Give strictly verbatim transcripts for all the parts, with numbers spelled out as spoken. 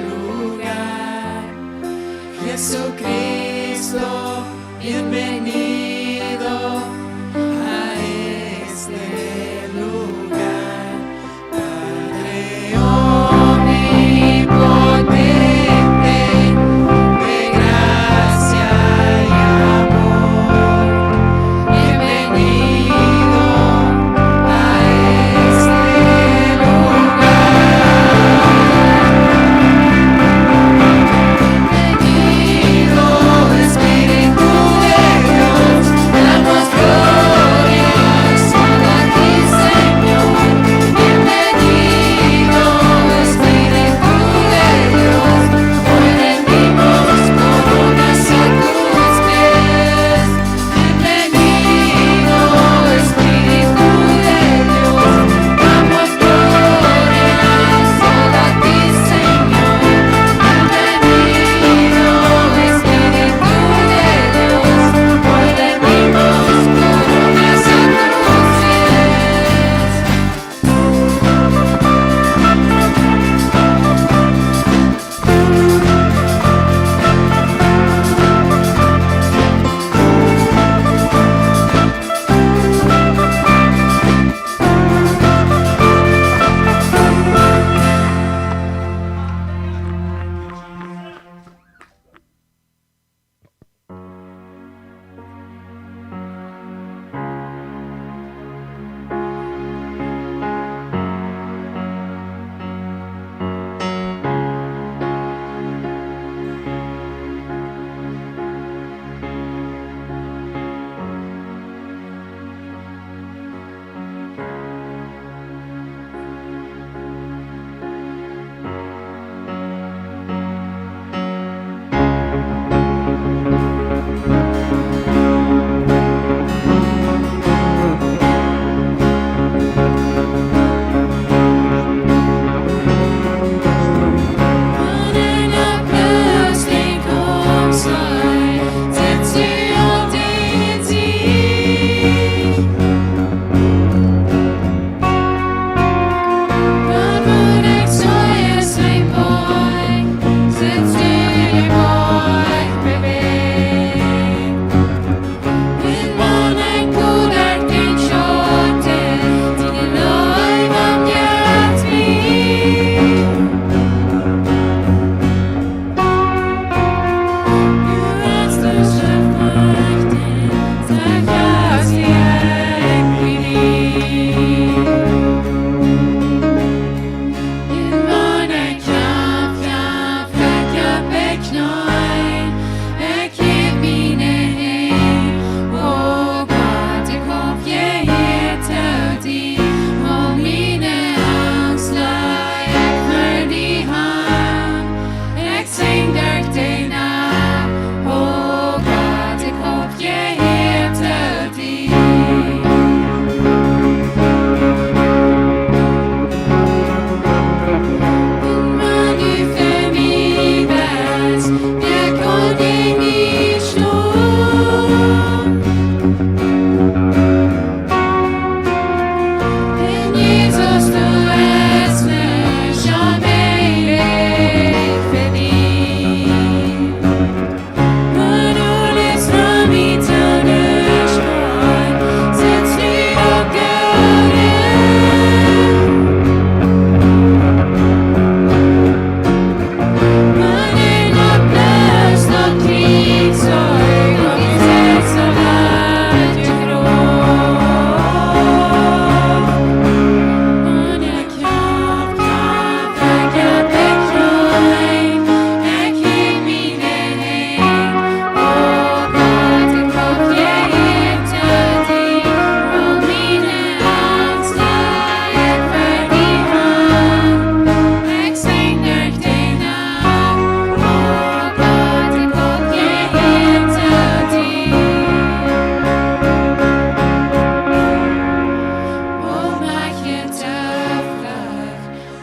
lugar. Jesucristo, bienvenido a este lugar. Padre omnipotente, de gracia y amor, bienvenido a este lugar. Bienvenido, Espíritu de Dios, damos gloria solo a ti, Señor. Bienvenido, Espíritu de Dios, hoy rendimos coronas a tus pies. Bienvenido, Espíritu de Dios, damos gloria solo a ti, Señor. Bienvenido, Espíritu de Dios, hoy rendimos coronas a tus pies.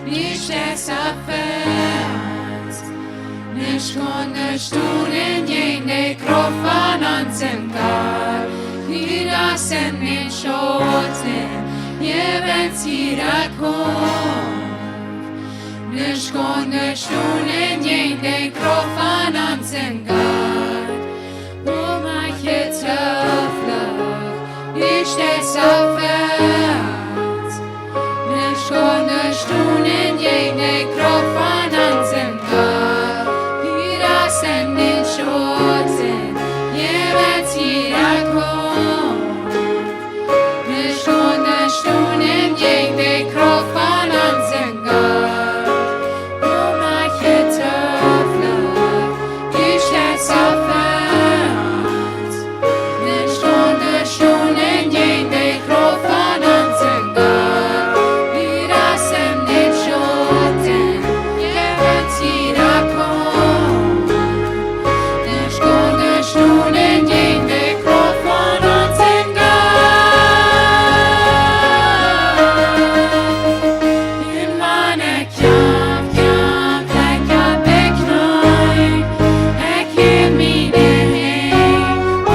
Nich es a Fest, nich kunn stonen jäajen de Krauft von onsen Gott. Hia es en dän Schauten, hia wens jie daut Kommen. Nuscht kaun doa stonen jäajen de Krauft von onsen Gott. Woo mach ekj Toflucht, du steist opp fa ons. Nuscht kaun doa stonen jäajen de Krauft von onsen Gott. Du rätst en dän Schotten, jie woaren hia komen. Nuscht kaun doa stonen jäajen de Krauft von onsen Gott. Woo mach ekj Toflucht, du steist opp fa ons. Nuscht kaun doa stonen jäajen de Krauft von onsen Gott. Du rätst en dän Schotten, jie woaren hia komen. Nuscht kaun doa stonen jäajen de Krauft von onsen Gott. Un wan ekj kjamf, kjamf ekj opp de Kjnee, ekj hoof miene Henj. O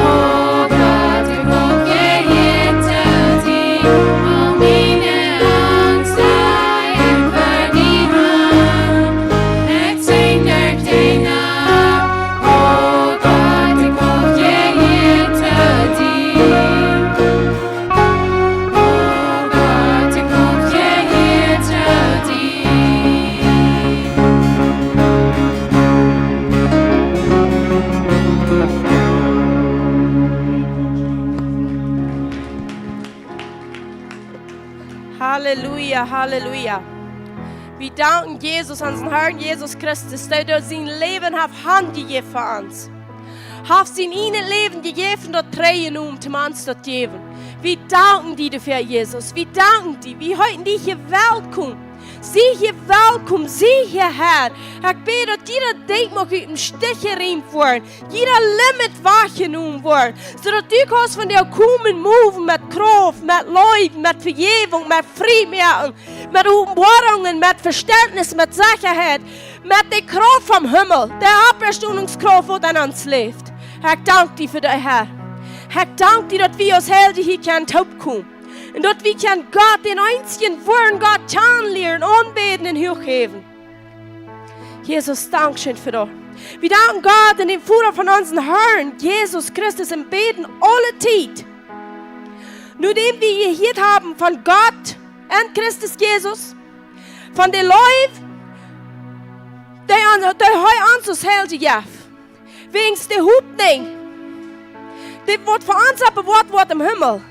Gott, ekj hab jehieren to die, aul miene Angst laj ekj ver die han. Ekj sinj derch de Nacht, o Gott, ekj hab jehieren to die. O Gott, ekj hab jehieren to die. Halleluja, Halleluja. Wie danken Jesus, onsen Herrn Jesus Christus, dee doa sien Läwen haft hanjejäft fa ons. Haft sien ieejnet Läwen jejäft un daut trigj jenomen, toom ons daut jäwen. Wie danken die doafäa, Jesus. Wie danken die. Wie heeten die hia welkom. Sie hia welkom. Sie hia, Herr. Ekj bäd, daut jieda Dinkj mach ut däm Stich jereemt woaren. Jieda Limit wajchjenomen woaren. Soo daut du kaust vondoag komen, moven met Krauft, met Leew, met Vejäwunk, met Friemoaken, met Openboarungen, met Vestentnis, met Sechaheit, met de Krauft vom Himmel, de Oppstonungskrauft, waut en ons läft. Herr, ekj dank die fa dee, Herr. Herr, ekj dank die, daut wie aus Heilje hia kjennen toopkomen. Un daut wie kjennen Gott, dän eensjen woaren Gott, kjanen lieren, aunbäden un huach häwen. Jesus, dankscheen fa daut. Wie danken Gott un dän Voda von onsen Herrn Jesus Christus un bäden aule Tiet, nodäm wie jehieet haben von Gott en Christus Jesus, von de Leew, dee an, dee hee ons aus Heilje jeft, wäajens de Hopninj, dee woat fa ons opp bewoat woat em Himmel,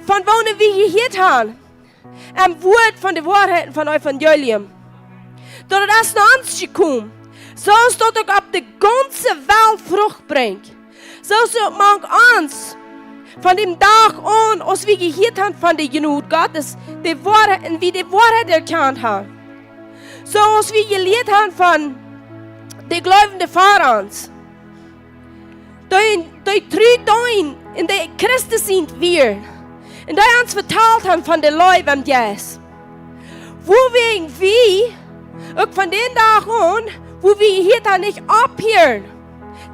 von woone wie jehieet haben, em Wuat von de Woarheit von Evangelium. Daut et es no ons jekomen, soo aus daut uk opp de gaunze Welt Frucht brinjt. Soo aus uk mank ons, von däm Dach aun, aus wie jehieet haben von de Jnod Gottes, de Woarheit, un wie de Woarheit erkjant haben. Soo aus wie jelieet haben von de Gleubje ver ons, dee, dee tru deenen un dee Christen sent wieren. Un dee ons vetalt haben von de Leew em Jeist. Wuawäajen wie, uk von dän Dach aun, wua wie hia dan nich opphieren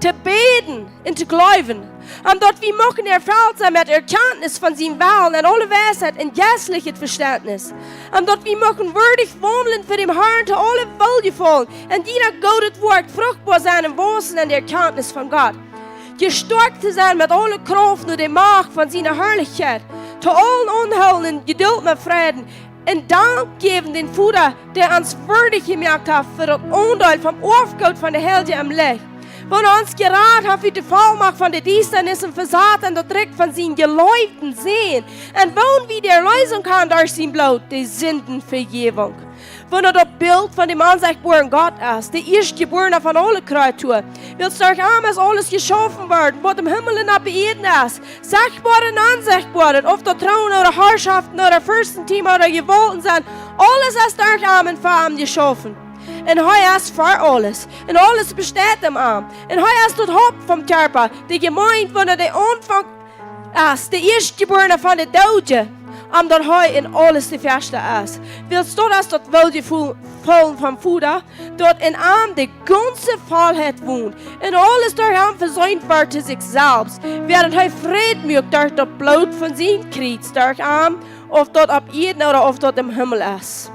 to bäden un to jleewen, om daut wie muchten erfelt sennen met Erkjantnis von sienen Wellen en aule Weisheit un jeistlichet Vestentnis, om daut wie muchten wieedich waundlen fa däm Herrn to aulem Wollgefaulen, un derch daut goode Woakj fruchtboa sennen un waussen en de Erkjantnis von Gott, jestoakjt to sennen met aule Krauft no de Macht von siene Harlichkjeit, to aulen aunhoolen un Jedult met Fräd, un Dank jäwen däm Voda, dee ons wieedich jemoakt haft fa daut Aundeel vom Oafgoot von de Heilje em Licht, waut ons jerat haft ut de Vollmacht von de Diestanis un vesat en daut Rikj von sienen jeleeften Sän, un woone wie de Erleesunk haben derch sien Bloot, de Sindenvejäwunk. Waut daut Bilt von däm onsechtboaren Gott es, de Ieeschtjebuarna von aule Kreatua. Wiels derch am es aules jeschaufen worden, waut em Himmel un opp de Ieed es, sechtboaret un onsechtboaret, auf daut Tronen ooda Harschoften ooda Fürstenteema ooda Jewaulten sent, aules es derch am un fa am jeschaufen. Un hee es ver aules, un aules besteit en am. Un hee es daut Haupt vom Kjarpa, de Jemeent, waut de Aunfank es, de Ieeschtjebuarna von de Doodje, om daut hee en aules de Ieeschte es. Wiels daut es daut Wollgefaulen vom Voda, daut en am de gaunze Vollheit wont, un aules derch am vesient wort to sikj selfst, wäarent hee Fräd muak derch daut Bloot von sien Kjriez, derch am, auf daut opp Ieed ooda auf daut em Himmel es.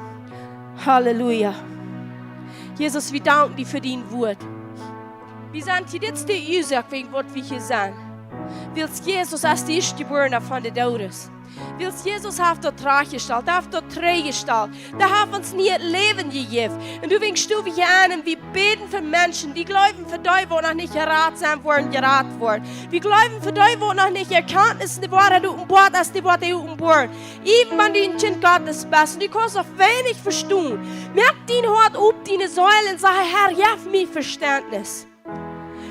Halleluja. Jesus, wie danken die fa dien Wuat. Wie sent hia, dit es de Uasoak wäajen waut wie hia sent. Wiels Jesus es de Ieeschtjebuarna von de Doodes. Wiels Jesus haft daut trajchtjestalt, haft daut trajchtjestalt. Dee haft ons nieet Läwen jejäft. Un doawäajen stonen wie hia aun un wie bäden fa Menschen, wie jleewen fa dee, waut noch nich jerat sent, woaren jerat woaren. Wie jleewen fa dee, waut noch nich Erkjantnis en de Woarheit openboat es, dee woat dee openboaren. Even wan du een Kjint Gottes best un du kaust noch weinich vestonen, moak dien Hoat op, diene Seel un saj: Herr, jeff mie Vestentnis.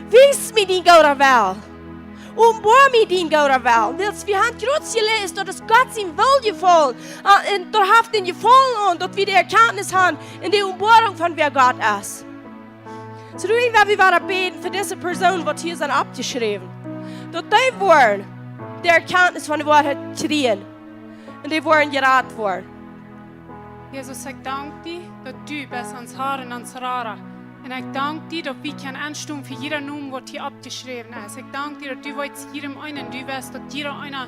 Wies mie dien gooda Well. Openboa mie dien gooda Well. Wiels wie haben krakjt jeläst, daut es Gott sien Well jefollen. Ah, un daut haft am jefollen, un daut wie de Erkjantnis haben en de Openboarunk von wäa Gott es. Soo, doawäajen well wie wada bäden fa dise Persoonen, waut hia sent oppjeschräwen. Daut dee woaren de Erkjantnis von de Woarheit kjrieen. Un dee woaren jerat woaren. Jesus, ekj dank die, daut du best ons Herr un ons Rada. Un ekj dank die, daut wie kjennen enstonen fa jieda Nomen, waut hia oppjeschräwen es. Ekj dank die, daut du weetst jieda eenen, du weetst, daut jieda eena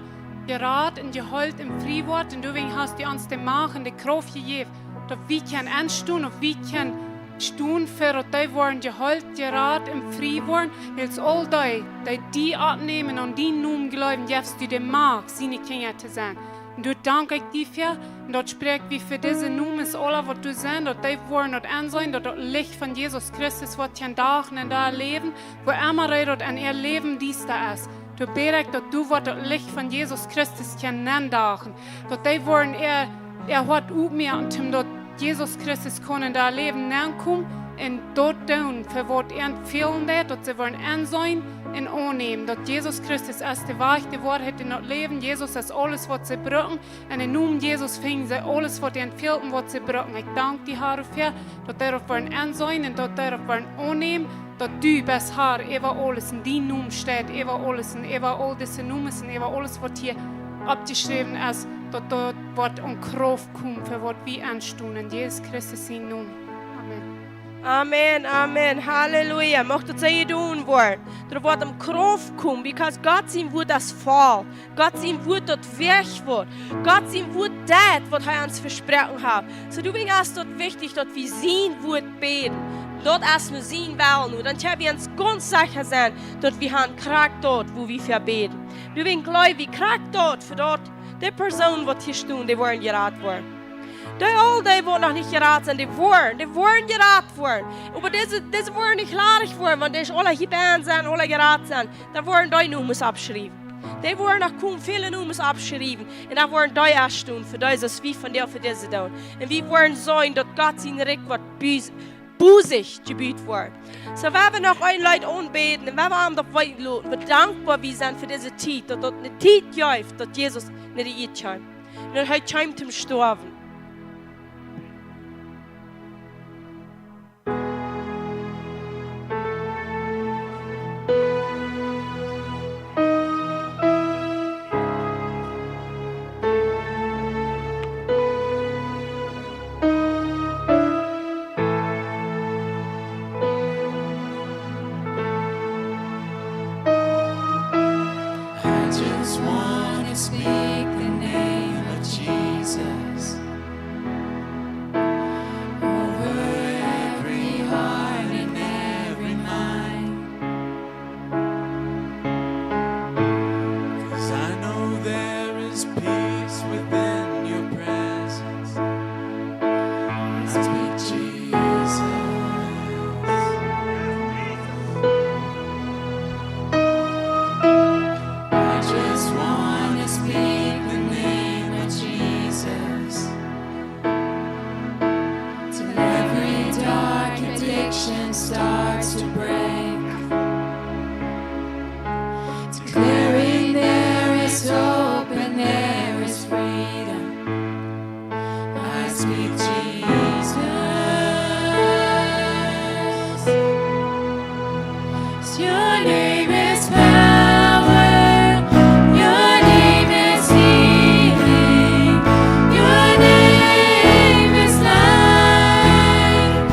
jerat un jeheelt un frie woat. Un doawäajen hast du ons de Macht un de Krauft jejäft, daut wie kjennen enstonen, daut wie kjennen stonen fa daut dee woaren jeheelt, jerat un frie woaren. Wiels aul dee, dee die aunnämen un aun dienen Nomen jleewen, jefst du de Macht, siene Kjinja to sennen. Un doa dank ekj die fa. Un daut spräakj wie fa dise Nomes aula, waut doa sent, daut dee woaren daut enseenen, daut daut Licht von Jesus Christus woat kjennen dagen en äa Läwen, wua emma daut en äa Läwen diesta es. Doa bäd ekj, daut du woascht daut Licht von Jesus Christus kjennen nendagen. Daut dee woaren äa, äa Hoat opmoaken, om daut Jesus Christus kaun en äa Läwen nenkomen un daut doonen, fa waut an fälen deit, daut see woaren enseenen un aunnämen, daut Jesus Christus es de Wajch, de Woarheit un daut Läwen. Jesus es aules, waut see brucken. En dän Nomen Jesus finjen see aules, waut an fält un waut see brucken. Ekj dank die, Herr, doafäa, daut dee daut woaren enseenen un daut dee daut woaren aunnämen, daut du best Herr äwa aules, un dien Nomen steit äwa aules un äwa aul dise Nomes un äwa aules, waut hia oppjeschräwen es, daut daut woat aun Krauft komen, fa waut wie enstonen. En Jesus Christus sienen Nomen. Amen. Amen, amen. Halleluja. Mucht daut sea jedonen woaren. Daut woat aun Krauft komen, because Gott sien Wuat es voll. Gott sien Wuat, daut werkjt woat. Gott sien Wuat deit, waut hee ons vesproaken haft. Soo, doawäajen es daut wichtich, daut wie sien Wuat bäden. Daut es nu sien Well nu. Dan kjenn wie ons gaunz secha sennen, daut wie haben krakjt daut, wua wie fa bäden. Doawäajen jleew wie krakjt daut, fa daut, de Persoonen, waut hia stonen, dee woaren jerat woaren. Dee aul, dee waut noch nich jerat sent, dee woaren, dee woaren jerat woaren. Oba dise, dise woaren nich ladich woaren, wan dee aula hia bie sent, aula jerat sent, dan woaren dee Nomes oppjeschräwen. Dee woaren noch komen väle Nomes oppjeschräwen. Un dan woaren dee ieescht stonen fa dise, aus wie vondoag fa dise doonen. Un wie woaren seenen, daut Gott sien Rikj woat bus-, bosich jebut woaren. Soo, wie woaren noch een Leet aunbäden un wie woaren am daut weeten loten, woo dankboa wie sent fa dise Tiet, daut daut eene Tiet jeft, daut Jesus no de Ieed kjeem. Un daut hee kjeem toom stoawen. I just wanna speak the name of Jesus over every heart and every mind. 'Cause I know there is peace within your presence. I speak Jesus. I just wanna speak the name of Jesus till every dark addiction starts to break, declaring there is hope and there is freedom. I speak Jesus. Your name is power. Your name is healing. Your name is life.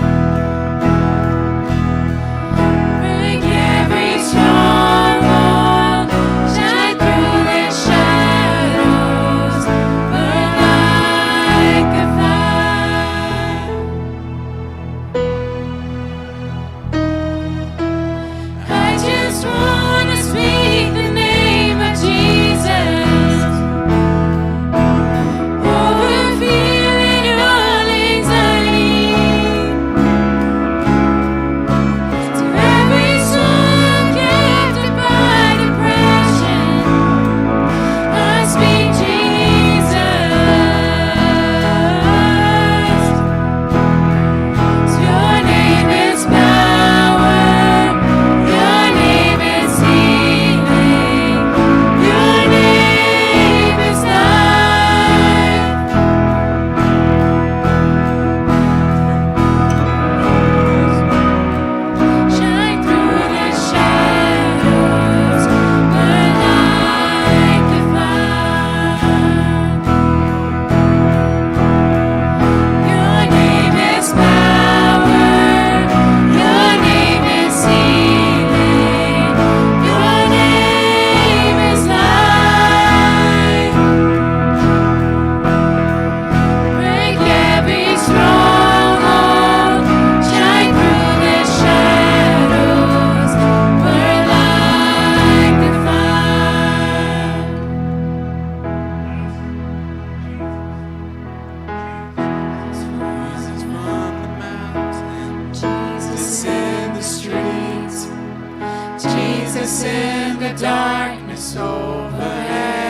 In the darkness over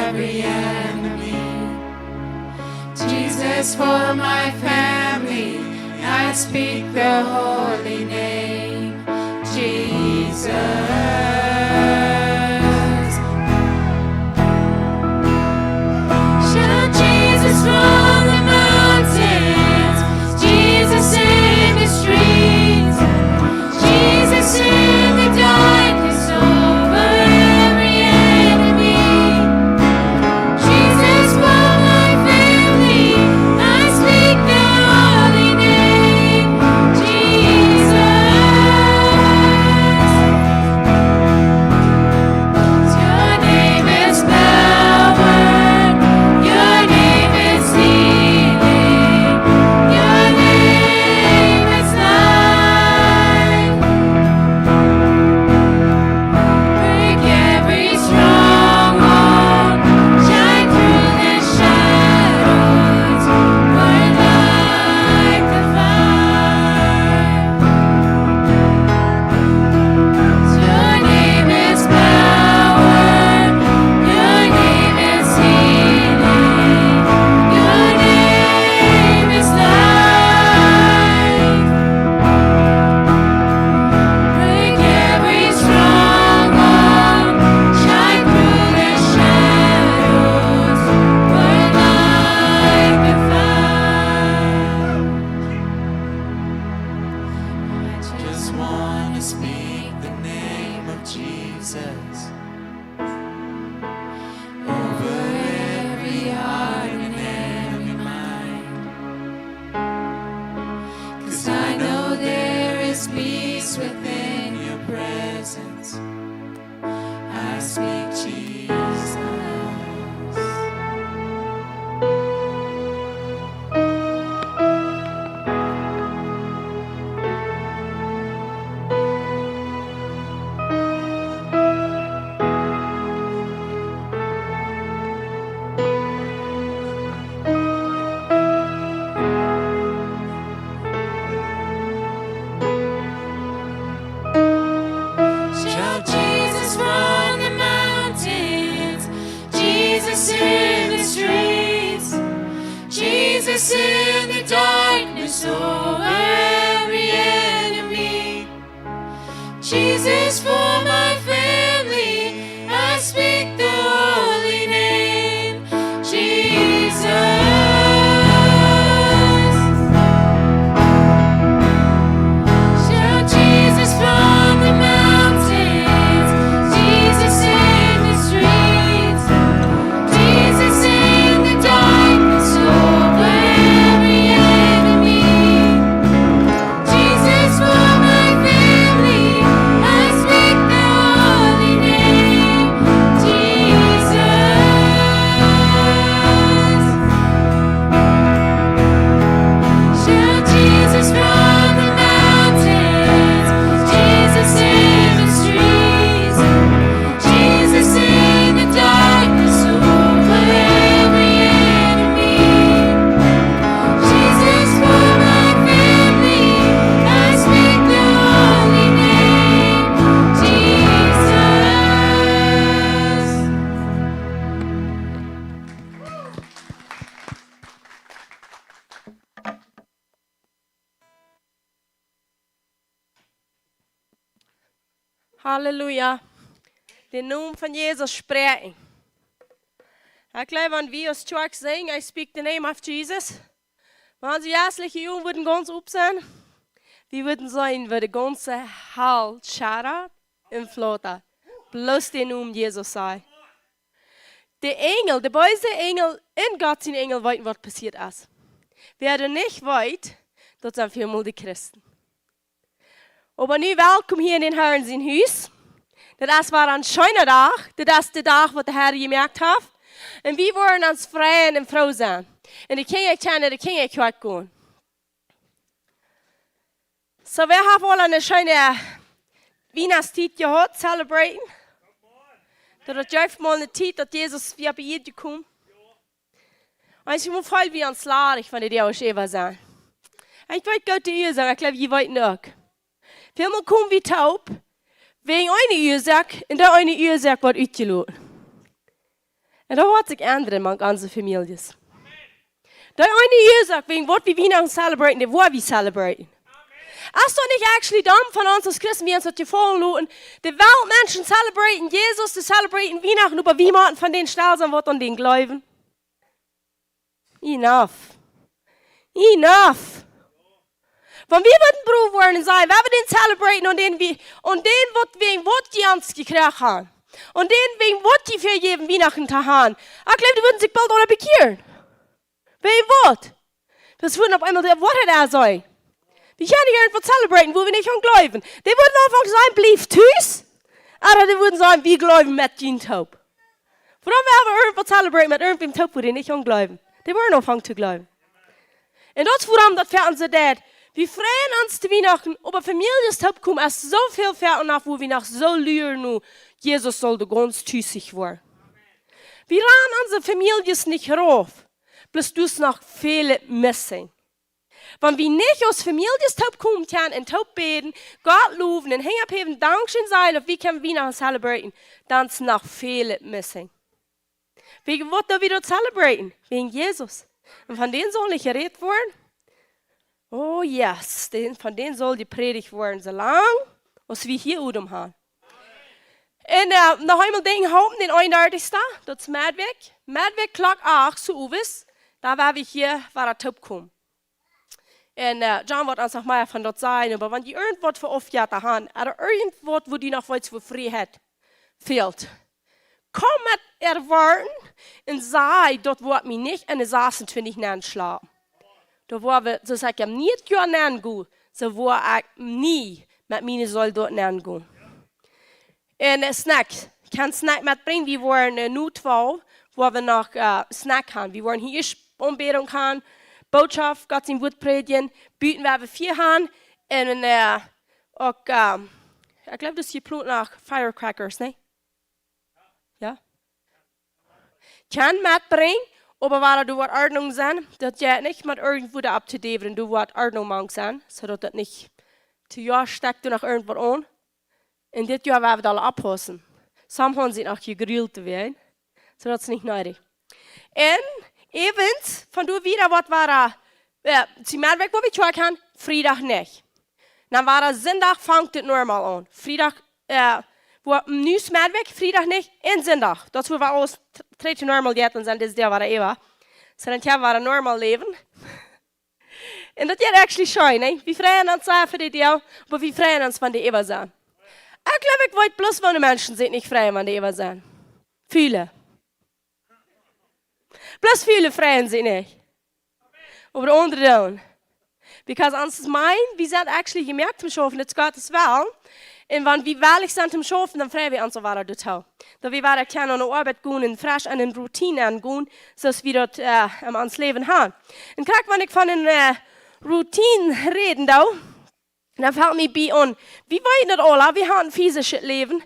every enemy. Jesus, for my family, I speak the holy name, Jesus. Shout Jesus from the mountains, Jesus in the streets, Jesus in the darkness over every enemy. Jesus for my family, I speak the holy name, Jesus. Your name is power, your name is healing, your name is life. Break every stronghold, shine through the shadows, burn like the fire. Your name is power, your name is healing, your name is life. Break every stronghold, shine through the shadows, burn like a fire. I just wanna speak the name of Jesus over every heart and every mind. 'Cause I know there is peace within your presence. I speak Jesus. Shout Jesus from the mountains, Jesus in the streets, Jesus in the darkness over every enemy. Jesus for my family, I speak the holy name, Jesus. Shout Jesus from the mountains, Jesus in the streets, Jesus in the darkness over every enemy. Jesus for my family, I speak the holy name, Jesus. Shout Jesus from the mountains, Jesus in the streets, Jesus in the darkness over every enemy. Jesus for my family, I speak the holy name, Jesus. Halleluja. Den Nomen von Jesus spräakjen. Ekj jleew, wan wie aus Kjoakj sinjen, I speak the name of Jesus, wan onse jeistliche Uagen wudden gaunz op sennen, wie wudden seenen, woo de gaunze Hal schaddat un flauttat. Bloos de Nomen Jesus sajcht. De Enjel, de beese Enjel un Gott sien Enjel weeten, waut passieet es. Wäa daut nich weet, daut sent väl mol de Christen. Oba nu welkom hia en dän Harn sien Hus. Daut es wada een scheena Dach. Daut es de Dach, waut de Har jemoakt haft. Un wie woaren ons freien un froo sennen. Un de Kjinja kjennen, de Kjinja kjwoat gonen. Soo, wäa haft aul eene scheene Wienachtstiet jehaut, celebrating? Daut, daut jeef mol eene Tiet, daut Jesus wia opp de Ieed jekomen. Un ekj mott feelen, wie ons ladich von de Däa äwa sennen. Un ekj weet goot, de Uasoak, ekj jleew, jie weeten uk. Väl mol komen wie toop, wäajen eene Uasoak un dee eene Uasoak woat utjeloten. Un daut woat sikj endren mank onse Famieljes. Dee eene Uasoak, wäajen waut wie Wienachten celebraten, dee woa wie celebraten. Es daut nich actually domm von ons aus Christen, wie ons daut jefaulen loten? De Weltmenschen celebraten Jesus, dee celebraten Wienachten, oba wie motten von dän Stal sennen, waut aun dän jleewen. Enough. Enough. Wan wie wudden brow woaren un sajen, wie wudden dän celebraten un dän wie, un dän waut wäajen waut dee ons jekjräajen haben. Un dän wäajen waut dee vejäwen Wienachten to haben. Ekj jleew, dee wudden sikj boolt aula bekjieren. Wäajen waut? Daut wudden opp eemol de Woarheit doa sennen. Wie kjennen nich irjentwaut celebraten, wua wie nich aun jleewen. Dee wudden aunfangen to sajen, bliew tus. Ooda dee wudden sajen, wie jleewen met junt toop. Wuarom woa wie irjentwaut celebraten met irjentwäm toop, wua dee nich aun jleewen? Dee woaren aunfangen to jleewen. Un daut es wuarom daut fa ons soo deit. Wie freien ons to Wienachten, oba Famieljes toopkomen es soo väl fa ons, wua wie noch soo luaren nu, Jesus saul de gaunz tus woaren. Wie rannen onse Famieljes nich rauf, bloos doa es noch väl missing. Wan wie nich aus Famieljes toopkomen kjennen un toop bäden, Gott lowen un Henj opphäwen, dankscheen sajen, daut wie kjennen Wienachten celebraten, dan es noch väl missing. Wäajen waut doo wie daut celebraten? Wäajen Jesus. Un von dän saul nich jerät woaren? Oh yes, dän, von dän saul jeprädicht woaren, soo lang aus wie hia Odem haben. Un, äh, noch eemol denkjen, hoolen dän eenundartichsten, daut es Medwäakj. Medwäakj Klock acht, soo owes, doa woa wie hia wada toopkomen. Un, äh, John woat ons noch mea von daut sajen, oba wan jie irjentwaut fa Aufjetta haben, ooda irjentwaut, wua jie noch waut fa Frieheit fält, komm met Erwoaten un saj, daut woat mie nich enne sasuntwintich nenschlagen. Doa woa wie, soo aus ekj em nieen Joa nengonen, soo woa ekj nie met miene Seel doa nengonen. Un, äh, Snack. Kjenn Snack metbrinjen. Wie woaren, äh, nu twalf, wua wie noch, äh, Snack haben. Wie woaren hia Aunbädunk haben, Bootschoft, Gott sien Wuat prädjen, buten woa wie Fia haben. Un, äh, uk, ähm, ekj jleew, daut es jeplont noch Firecrackers, nä? Jo? Kjenn metbrinjen, oba woa doa woat Ordnunk sennen, daut jie nich met irjentwua opptodäwen, doa woat Ordnunk mank sennen, soo daut daut nich to Joa stekjt doa noch irjentwaut aun. Un dit Joa woa wie daut aula oppaussen. Somje haben sikj noch jegrillt to woaren, soo daut es nich needich. Un äwent, von doa wieda woat woaren, äh, see Medwäakj, wua wie Kjoakj haben, Friedach nich. Dan woat Sindach, fangt et normal aun. Friedach, äh, wua nu es Medwäakj, Friedach nich, un Sindach. Daut es wua wie aules t-, trigj to normal jeit, un sent dis Doag wada äwa. Soo dan kjenn wie wada normal läwen. Un daut jeit actually scheen, nä? Wie freien ons sea fa dee Doag, oba wie freien ons wan dee äwa sent. Ekj jleew, ekj weet bloos, woo de Menschen sikj nich freien, wan dee äwa sent. Väle. Bloos väle freien sikj nich. Oba de aundre doonen. Because ons es mien, wie sent actually jemoakt toom schaufen, daut es Gott sien Wellen. Un wan wie wellich sent toom schaufen, dan frei wie ons aul wada doatoo. Daut wie wada kjennen aun de Oabeit gonen un fresch aun eene Routine aungonen, soo aus wie daut, äh, en ons Läwen haben. Un krakjt wan ekj von eene, äh, Routine räden doo, dan felt mie bie aun, wie weeten daut aula, wie haben physischet Läwen.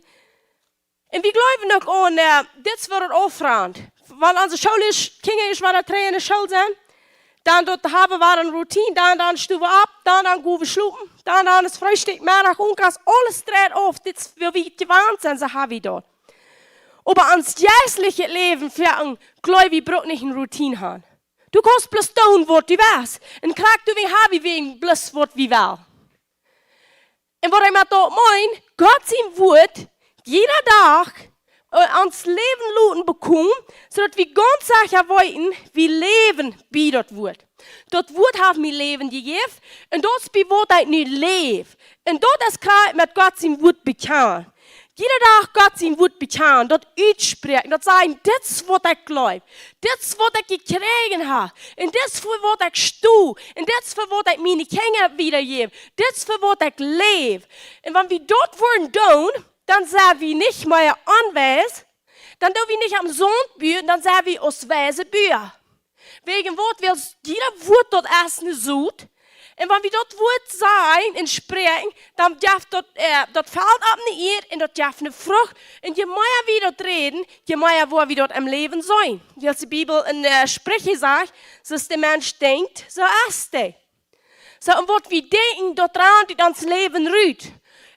Un wie jleewen uk aun, äh, dit woat aunfangen. Wan onse School es, Kjinja es wada trigj enne School sent, dan doa haben wie wada eene Routine, dan, dan stonen wie opp, dan, dan gonen wie schlopen, dan, dan es Freestikj, Meddach, Unkas, aules dreit auf, dit es woo wie jewant sent, soo haben wie daut. Oba ons jeistlichet Läwen, fa een Gleubja brukt nich eene Routine haben. Du kaust bloos doonen, waut du west. Un krakjt doawäajen haben wie wäajen bloos, waut wie wellen. Un waut ekj met daut meen, Gott sien Wuat, jieda Dach, äh, ons Läwen loten bekomen, soo daut wie gaunz secha weeten, wie läwen bie daut Wuat. Daut Wuat haft mie Läwen jejäft, un daut es bie waut ekj nu läw. Un daut es krakjt met Gott sien Wuat bekjanen. Jieda Dach Gott sien Wuat bekjanen, daut utspräakjen, daut sajen, dit es waut ekj jleew, dit es waut ekj jekjräajen hab, un dit es fa waut ekj sto, un dit es fa waut ekj miene Kjinja wiedajäw, dit es fa waut ekj läw. Un wan wie daut woaren doonen, dan sent wie nich mea onwies, dan doo wie nich aum Saunt buen, dan sent wie aus wiese Bua. Wäajen waut? Wiels jieda Wuat daut es ne Sot. Un wan wie daut Wuat sajen un spräakjen, dan jeft daut, äh, daut felt opp ne Ieed un daut jeft ne Frucht. Un je mea wie daut räden, je mea woa wie daut em Läwen seenen. Wiels de Bibel en, äh, Spricha sajcht, soo aus de Mensch denkjt, soo es hee. Soo, un waut wie denkjen, daut rant ut ons Läwen rut.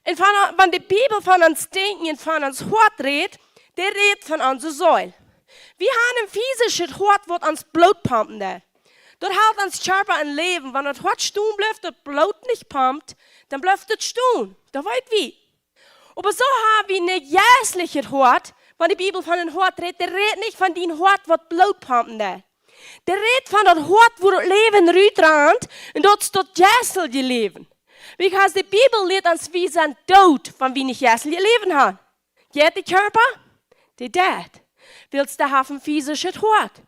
Un von, wan de Bibel von ons Denkjen un von ons Hoat rät, dee rät von onse Seel. Wie haben een fisischet Hoat, waut ons Bloot pompen deit. Daut helt ons Kjarpa em Läwen. Wan daut Hoat stonen blift, daut Bloot nich pompt, dan blift daut stonen. Daut weet wie. Oba soo haben wie een jeistlichet Hoat, wan de Bibel von een Hoat rät, dee rät nich von dien Hoat, waut Bloot pompen deit. Dee rät von daut Hoat, wua daut Läwen rutrant, un daut es daut jeistelje Läwen. Because de Bibel lieet ons, wie sent doot, wan wie nich jeisteljet Läwen haben. Jeit de Kjarpa? Dee deit. Wiels dee haft een fisischet Hoat.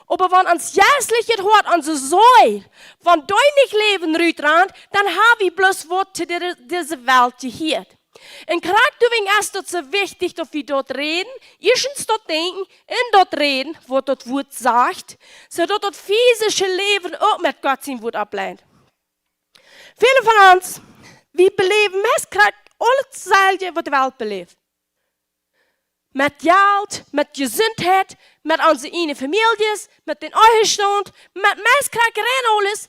Oba wan ons jeistlichet Hoat, onse Seel, wan doa nich Läwen rutrant, dan haben wie bloos waut to de, dise Welt jehieet. Un krakjt doawäajen es daut soo wichtich, daut wie daut räden, ieeschtens daut denkjen un daut räden, waut daut Wuat sajcht, soo daut daut fisische Läwen uk met Gott sien Wuat oppleint. Väle von ons, wie beläwen meist krakjt aules selwje, waut de Welt beläft. Met Jelt, met Jesuntheit, met onse ieejne Famieljes, met dän Ehestaunt, met meist krakjt rein aules,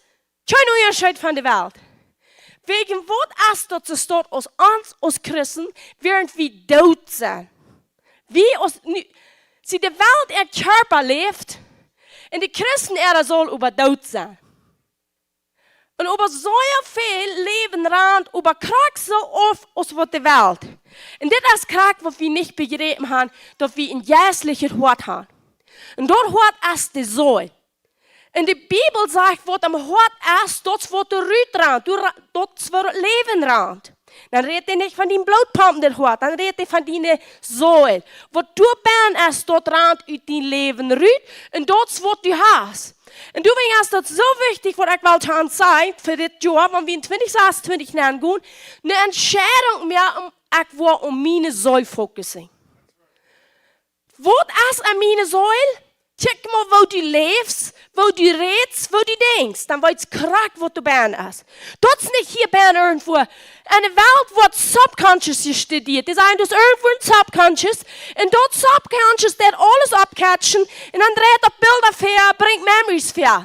kjeen Unjascheet von de Welt. Wäajen waut es daut soo stoakj aus ons, aus Christen, wiels wie doot sent? Wie aus, nu, see, de Welt äa Kjarpa läft, un de Christen äare Seel oba doot sent. Un oba soo väl Läwen rant oba krakjt soo auf aus waut de Welt. Un dit es krakjt, waut wie nich bejräpen haben, daut wie een jeistlichet Hoat haben. Un daut Hoat es de Seel. Un de Bibel sajcht, waut em Hoat es, daut es waut doa rutrant, doa ra-, daut es wua daut Läwen rant. Dan rät hee nich von dien Bloot pompendet Hoat, dan rät hee von diene Seel. Waut doa bennen es, daut rant ut dien Läwen rut, un daut es waut du hast. Un doawäajen es daut soo wichtich, waut ekj well aun sajen, fa dit Joa, wan wie en twintich sasuntwintich nengonen, eene Entscheidunk moaken, ekj well opp miene Seel fokussen. Waut es aun miene Seel? Kjikj mol, woo du läfst, woo du rätst, woo du denkjst, dan weetst krakjt, waut doa bennen es. Daut es nich hia bennen irjentwua. Enne Welt woat subconscious jestudieet. Dee sajen, daut es irjentwua een subconscious. Un daut subconscious deit aules oppcatchen. Un dan dreit daut Bilda väa, brinjt memories väa.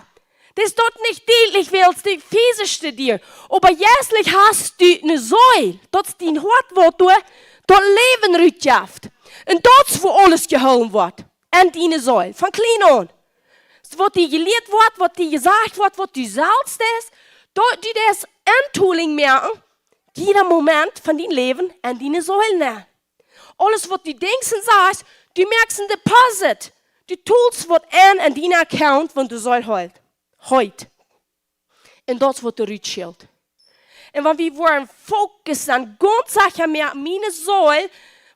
Daut es daut nich dietlich, wiels dee fisisch studieren. Oba jeistlich hast du eene Seel. Daut es dien Hoat, waut doa daut Läwen rutjeft. Un daut es, wua aules jehoolen woat. En diene Seel. Von kjlien aun. Waut die jelieet woat, waut die jesajcht woat, waut du selfst deist, daut du deist Entooling moaken, jieda Moment von dien Läwen en diene Seel nenn. Aules, waut du denkjst un sajchst, du moakst een Deposit. Du toolst waut en, en dien Account, wan du Seel hast. Heet. Un daut es waut doa rut schelt. Un wan wie woaren fokussen un gaunz secha moaken, miene Seel,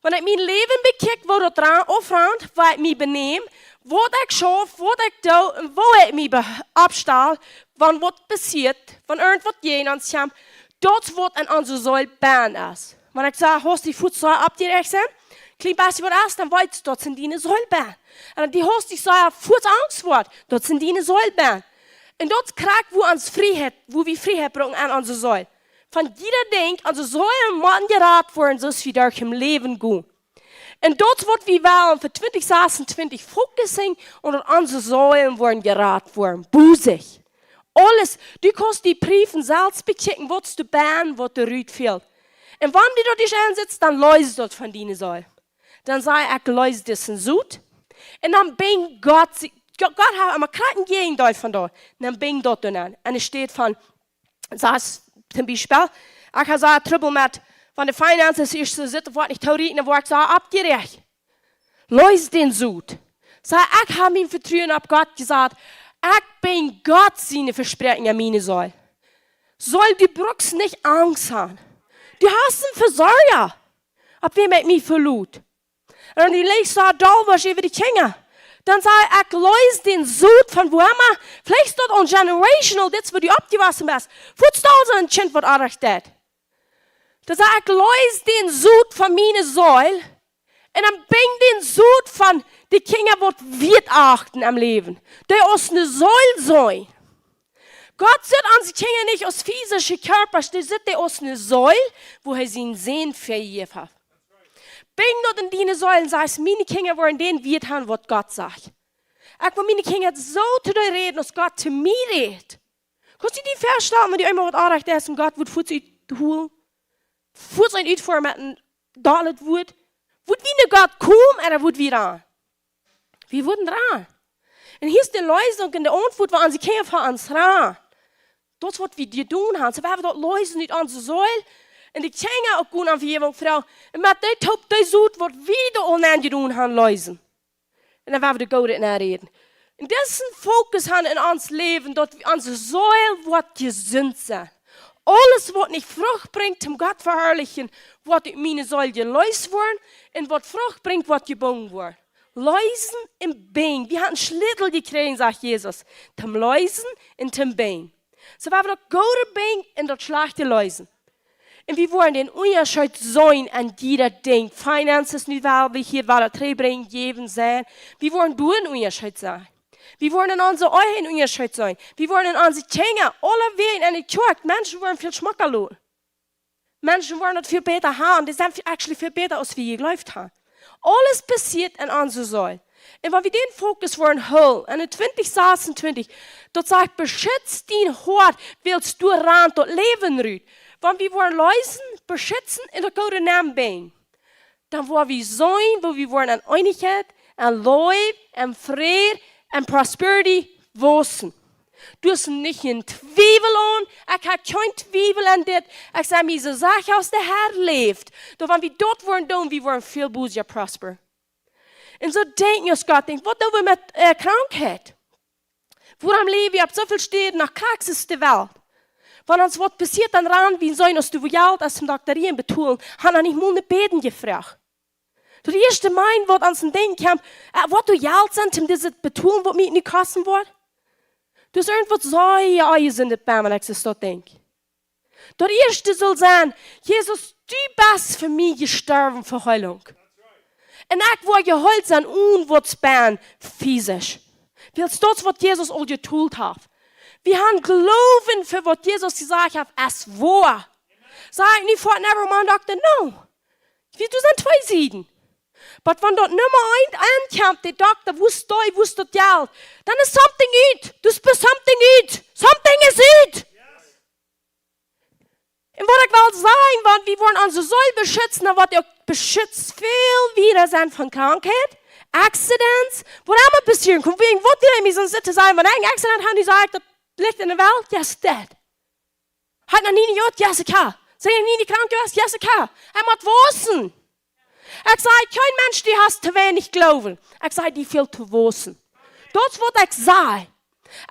wan ekj mien Läwen bekjikj, woo daut ra-, aufrant, woo ekj mie benäm, waut ekj schauf, waut ekj doo un woo ekj mie be-, oppstal, wan waut passieet, wan irjentwaut jäajen ons kjemt, daut es waut en onse Seel bennen es. Wan ekj saj, hast du fuaz soo oppjeräacht sennen, kjlien bät waut es, dan weetst, daut es en diene Seel bennen. Un du hast die soo fuaz Angst woat, daut es en diene Seel bennen. Un daut kjricht, wua ons Frieheit, wua wie Frieheit brucken en onse Seel. Von jieda Dinkj, onse Seelen motten jerat woaren, soo aus wie derch daut Läwen gonen. Un daut es waut wie wellen fa twintich sasuntwintich fokussen un daut onse Seelen woaren jerat woaren. Bosich. Aules, du kaust die Priewen selfst bekjikjen, waut doa bennen, waut doa rut fält. Un wan du daut nich ensitst, dan lees daut von diene Seel. Dan saj ekj, ekj lees disen Sot. Un dan brinjt Gott, Gott, Gott haft emma krakjt een Jäajendeel von daut. Un dan brinjt daut dan aun. Un et steit von, saj toom Biespel, ekj hab soo Trubbel met, wan de finances ieescht soo sitten, woa ekj nich too riek, dan woa ekj soo oppjeräacht. Lees dän Sot. Saj, ekj hab mien Vetruen opp Gott jesat. Ekj brinj Gott siene Vespräakjunk en miene Seel. Seel, du bruckst nich Angst haben. Du hast een Vesorja. Opp wäm ekj mie veloot. Un du läst soo doll waut äwa de Kjinja. Dan saj ekj, ekj lees dän Sot von wua emma, veleicht es daut aul generational, dit waut du oppjewossen best. Fuaz es doll soo een Kjint waut oajch deit. Dan saj ekj, ekj lees dän Sot von miene Seel. Un dan brinjt dän Sot von de Kjinja waut wie achten aum Läwen. Dee aus eene Seel seenen. Gott sitt onse Kjinja nich aus fisische Kjarpasch, dee sitt dee aus eene Seel, wua hee sienen Sän vejäft haft. Brinj daut en diene Seel un saj, miene Kjinja woaren dän Wieet haben, waut Gott sajcht. Ekj well miene Kjinja soo to die räden, aus Gott to mie rät. Kaust du die väastalen, wan du eemol waut oajch deist un Gott woat fuaz utholen? fuaz een utfoaren met een dolet Wuat, wudd wie no Gott komen, ooda wudd wie rannen? Wie wudden rannen. Un hia es de Leesunk un de Auntwuat, waut onse Kjinja fa ons rannen. Daut es waut wie jedonen haben. Soo, wie haben daut leesen ut onse Seel. Un de Kjinja uk goot om Vejäwunk froagen. Un met dee toop dee Sot, waut wie doa aul aunjedonen haben, leesen. Un dan woa wie de Goode enräden. Un dit es een Fokus haben en ons Läwen, daut wie onse Seel woat jesunt sennen. Aules waut nich Frucht brinjt, om Gott veharlichen, woat ut miene Seel jeläst woaren. Un waut Frucht brinjt, woat jebungen woaren. Läsen un binjen. Wie haben een Schlüssel jekjräajen, sajcht Jesus, toom Läsen un toom binjen. Soo woa wie daut Goode binjen un daut Schlajchte läsen. Un wie woaren dän Unjascheet seenen aun jieda Dinkj. Finances, nu woa wie hia wada trigjbrinjen, jäwen, sennen. Wie woaren doa een Unjascheet seenen. Wie woaren en onse Ehe een Unjascheet seenen. Wie woaren en onse Kjinja, aulawäajen en de Kjoakj, Menschen woaren väl schmocka loten. Menschen woaren daut väl bäta haben. Dee sent actually väl bäta, aus wie jejleeft haben. Aules passieet en onse Seel. Un wan wie dän Fokus woaren hoolen, en de twintich sasuntwintich, daut sajcht, beschutz dien Hoat, wiels doa rant daut Läwen rut. Wan wie woaren läsen, beschutzen un daut Goode nenbinjen, dan woa wie seenen, woo wie woaren aun Eenichkjeit, aun Leew, aun Fräd, aun Prosperity wausen. Du hast nich een Twiewel aun, ekj hab kjeen Twiewel aun dit. Ekj sie mie soo secha aus de Herr läft. Daut wan wie daut woaren doonen, wie woaren väl bosja prosper. Un soo denkj wie aus Gott denkjt, waut doo wie met, äh, Krankheit? Wuarom läw wie opp soo väl Städen noch krakjt soo aus de Welt? Wan ons waut passieet, dan rannen wie un sajen, aus du wua Jelt aus toom Dokta betolen, haben noch nich mol no bäden jefroacht. Daut ieeschte Mol, waut ons en Denkj kjemt, äh, waut doo Jelt sennen, om dit to betolen, waut mie nu kosten woat? Daut es irjentwaut soo, jo, jie sent et bie mie, ekj soo denkj. Daut ieeschte saul sennen, Jesus, du best fa mie jestorwen fa Heilunk. Un ekj woa jeheelt sennen, onwaut bie mie, physisch. Wiels daut es waut Jesus aul jetolt haft. Wie haben Gloowen fa waut Jesus jesajcht haft, es woa. Saj ekj nu fa never mind, Dokta, no. Wie, doa sent twee Sieden. Oba wan daut Numma eent aunkjemt, de Dokta, woo es dee, woo es daut Jelt? Dan es something ut. Doa es something ut. Something is ut. Un waut ekj well sajen, wan wie woaren onse Seel beschutzen, dan woat uk beschutzt väl wieda sennen von Krankheit, accidents, waut emma passieren kaun. Wäajen waut wie mie soo sitten sajen, wan ekj een accident hab, dan saj ekj, daut licht en de Welt, yes, dead. Hab noch nie jehaut, yes, ekj hab. Sie noch nie krank jewast, yes, ekj hab. Hee mott wausen. Ekj saj, kjeen Mensch, dee haft too weinich Gloowen. Ekj saj, dee fält to wausen. Daut es waut ekj saj.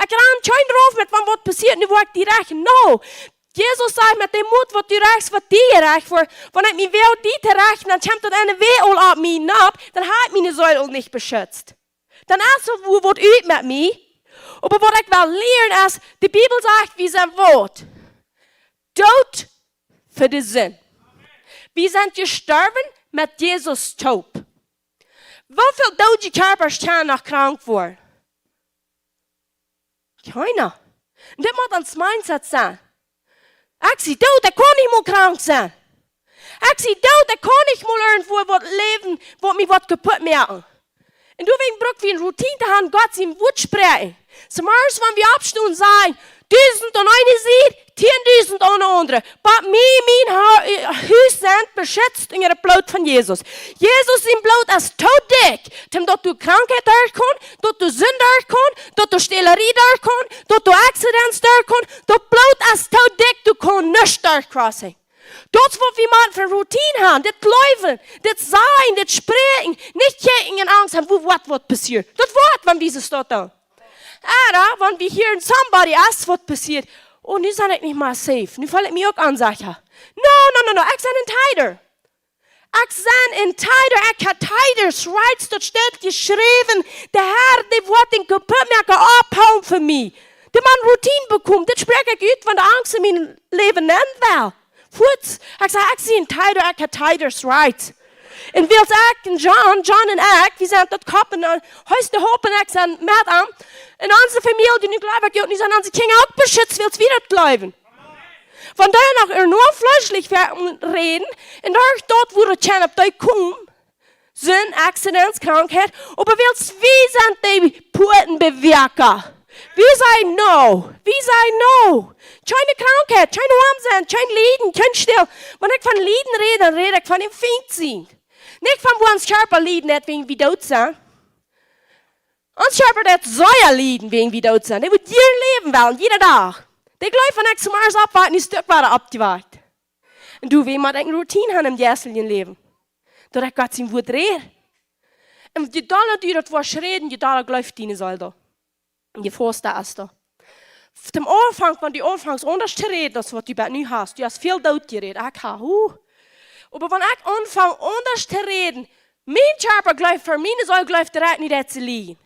Ekj ran kjeen rauf met wan waut passieet, nu woa ekj dee rajcht. No. Jesus sajcht, met dän Moot waut du rajchst, woat die jerajcht woaren. Wan ekj mie well dee to rechten, dan kjemt daut eene Wee aul opp mie nopp, dan hab ekj miene Seel aul nich beschutzt. Dan es et woo waut ut met mie. Oba waut ekj well lieren es, de Bibel sajcht, wie sent waut? Doot fa de Sind. Wie sent jestorwen met Jesus toop. Woo väl doodje Kjarpasch kjennen noch krank woaren? Kjeena. Un dit mott ons mindset sennen. Ekj sie doot, ekj kaun nich mol krank sennen. Ekj sie doot, ekj kaun nich mol irjentwua waut läwen, waut mie waut kaput moaken. Un doawäajen bruck wie eene Routine to haben, Gott sien Wuat spräakjen. Zemorjes, wan wie oppstonen, sajen, dusent aun eene Sied, tieen dusent aun de aundre. Oba mie, mien Hu-, äh, Hus sent beschutzt unja daut Bloot von Jesus. Jesus sien Bloot es too dikj, om daut doa Krankheit derchkaun, daut doa Sind derchkaun, daut doa Stälerie derchkaun, daut doa accidents derchkaun, daut Bloot es too dikj, doa kaun nuscht derchcrossen. Daut es waut wie motten fa eene Routine haben. Dit jleewen, dit sajen, dit spräakjen, nich kjikjen un Angst haben, woo, waut woat passieren. Daut woat, wan wie soo stonen. Ooda, wan wie hieren somebody es waut passieet. Oh, nu sie ekj nich mea safe. Nu feel ekj mie uk onsecha. No, no, no, no. Ekj sie een Tither. Ekj sie een Tither. Ekj hab Tithers' rights. Daut steit jeschräwen. De Herr, dee woat dän kaput moaken, ophoolen fa mie. Dee mott Routine bekomen. Dit spräakj ekj ut, wan de Angst en mien Läwen nenn well. Fuaz, ekj saj, ekj sie een Tither, ekj hab Tithers' rights. Un wiels ekj un John, John un ekj, wie sent daut Kopp un, äh, hee es de Haupt un ekj sie met am. Un onse Famielje, nu jleew ekj uk, nu sent onse Kjinja uk beschutzt, wiels wie daut jleewen. Wan dee noch irjentwoo fleeschlich wäa-, räden, un doa daut, woo daut kjemt, opp dee komen, Sind, accidents, Krankheit, oba wiels wie sent de Puatenbewäakja. Wie sajen no. Wie sajen no. Kjeene Krankheit, kjeen oam sennen, kjeen Lieden, kjeen Stoawen. Wan ekj von Lieden räd, dan räd ekj von däm Fient sien. Nich von woo ons Kjarpa lieden deit wäajen wie doot sent. Ons Kjarpa deit sea lieden wäajen wie doot sent. Dee wudd hia läwen wellen, jieda Dach. Dee jleeft, wan ekj zemorjes oppwakj, een Stekj wada oppjewakjt. Un du, wie motten eene Routine haben em jeistlichen Läwen. Daut ekj Gott sien Wuat räd. Un je dolla du daut woascht räden, je dolla jleeft diene Seel daut. Un je fausta es daut. Toom Aunfank, wan du aunfangst aundasch to räden, aus waut du bat nu hast, du hast väl doot jerät, ekj ha, huh. Oba wan ekj aunfang aundasch to räden, mien Kjarpa jleeft, fa miene Seel jleeft, daut ekj nich daut soo lied.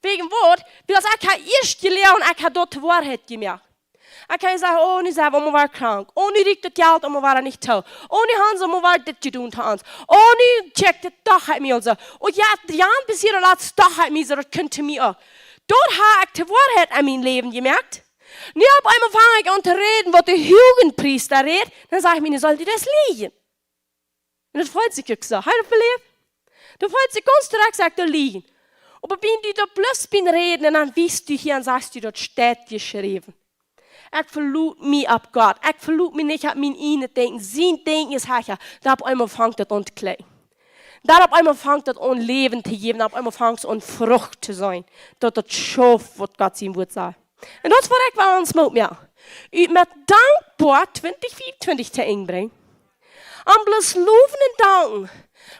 Wäajen waut? Wiels ekj ha ieescht jeläajen, ekj ha daut de Woarheit jemoakt. Ekj kaun sajen, oh, nu sent wie aulemol wada krank. Oh, nu rieekjt daut Jelt aulemol wada nich too. Oh, nu haben see aulemol wada dit jedonen to ons. Oh, nu kjikjt daut doch aun mie soo. Oh jo, jan, bat hia latst doch aun mie soo, daut kunn to mie uk. Daut ha ekj de Woarheit aun mien Läwen jemoakt. Nu opp eemol fang ekj aun to räden, waut de Huagepriesta rät. Dan sajcht miene Seel, du deist lieden. Un daut feelt sikj uk soo. Hast du daut beläft? Daut feelt sikj gaunz trigj, sajcht, daut lieden. Oba wan du daut bloos best räden un dan weetst du hia un sajchst du, daut steit jeschräwen. Ekj veloot mie opp Gott. Ekj veloot mie nich opp mien ieejnet Denkjen. Sien Denkjen es hecha. Dan opp eemol fangt daut aun to kjlinjen. Dan opp eemol fangt daut aun Läwen to jäwen. Dan opp eemol fangt et aun Frucht to sennen. Daut daut schauft, waut Gott sien Wuat sajcht. Un daut es waut ekj well ons Moot moaken. Junt met dankboa twintich vea un twintich to enjbrinjen. Aun bloos lowen un danken.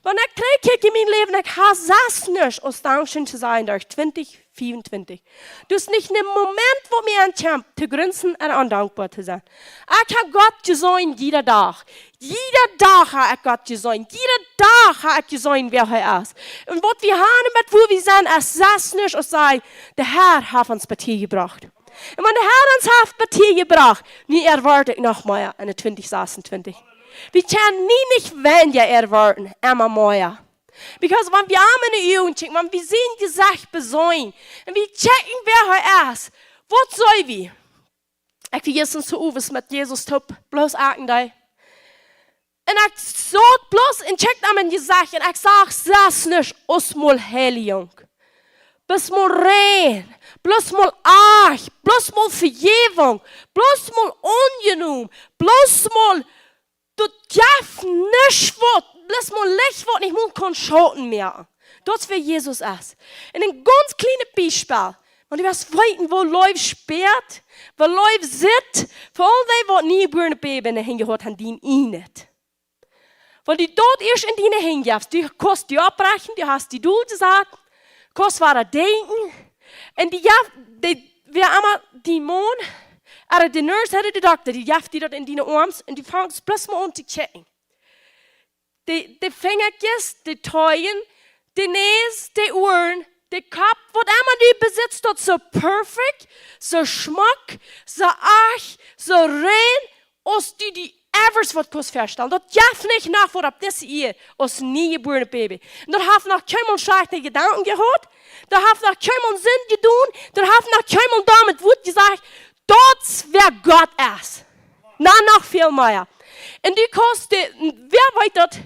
Wan ekj trigjkjikj en mien Läwen, ekj ha sest nuscht aus Dankscheen to sajen derch twintich vea un twintich. Daut's nich een Moment, waut mie aunkjemt, to grunsen ooda ondankboa to sennen. Ekj ha Gott jeseenen jieda Dach. Jieda Dach ha ekj Gott jeseenen. Jieda Dach ha ekj jeseenen, wäa hee es. Un waut wie haben un waut wie sent, es sest nuscht aus sajen, de Herr haft ons bat hia jebrocht. Un wan de Herr ons haft bat hia jebrocht, nu erwoat ekj noch mea en de twintich sasuntwintich. Wie kjennen nie nich weinja erwoaten, emma mea. Because wan wie am en de Uagen kjikjen, wan wie sien Jesecht beseenen, un wie checken, wäa hee es, waut sent wie? Ekj wia jistren soo owes met Jesus toop, bloos ekj un dee. Un ekj saut bloos un checkd am em Jesecht un ekj sach sest nuscht aus mol Heiligung. Bloos mol rein, bloos mol Acht, bloos mol Vejäwunk, bloos mol aunjenomen, bloos mol, daut jeft nuscht waut, bloos mol Licht waut nich mol kaun Schaden moaken. Daut's wäa Jesus es. Un een gaunz kjlienet Biespel. Wan du west weeten, woo Leew spieet, woo Leew sitt, fa aul dee, waut niejebuarne Baby en de Henj jehaut haben, dee ieejnet. Wan du daut ieescht en diene Henj jefst, du kaust die opprechten, du hast die dol jesat, kaust wada denkjen, un dee jeft, dee, wäa emma, dien Maun, ooda de Nurse ooda de Dokta, dee jeft die daut en diene Oarms, un du fangst bloos mol aun to checken. De, de Finjakjes, de Toojen, de Näs, de Uaren, de Kopp, waut emma du besitst, daut soo perfekt, soo schmock, soo acht, soo rein, aus du die ever waut kaust väastalen. Daut jeft nich noch waut opp dise Ieed aus niejebuarnet Baby. Un daut haft noch kjeenmol schlajchte Jedanken jehaut. Daut haft noch kjeenmol Sind jedonen. Daut haft noch kjeenmol doamet Wuat jesajcht. Daut's wäa Gott es. Na, noch väl mea. Un du kaust de, wäa weet daut?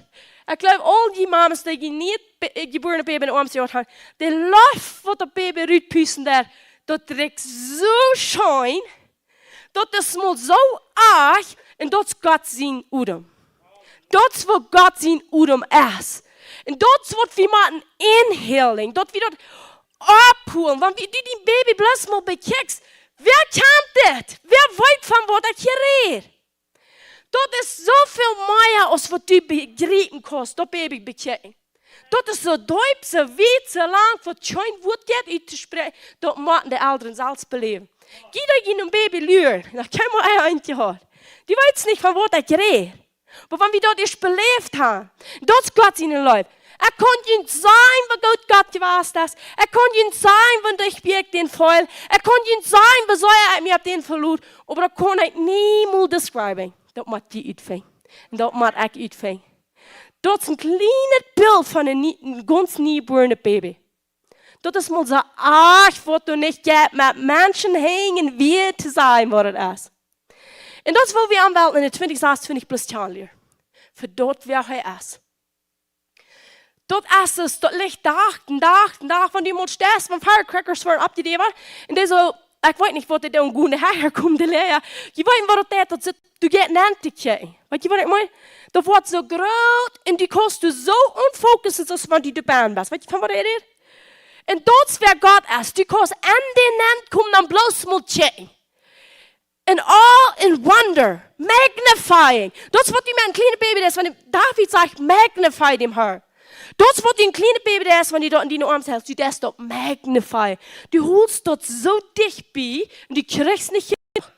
Ekj jleew, aul dee Mames, dee je nie be-, äh, jebuarne Baby en de Oarms jehaut haben, de Loft, waut daut Baby rutpusten deit, daut rikjt soo scheen, daut es mol soo acht, un daut's Gott sien Odem. Daut's waut Gott sien Odem es. Un daut's waut wie motten inhalen, daut wie daut oppholen. Wan wie, du dien Baby bloos mol bekjikjst, wäa kjant dit? Wäa weet von waut ekj hia räd? Daut es soo väl mea aus waut du bejriepen kaust, daut Baby bekjikjen. Daut es soo deep, soo wiet, soo lang, waut kjeen Wuat jeft uttospräakjen, daut motten de Elren selfst beläwen. Jie, dee jie no een Baby luaren, daut kjemt mau een Eindje hia. Du weetst nich, von waut ekj räd. Oba wan wie daut ieescht beläft haben, daut's Gott siene Leew. Ekj kaun junt sajen, woo goot Gott jewast es. Ekj kaun junt sajen, woo dicht bie ekj dän feel. Ekj kaun junt sajen, woo sea ekj mie opp dän veloot. Oba daut kaun ekj niemols describen. Daut mott jie utfinjen. Un daut mott ekj utfinjen. Daut's een kjlienet Bilt von een nie-, een gaunz niejebuarnet Baby. Daut es mau soo acht, waut du nich jeft met Menschen hangen, wäa to sajen, waut daut es. Un daut's woo wie am wellen en de twintich sasuntwintich bloos kjanen lieren. Fa daut, wäa hee es. Daut es, daut licht Dach, een Dach, een Dach, wan du mol steist, wan firecrackers woaren oppjedäwet. Un dee soo, ekj weet nich waut dee doonen, gonen häa, komen de Lea. Jie weeten waut daut deit, daut see doa jeit nenn to kjikjen. Weetst waut ekj meen? Daut woat soo groot un du kaust doa soo unfocused aus wan du doa bennen best. Weetst von waut ekj räd? Un daut es wäa Gott es. Du kaust aun dän nenn komen, dan bloos mol kjikjen. And awe and wonder, magnifying. Daut es waut du met een kjlienet Baby deist, wan David sajcht, magnify dän Harn. Daut es waut du een kjlienet Baby deist, wan du daut en diene Oarms helst, du deist daut magnify. Du holst daut soo dicht bie un du kjrichst nich jenuach.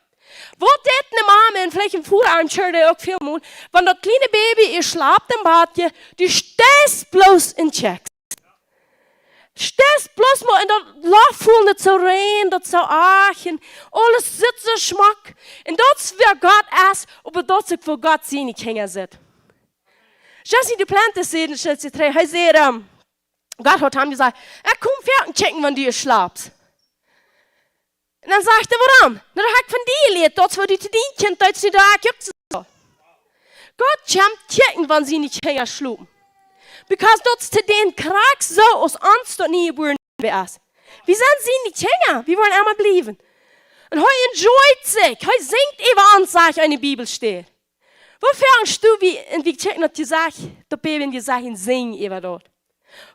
Waut deit eene Mame un veleicht een Voda aun Church uk väl mol, wan daut kjliene Baby ea schlapt em Bad, du steist bloos un kjikjst. Steist bloos mol un daut Loft voll nich soo rein, daut soo ach, un aules sitt soo schmock. Un daut es wäa Gott es, oba daut es uk woo Gott siene Kjinja sitt. Jesse Duplantis säd en Schnitzel dree, hee säd, ähm, Gott haud am jesajcht, ekj kom foaken kjikjen, wan du schlapst. Un dan sajcht hee, wuarom? Na, daut hab ekj von die jelieet, daut es waut du to dien Kjint deetst, nu doo ekj uk soo. Gott kjemt kjikjen, wan siene Kjinja schlopen. Because daut es to dän krakjt soo aus ons daut niejebuarne Baby es. Wie sent siene Kjinja, wie wellen emma bliewen. Un hee enjoyt sikj, hee sinjt äwa ons, sajcht eene Bibelstäd. Woo väl aunstaut wie, un wie kjikjen daut Jesecht, daut Baby em Jesecht un sinjen äwa daut.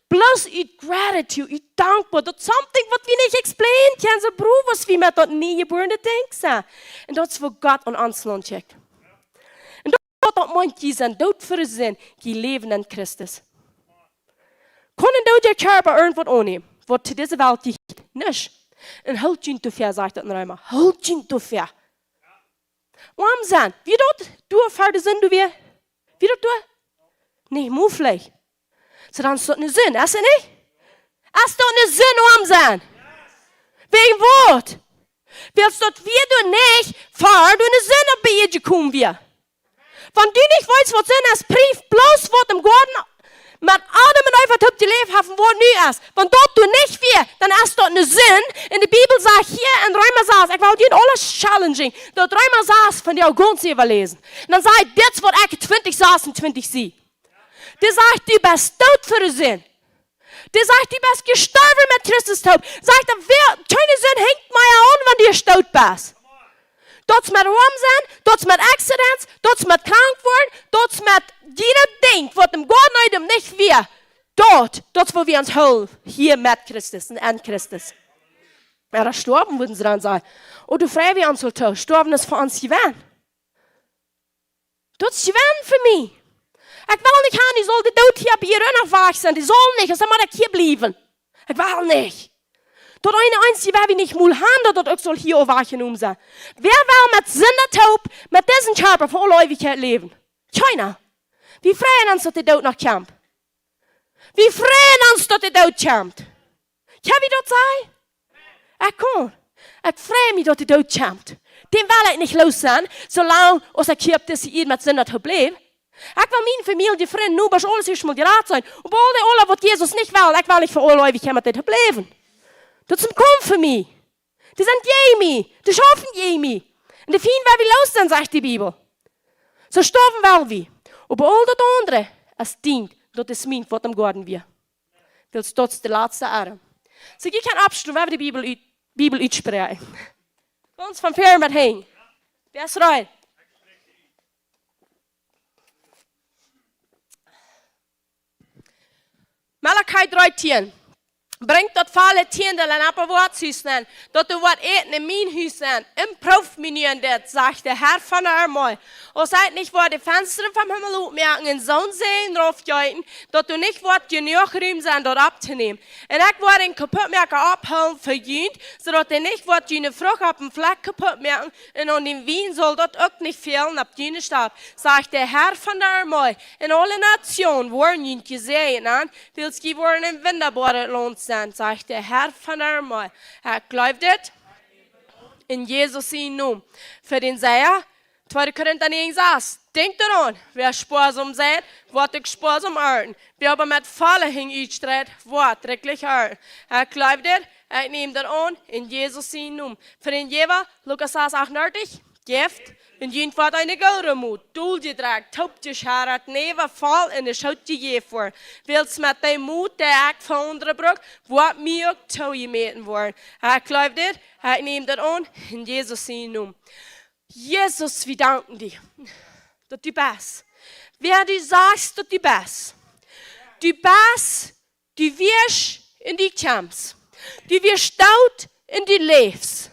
Bloos ut gratitude, ut dankboa. Daut es something waut wie nich explainen kjennen, soo bruck aus wie met daut niejebuarne Dinkj sent. Un daut es woo Gott aun ons Launt kjikjt. Un daut, daut meent, jie sent doot fa de Sind, jie läwen en Christus. Kaun een doodja Kjarpa irjentwaut aunnämen, waut to dise Welt jehieet? Nich. Un hoolt junt doafäa, sajcht daut en Reema. Hoolt junt doafäa. Oam sennen. Wia daut doa ver de Sind, du wia? Wia daut doa? Nich mäajlich. Soo dan es daut ne Sind, es et nich? Es daut ne Sind, oam sennen? Wäajen waut? Wiels daut wia doa nich ver doa ne Sind opp de Ieed jekomen wia. Wan du nich weetst waut Sind es, proow bloos waut em Goaden met Adam un Eva toop jeläft haben, waut nu es. Wan daut doa nich wia, dan es daut ne Sind. Un de Bibel sajcht hia en Reema sas, ekj well die aules challenging, daut Reema sas von die gaunz äwaläsen. Un dan sajcht dit waut ekj twintich sasuntwintich sie. Dee sajcht, du best doot fa de Sind. Dee sajcht, du best jestorwen met Christus toop. Sajcht hee, wäa, kjeene Sind hinjt mea aun, wan du doot best. Daut es met oam sennen, daut es met accidents, daut es met krank woaren, daut es met jieda Dinkj, waut em Goaden Eden nich wia. Daut, daut es woo wie ons hoolen, hia met Christus un en Christus. Oba stoawen, wudden see dan sajen. O, du, frei wie ons aul to, stoawen es fa ons jewenn. Daut es jewenn fa mie. Ekj well nich haben, du saust de Doot hia bie Rönach wajch sennen. Du saust nich, aus dan mott ekj hia bliewen. Ekj well nich. Daut eene eensje, wäa wie nich mol haben, daut daut uk saul hia aufjenomen sennen. Wäa well met Sinda toop, met disen Kjarpa fa aule Eewichkjeit läwen? Kjeena. Wie freien ons, daut de Doot noch kjemt. Wie freien ons, daut de Doot kjemt. Kjenn wie daut sajen? Ekj kaun. Ekj frei mie, daut de Doot kjemt. Dän well ekj nich loos sennen, soo lang aus ekj hia opp dise Ieed met Sinda toop läw. Ekj well miene Famielje, Frind, Nobasch, aules ieescht mol jerat sennen. Oba aul dee aula, waut Jesus nich well, ekj well nich fa aule Eewichkjeit met dee toop läwen. Daut es een Kaumf fa mie. Dee sent jäajen mie. Dee schaufen jäajen mie. Un dee Fient well wie loos sennen, sajcht de Bibel. Soo stoawen well wie. Oba aul daut aundre es dient, daut es mient, waut em Goaden wia. Wiels daut es de latste Adam. Soo, jie kjennen oppstonen, wie woaren de Bibel ut-, Bibel utspräakjen. Gaunz von väaren bat hinjen. Wäa es reed? Malachi dree tieen. Brinjt daut volle Tiendel en opp daut Woakjhus nenn, daut doa woat Äten en mien Hus sennen, un proowt mie nu en dit, sajcht de Herr von de Armee. Aus ekj nich woa de Fenstren vom Himmel opmoaken un soon Säajen raufjeeten, daut doa nich woat jenuach Rum sennen, daut opptonämen. Un ekj woa dän Kaputtmoaka opphoolen fa junt, soo daut hee nich woat june Frucht opp dän Flakj kaputtmoaken, un aun dän Wien saul daut uk nich fälen opp june Stap, sajcht de Herr von de Armee. Un aule Natsjoonen woaren junt jesäajent, wiels jie woaren een wundaboaret Launt sennen, sajcht de Herr von de Armee. Ekj jleew dit. En Jesus sienen Nomen. Fa dän Säaja, tweede Korinta näajen sas. Denkjt doaraun, wäa spoasom seit, woat uk spoasom arnten. Wäa oba met volle Henj utstreit, woat rikjlich arnten. Ekj jleew dit, ekj näm daut aun, en Jesus sienen Nomen. Fa dän Jäwa, Lukas sas achtundartich, jeft, Un junt woat eene goode Mot, dol jedrakjt, toop jescharrat, näwa voll enne Schoot jejäft woaren. Wiels met dän Mot, dän ekj fa aundre bruk, woat mie uk toojemäten woaren. Ekj jleew dit, ekj näm daut aun, en Jesus sienen Nomen. Jesus, wie danken die, daut du best, wäa du sajchst, daut du best. Du best, du wieescht un du kjemst. Du wieescht doot un du läfst.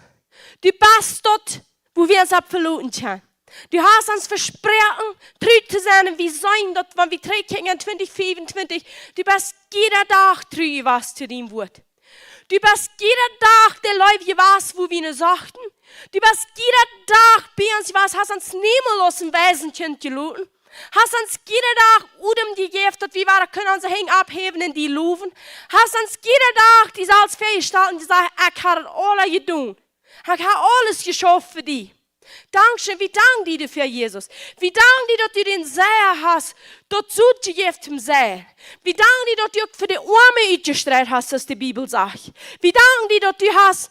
Du best daut, wua wie ons opp veloten kjennen. Du hast ons vesproaken, tru to sennen, un wie seenen daut, wan wie trigjkjikjen en twintich fiefuntwintich, du best jieda Dach tru jewast to dien Wuat. Du best jieda Dach de Leew jewast, wua wie no sochten. Du best jieda Dach bie ons jewast, hast ons niemols aus een Waisenkjint jeloten. Hast ons jieda Dach Odem jejäft, daut wie wada kunnen onse Henj opphäwen un die lowen. Hast ons jieda Dach die selfst väajestalt un jesajcht: "Ekj hab daut aules jedonen. Ekj hab aules jeschauft fa die." Dankscheen, wie danken die doafäa, Jesus. Wie danken die, daut du dän Sän hast, daut soo jejäft to sennen. Wie danken die, daut du uk fa de Oame utjestreit hast, aus de Bibel sajcht. Wie danken die, daut du hast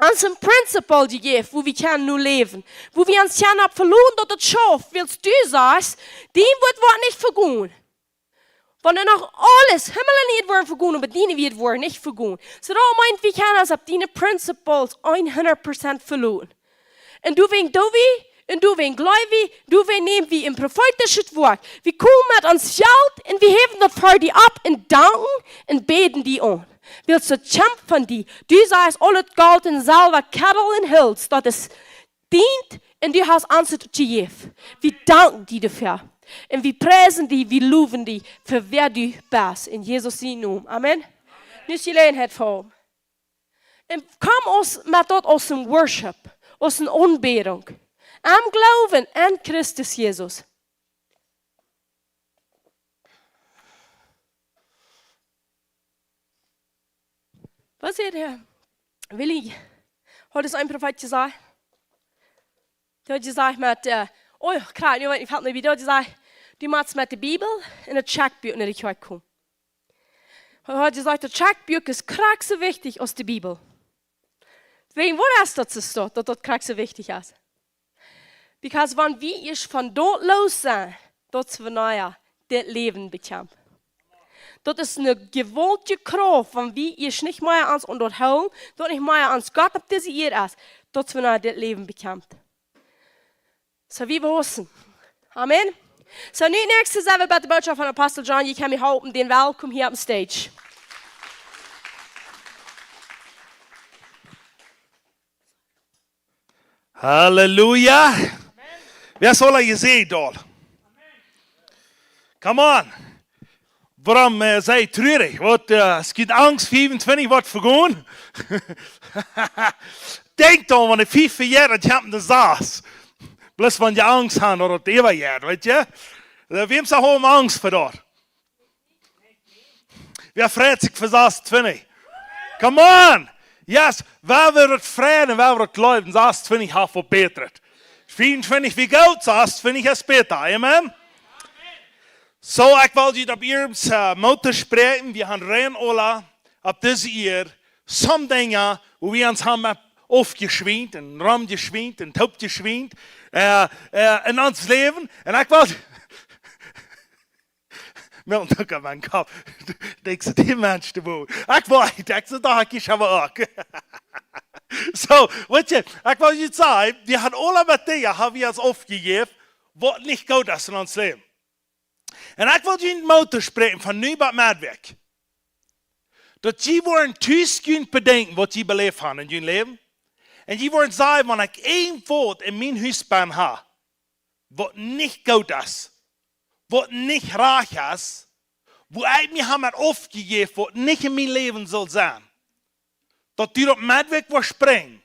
ons een Prinzip jejäft, wua wie kjennen nu läwen, wua wie ons kjennen opp veloten, daut daut schauft, wiels du sajchst, dien Wuat woat nich vegonen. Wan doa noch aules, Himmel un Ieed woaren vegonen, oba dien Wuat woat nich vegonen. Soo daut meent, wie kjennen ons opp diene Prinzip hundat Prozent veloten. Un doawäajen doo wie, un doawäajen jleew wie, doawäajen näm wie een profeetischet Wuat. Wie komen met ons Jelt un wie häwen daut fa die opp un danken un bäden die aun. Wiels daut kjemt von die. Du sajchst: "Aul daut Golt un Selwa, Kjattel un Holt, daut es dien, un du hast ons daut jejäft." Wie danken die doafäa. Un wie priesen die, wie lowen die fa wäa du best. En Jesus sienen Nomen. Amen. Nu es Jeläajenheit fa am. Un kom ons met daut aus een Worship, aus eene Aunbädunk. Aum Gloowen aun Christus Jesus. Waut säd hee? Willi, haud eenen Profeet jesajcht? Dee haud jesajcht met, äh, oh, krakjt, nu weet ekj nich, felt mie wada, dee säd, du motst met de Bibel un daut Kjoakjbuak no de Kjoakj komen. Hee haud jesajcht, daut Kjoakjbuak es krakjt soo wichtich aus de Bibel. Wäajen waut es daut soo, daut daut krakjt soo wichtich es? Because wan wie ieescht von daut loos sent, daut es wanea dit Läwen bekjemt. Daut es eene jewaultje Krauft, wan wie ieescht nich mea ons aun daut hoolen, daut nich mea ons Gott opp dise Ieed es, daut es wanea dit Läwen bekjemt. Soo, wie wausen. Amen. Soo, nu näakjste sent wie bie de Bootschoft von Apostel John. Jie kjennen mie halpen, dän welkom hia opp de Stage. Halleluja. Wäa es aul jesäajent aul? Come on. Wuarom, äh, sie jie trurich? Waut, äh, es jie angst, fiefuntwintich woat vegonen? Denkj dan, wan de fief vejeit, dan kjemt de sas. Bloos wan jie angst haben, daut daut äwa jeit, weet jie? Äh, wäm es aul angst fa daut? Wäa freit sikj fa sastwintich? Come on! Yes, wäa woat freien un wäa woat jleewen, sastwintich haft waut bätret. Fiefuntwintich wia goot, sastwintich es bäta. Amen? Soo, ekj well junt opp ieescht, äh, Moot toospräakjen. Wie haben rein aula opp dise Ieed some Dinja, wua wie ons haben aufjeschwient un romjeschwient un toopjeschwient, äh, äh, en ons Läwen. Un ekj well Milton took up mien Kopp. Denkjst du, dee Mensch, dee woat. Ekj weet, ekj sie doch, ekj hab uk. Soo, weet jie, ekj well junt sajen, wie haben aula met Dinja, haben wie ons aufjejäft, waut nich goot es en ons Läwen. Un ekj well junt Moot toospräakjen von nu bat Meddwäakj. Daut jie woaren tus junt bedenkjen, waut jie beläft haben en jun Läwen. Un jie woaren sajen, wan ekj een Wort en mien Hus bennen hab, waut nich goot es, waut nich rajcht es, wua ekj mie hab met aufjejäft, waut nich en mien Läwen saul sennen, daut du daut Meddwäakj woascht brinjen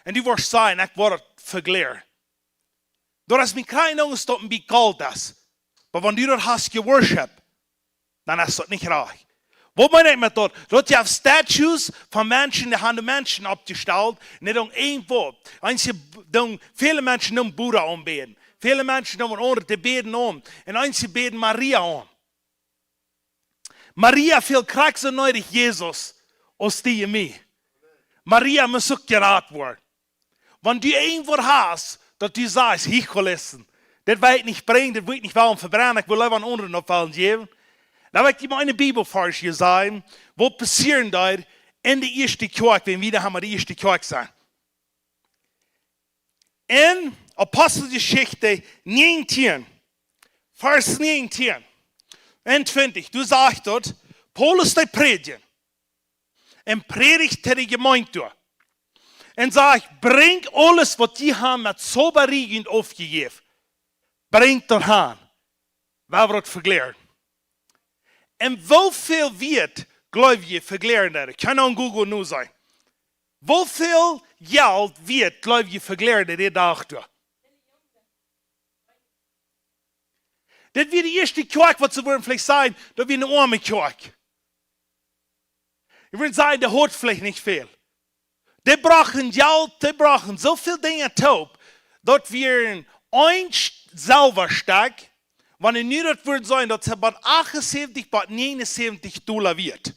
un du woascht sajen, ekj woa daut vejlikjen. Daut es mie kjeen Angst, daut een bät kolt es. Oba wan du daut hast jeworshipped, dan es daut nich rajcht. Waut meen ekj met daut? Daut jeft Statues von Menschen, dee haben de Menschen oppjestalt, un dee doonen een Wort. Eenje doonen, väle Menschen doonen Buddha aunbäden. Väle Menschen doonen aundre dee bäden aun. Un eenje bäden Maria aun. Maria fält krakjt soo needich Jesus aus die un mie. Maria mott uk jerat woaren. Wan du een Wort hast, daut du sajchst: "Hee, Kolisten, dit well ekj nich brinjen, dit well ekj nich wellen vebrennen, ekj well leewa aundre noch wellen jäwen." Dan well ekj die mol een Bibelvarsch hia sajen, waut passieren deed enne ieeschte Kjoakj, wan wie dan haben de ieeschte Kjoakj sent. En Aposteljeschicht näajentieen, Varsch näajentieen un twintich, doa sajcht daut, Paulus deed prädjen un prädicht to de Jemeent doa. Un sajcht: "Brinjt aules, waut jie haben met Zaubarie aufjejäft, brinjt daut han, woa wie daut vekjlieren." Un woo väl wieet, jleew jie, vekjlieren daut? Kaun aun Google nu seenen. Woo väl Jelt wieet, jleew jie, vekjlieren daut dän Dach doa? Dit wia de ieeschte Kjoakj, waut see wudden veleicht sajen, daut wia eene oame Kjoakj. Wie wudden sajen, dee haud veleicht nich väl. Dee brochten Jelt, dee brochten soo väl Dinja toop, daut wia een Eenz Selwastekj, wan nu daut wudd sennen, daut es bie achtunsäwentich, bie näajenunsäwentich Dolla wieet.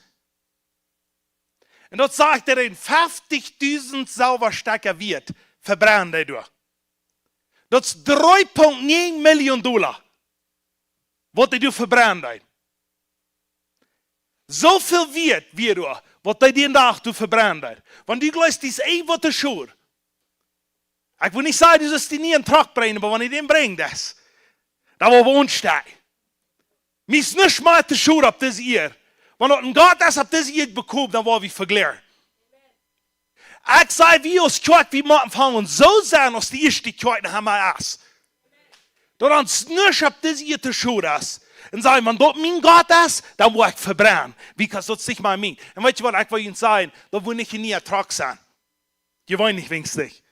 Un daut sajcht, daut een feftichdusent Selwastekja wieet, vebrennen dee doa. Daut es dree Punkt näajen Million Dolla, waut dee doa vebrennen deeden. Soo väl wieet wia doa, waut dee dän Dach doa vebrennen deeden. Wan du jleefst, daut es een waut de Schur. Ekj well nich sajen, du sust die nich een Truck brinjen, oba wan du dän brinjst, dan woa wie ons stoawen. Mie es nuscht mea to schod opp dise Ieed. Wan daut een Gott es opp dise Ieed bekomen, dan woa wie vekjlieren. Ekj saj, wie aus Kjoakj, wie motten aunfangen soo sennen aus de ieeschte Kjoakj en Hamadas. Daut ons nuscht opp dise Ieed to schod es. Un sajen, wan daut mien Gott es, dan woa ekj vebrennen. Because daut es nich mea mien. Un weetst du waut, ekj well die sajen, daut woat nich een niea Truck sennen. Jie weeten nich, weens nich.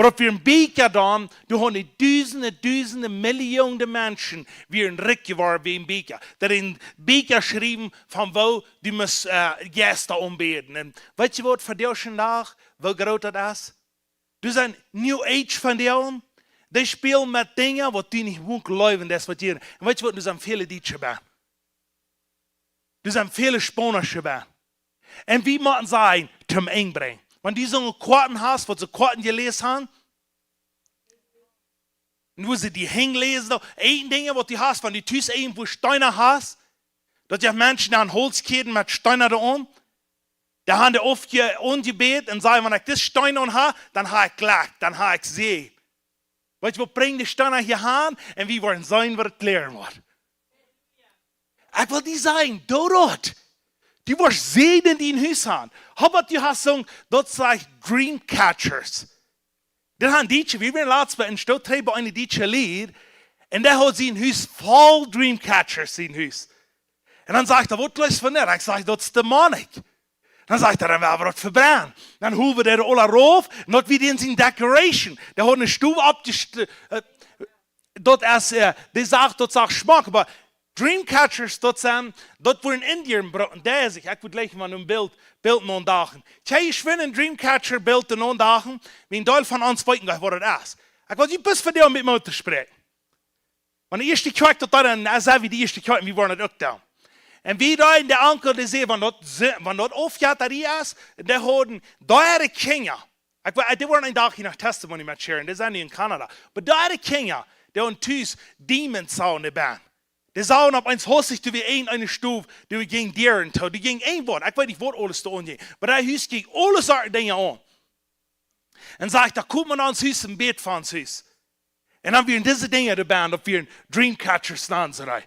Oba daut wia een Bieekja dan, doa haben dusende, dusende, Millionen Menschen wieren rikj jeworden wäajen Bieekja. Daut een Bieekja schriewen von woo du must, äh, Jeista aunbäden. Un weetst du waut, vondoag dän Dach, woo groot daut es? Doa sent New Age von dee, dee spälen met Dinja, waut du nich mol jleewen deist, waut hia. Un weetst du waut, doa sent väle Dietsche bie. Doa sent väle Spaunische bie. Un wie motten see toom Enj brinjen. Wan du soone Koaten hast, waut see Koaten jeläst haben, un woo see die hinläsen, een Dinkj, waut du hast, wan du tus irjentwua Steena hast, daut du Menschen aun Holz kjäden met Steena doa aun, dee haben dee aufje-, aunjebät un sajen, wan ekj dise Steena aun hab, dan hab ekj Jlekj, dan hab ekj Säajen. Weetst du waut, brinj de Steena hia han un wie woaren seenen, waut et kjlieren woat. Ekj well die sajen, doo daut. Du woascht Säajen en dien Hus han. Hia waut du hast, soo, daut sajcht Dreamcatchers. Daut haben Dietsche, wie wieren latst bie een Stoot bie een Dietsche Lied, un dee haud sien Hus voll Dreamcatchers, sien Hus. Un dan sajcht hee: "Waut jleefst von daut?" Ekj saj: "Daut es demonic." Dan sajcht hee: "Dan woa wie daut vebrennen." Dan hoolen wie daut aula rauf, un daut wia dan sien Decoration. Dee haud eene Stow oppjest-, äh, daut es, äh, dee sach, daut sach schmock, oba Dreamcatchers, daut sent, daut woaren Indieren brucken, dee sikj, ekj wudd jlikj mol een Bilt, Bilt nodachen. Kjikj, ekj well een Dreamcatcher Bilt nodachen, een Deel von ons weeten nich, waut daut es. Ekj well die bloos vondoag met mol to spräakjen. Wan de ieeschte Kjoakj daut dan, dan sent wie de ieeschte Kjoakj, wie woaren daut uk doonen. Un wie doa en de Onkel, dee säd, wan daut se-, wan daut Aufjettarie es, un dee hauden doa äare Kjinja. Ekj wa-, dee woaren een Dach hia noch Testimony met sharen, dee sent nu en Kanada. Oba doa äare Kjinja, dee hauden tus Demons aun de Bän. Dee sagen opp eemol hastich, doa wia een, eene Stow, doa jinkj Dieren too, doa jinkj een Wort, ekj weet nich, waut aules doa aunjinkj. Oba daut Hus jinkj aule Sorten Dinja aun. Un sajcht, doa kjeem eena aun ons Hus un bäd fa ons Hus. Un dan wieren dise Dinja doa bie, daut wieren Dreamcatchers, nanen see dee.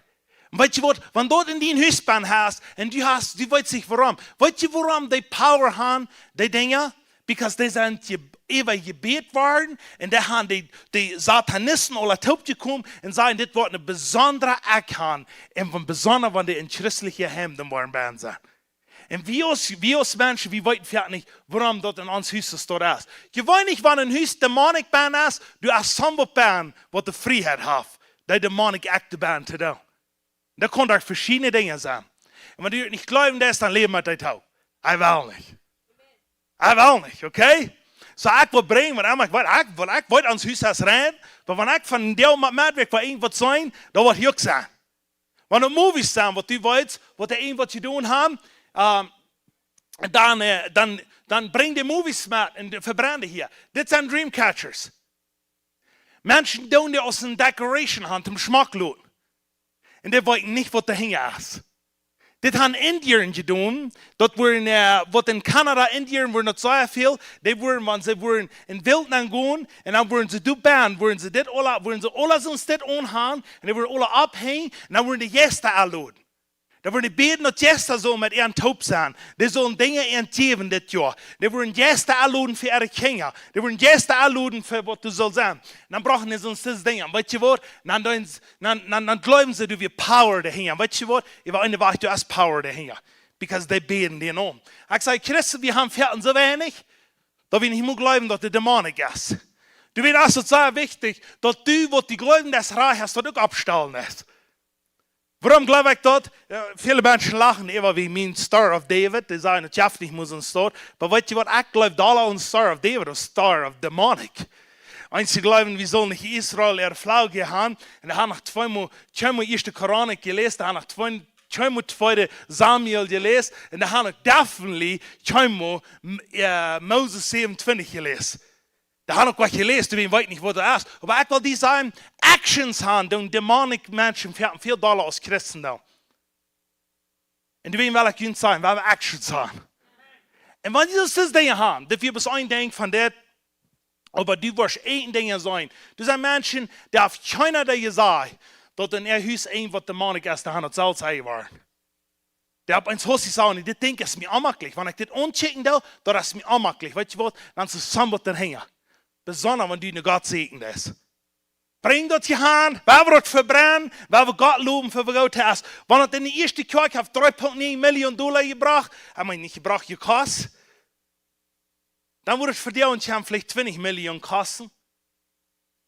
Un weetst du waut, wan daut en dien Hus bie hast, un du hast, du weetst nich wuarom. Weetst du, wuarom dee Power haben, dee Dinja? Because dee sent je-, äwa jebät worden, un dee haben dee, dee Satanisten aula toopjekomen un sajen, dit woat eene besondre Akj haben, un von besonda, wan dee en christlichet Heim dan woaren bie sennen. Un wie aus, wie aus Menschen, wie weeten foaken nich, wuarom daut en ons Hus soo es. Jeweenlich, wan een Hus demonic bie es, doa es somebody bie, waut de Frieheit haft, dee demonic Akj bie to doonen. Daut kaun doa veschiedne Dinja sennen. Un wan du nich jleewen deist, dan läw met dee too. Ekj well nich. Ekj well nich, okay? Soo, ekj well brinjen, waut ekj weet, ekj, waut ekj weet, ons Hus es rein, oba wan ekj vondoag met, met, ekj well irjentwaut seenen, dan woat hia uk sennen. Wan doa Movies sent, waut du weetst, waut dee irjentwaut jedonen haben, ähm, dan, äh, dan, dan brinj dee Movies met un dee vebrenn dee hia. Dit sent Dreamcatchers. Menschen doonen dee aus eene Decoration han, toom schmock loten. Un dee weeten nich, waut doahinja es. Dit han Indieren jedonen. Daut wieren, äh, waut en Kanada, Indieren wieren daut sea väl. Dee wieren, wan see wieren em Welt nenn gonen, un dan wieren see doa bennen, wieren see dit aula, wieren see aula soo dit aunhan, un dee wieren aula aufhenjen, un dan wieren dee Jeista enloden. Dan wieren dee bäden, daut Jeista sullen met an toop sennen. Dee sullen Dinja an jäwen dit Joa. Dee wieren Jeista enloden fa äare Kjinja. Dee wieren Jeista enloden fa waut doa saul sennen. Un dan brochten dee soo dise Dinja. Weetst waut? Dan, dan, dan, dan, dan jleewen see, doa wia Power doahinja. Weetst waut? Äwa eene Wajch, doa es Power doahinja. Because dee bäden dee aun. Ekj saj, Christen, wie han Fäaten soo weinich, daut wie nich mea jleewen, daut de Dämon es. Du weetst, daut es sea wichtich, daut du, waut du jleewen deist, rajcht hast, daut uk oppstalen deist. Wuarom jleew ekj daut? Jo, väle Menschen lachen äwa wie mien Star of David. Dee sajen, daut jeft nich mea soon Star. Oba weetst waut, ekj jleew dolla aun Star of David aus Star of Demonic. Eenje jleewen, wie sellen nich Israel äare Flagg han. Un dee han noch tweemol, tweemol Ieeschte Chronik jeläst, dee han noch twee, tweemol Tweede Samuel jeläst. Un dee han noch definitely tweemol, m-, äh, Moses säwenuntwintich jeläst. Dee han uk waut jeläst, dee weeten nich, waut daut es. Oba ekj well die sajen, Actions han, doonen demonic Menschen väl, väl dolla aus Christen doonen. Un doawäajen well ekj junt sajen, wie haben Actions han. Un wan du soo Dinja hast, daut wie bloos een Dinkj von dit, oba du woascht een Dinkj sennen. Doa sent Menschen, dee haft kjeena die jesajcht, daut en äa Hus een waut demonic es, dee han daut selfst aunjeworden. Dee opp eemol hia sajen, dit Dinkj es mie onmäajlich. Wan ekj dit aunkjikjen doo, daut es mie onmäajlich. Weetst waut? Dan es doa something doahinja. Besonda wan du no Gott sieekjen deist. Brinj daut hia han, wie woaren daut vebrennen, wie woaren Gott lowen fa waut hee es. Wan daut en de ieeschte Kjoakj haft dree Punkt näajen Millionen Dolla jebrocht, ekj meen, nich jebrocht, jekost, dan woat daut fa die un veleicht twintich Millionen kosten.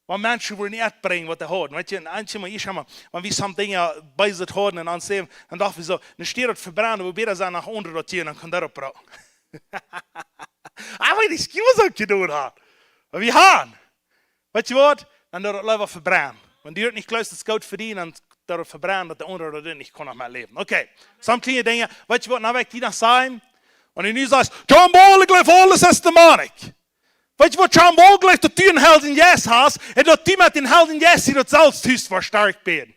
Wan Menschen wudden nich brinjen, waut dee hauden. Weetst, un eenjemol, ekj saj mau, wan wie something, jo, bie sikj hauden un aun säwen, dan docht wie soo, dan stieet daut vebrennen, woo bäta sent noch aundre daut hia, dan kaun daut oppbrucken. Ekj weet nich, ekj mott uk jedonen han. Oba wie han. Weetst waut? Dan doa daut leewa vebrennen. Wan du daut nich jleefst, daut es goot fa die, dan doa daut vebrennen, daut de aundre daut nich kaun noch mea läwen. Okay, some kjliene Dinja. Weetst waut, nu well ekj die noch sajen. Wan du nu sajst, John Paul, ekj jleew aules es demonic. Weetst waut, John Paul jleeft, daut du een Heiljen Jeist hast, un daut du met dän Heiljen Jeist die daut selfst tust, woascht stark bäden.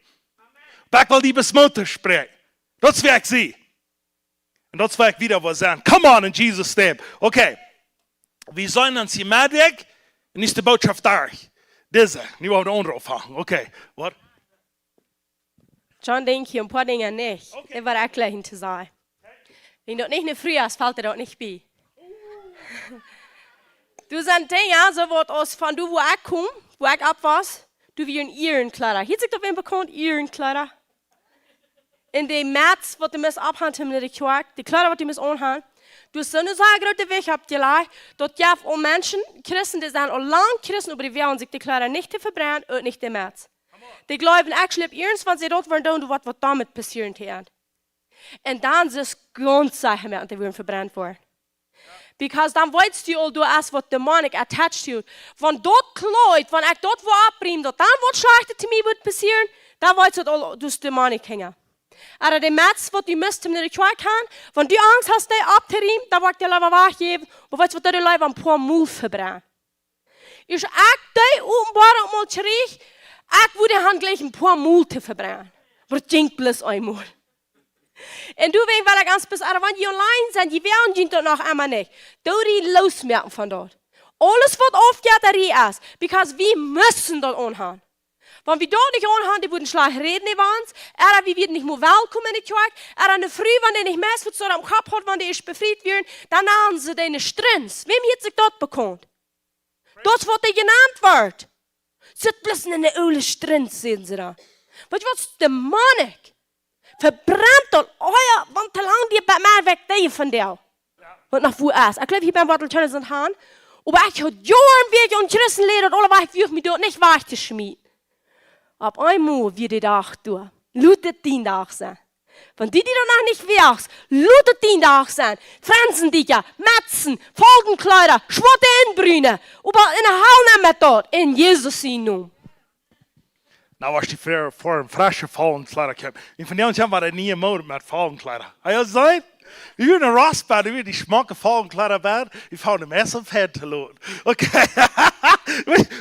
Oba ekj well die Moot toospräakjen. Daut es wäa ekj sie. Un daut es wäa ekj wada well sennen. Come on, in Jesus' name. Okay. Wie sent ons hia Montag, un es de Botschaft doa. Dise, nu woa wie de aundre aunfangen. Okay, waut? John, denkj hia een poa Dinja nich. Okay. Ekj woa uk jlikj to sajen. Wan daut nich eene Fru es, felt dee daut nich bie. Doa sent Dinja, soo waut aus von doa, wua ekj kom, wua ekj oppwoss, doa wieren Ierenkjleeda. Hia es daut, wan bekaunt, Ierenkjleeda. Un de Mats, waut du must opphan, toom no de Kjoakj, de Kjleeda, waut du must aunhan. Doa es soone sea groote Wajch oppjelajcht, daut jeft aul Menschen, Christen, dee sent aul lang Christen, oba dee woagen sikj de Kjleeda nich to vebrennen un nich de Mats. Dee jleewen actually, wan see daut woaren doonen, woat waut doamet passieren to an. Un dan es gaunz secha, un dee woaren vebrennt woaren. Because dan weetst du aul, doa es waut demonic attached to you. Wan daut Kjleet, wan ekj daut woa opriemen, daut dan waut Schlajchtet to mie woat passieren, dan weetst du aul, daut es demonic hinja. Oba de Mats, waut du must, om no de Kjoakj gonen, wan du Angst hast, dee opptoriemen, dan woa ekj dee leewa wajchjäwen, oba weetst waut, doo dee leewa een poa mol vebrennen. Aus ekj dee Openboarunk mol kjrieech, ekj wudd dee han jlikj een poa mol to vebrennen. Oba daut jinkj bloos eemol. Un doawäajen well ekj ons bloos, wan jie online sent, jie woaren junt daut noch emma nich. Doo die loosmoaken von daut. Aules waut Aufjettarie es, because wie musten daut aunhan. Wan wie daut nich aunhauden, dee wudden schlajcht räden äwa ons, oda wie wieren nich mea welkom en de Kjoakj, oda eene Fru, wan dee nich mea waut see aum Kopp haud, wan dee es befriet worden, dan nanen see dee eene Strunz. Wäm hieet sikj daut bekaunt? Daut es waut dee jenant woat. Sitt bloos enne oole Strunz, säden see dan. Weetst waut, es demonic. Vebrennt daut, oh jo, wan to lang die bie mie wajch dee von die. Waut noch wua es. Ekj jleew, hia bie Bottle Challenge sent han. Oba ekj haud Joaren, wia ekj aun Christen lieed, daut aule wajch, wua ekj mie daut nich wajch to schmieten. Opp eemol wia de Dach doa. Lot et dien Dach sennen. Wan du die daut noch nich wajchst, lot et dien Dach sennen. Frensen die jo, Metzen, Folgenkjleeda, schwoate Inbrüne. Oba enne Hal nemt daut, en Jesus sienen Nomen. Nu woascht du ver, ver een fresche Folgenkjleeda kjeepen. Un von die haben wie eene niee Mood met Folgenkjleeda. Hast du daut jeseenen? Wie wieren en Rostbad, wie wieren dee schmocke, faulen Kjleeda bie, wie fungen daut meist opp Fett to loten. Okay.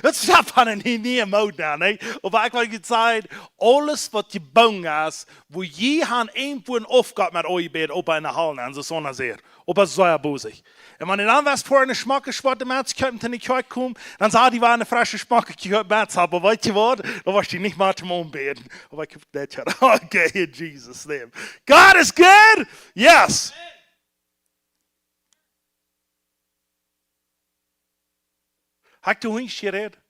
Daut es von een nieen Mood aun, nä? Oba ekj well junt sajen, aules waut jebungen es, wua jie han irjentwua een Aufgott met oajebät, oba enne Hal, un soo sona sea. Oba sea bosich. Un wan du dan west fa eene schmocke schwoate Mats kjeepen, to de Kjoakj komen, dan saj dee, wie eene fresche schmocke Kjoakj Mats haben, oba weetst du waut? Dan woascht du nich mea toom aunbäden. Oba ekj hab daut jo. Okay, in Jesus' name. God is good. Yes. Hab ekj to Hunj jerät?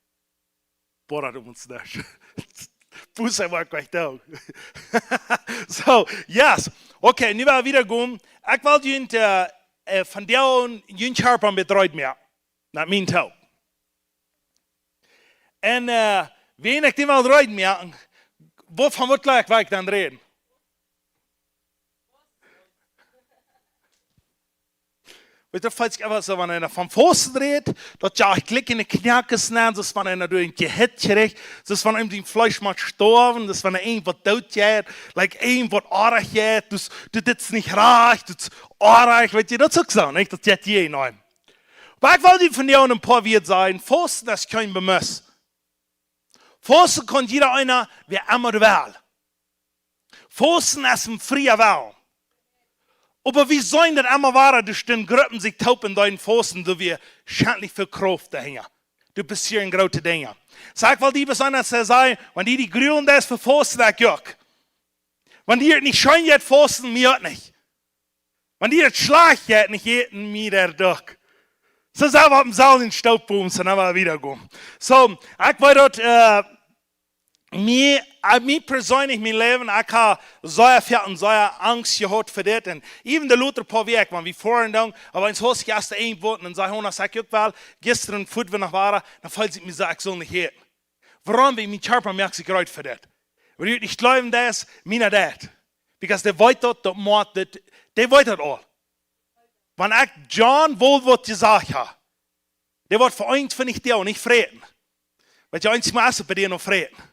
Boah, daut ons nich. Pus, ekj woa krakjt doonen. So, yes. Okay, nu woa wie wieda gonen. Ekj well junt, äh, äh, von dän, jun Kjarpa bedreit moaken. Daut meent hell. Un, äh, wan ekj dän well bedreit moaken, wua, von waut jlikj woa ekj dan räden? Weetst du, feelt sikj emma soo, wan eena von Fausten rät, daut jo, ekj jlikj enne Knoakes nenn, soo aus wan eena doa een Jehitt kjricht, soo aus wan eenem sien Fleesch mott stoawen, soo aus wan irjentwaut doot jeit, like, irjentwaut oajch jeit, dus, du, dit es nich rajcht, dit es oajch, weetst du, daut es uk soo, nich? Daut jeit je en eenem. Oba ekj well die von dee een poa Wieed sajen, Fausten es kjeen Bemust. Fausten kaun jieda eena, wäa emma well. Fausten es een fria Wellen. Oba wie seenen daut emma wada, doa stonen Gruppen sikj toop un deeden fausten, doa wia schentlich väl Krauft doahinja. Doa passieren groote Dinja. Saj ekj, well die besonda sajen, wan die, die grulen, daut es fa Fausten, ekj uk. Wan die daut nich scheen jeit, fausten, mie uk nich. Wan die daut schlajcht jeit, nich äten, mie daut uk. Soo sell wie opp demselwjen Stoop bowen, soo dan woa wie wieda gonen. So, ekj weet daut, äh, mie, äh, mie perseenlich, mien Läwen, ekj hab sea väl un sea Angst jehaut fa dit. Un even de latste poa Wäakj, wan wie foaren dan, oba wan ekj jistren ieescht äten wull, dan säd Jonas, ekj uk well, jistren foat wie no Wada, dan feeld ekj mie soo, ekj saul nich äten. Wuarom? Wiels mien Kjarpa moakt sikj reed fa dit. Wan du nich jleewen deist, mie nich daut. Because dee weet daut, daut mott dit, dee weet daut aul. Wan ekj John woll waut jesajcht hab, dee woat fa eenuntwintich Doag nich fräten. Weetst du, eent mott eascht bie dän noch fräten.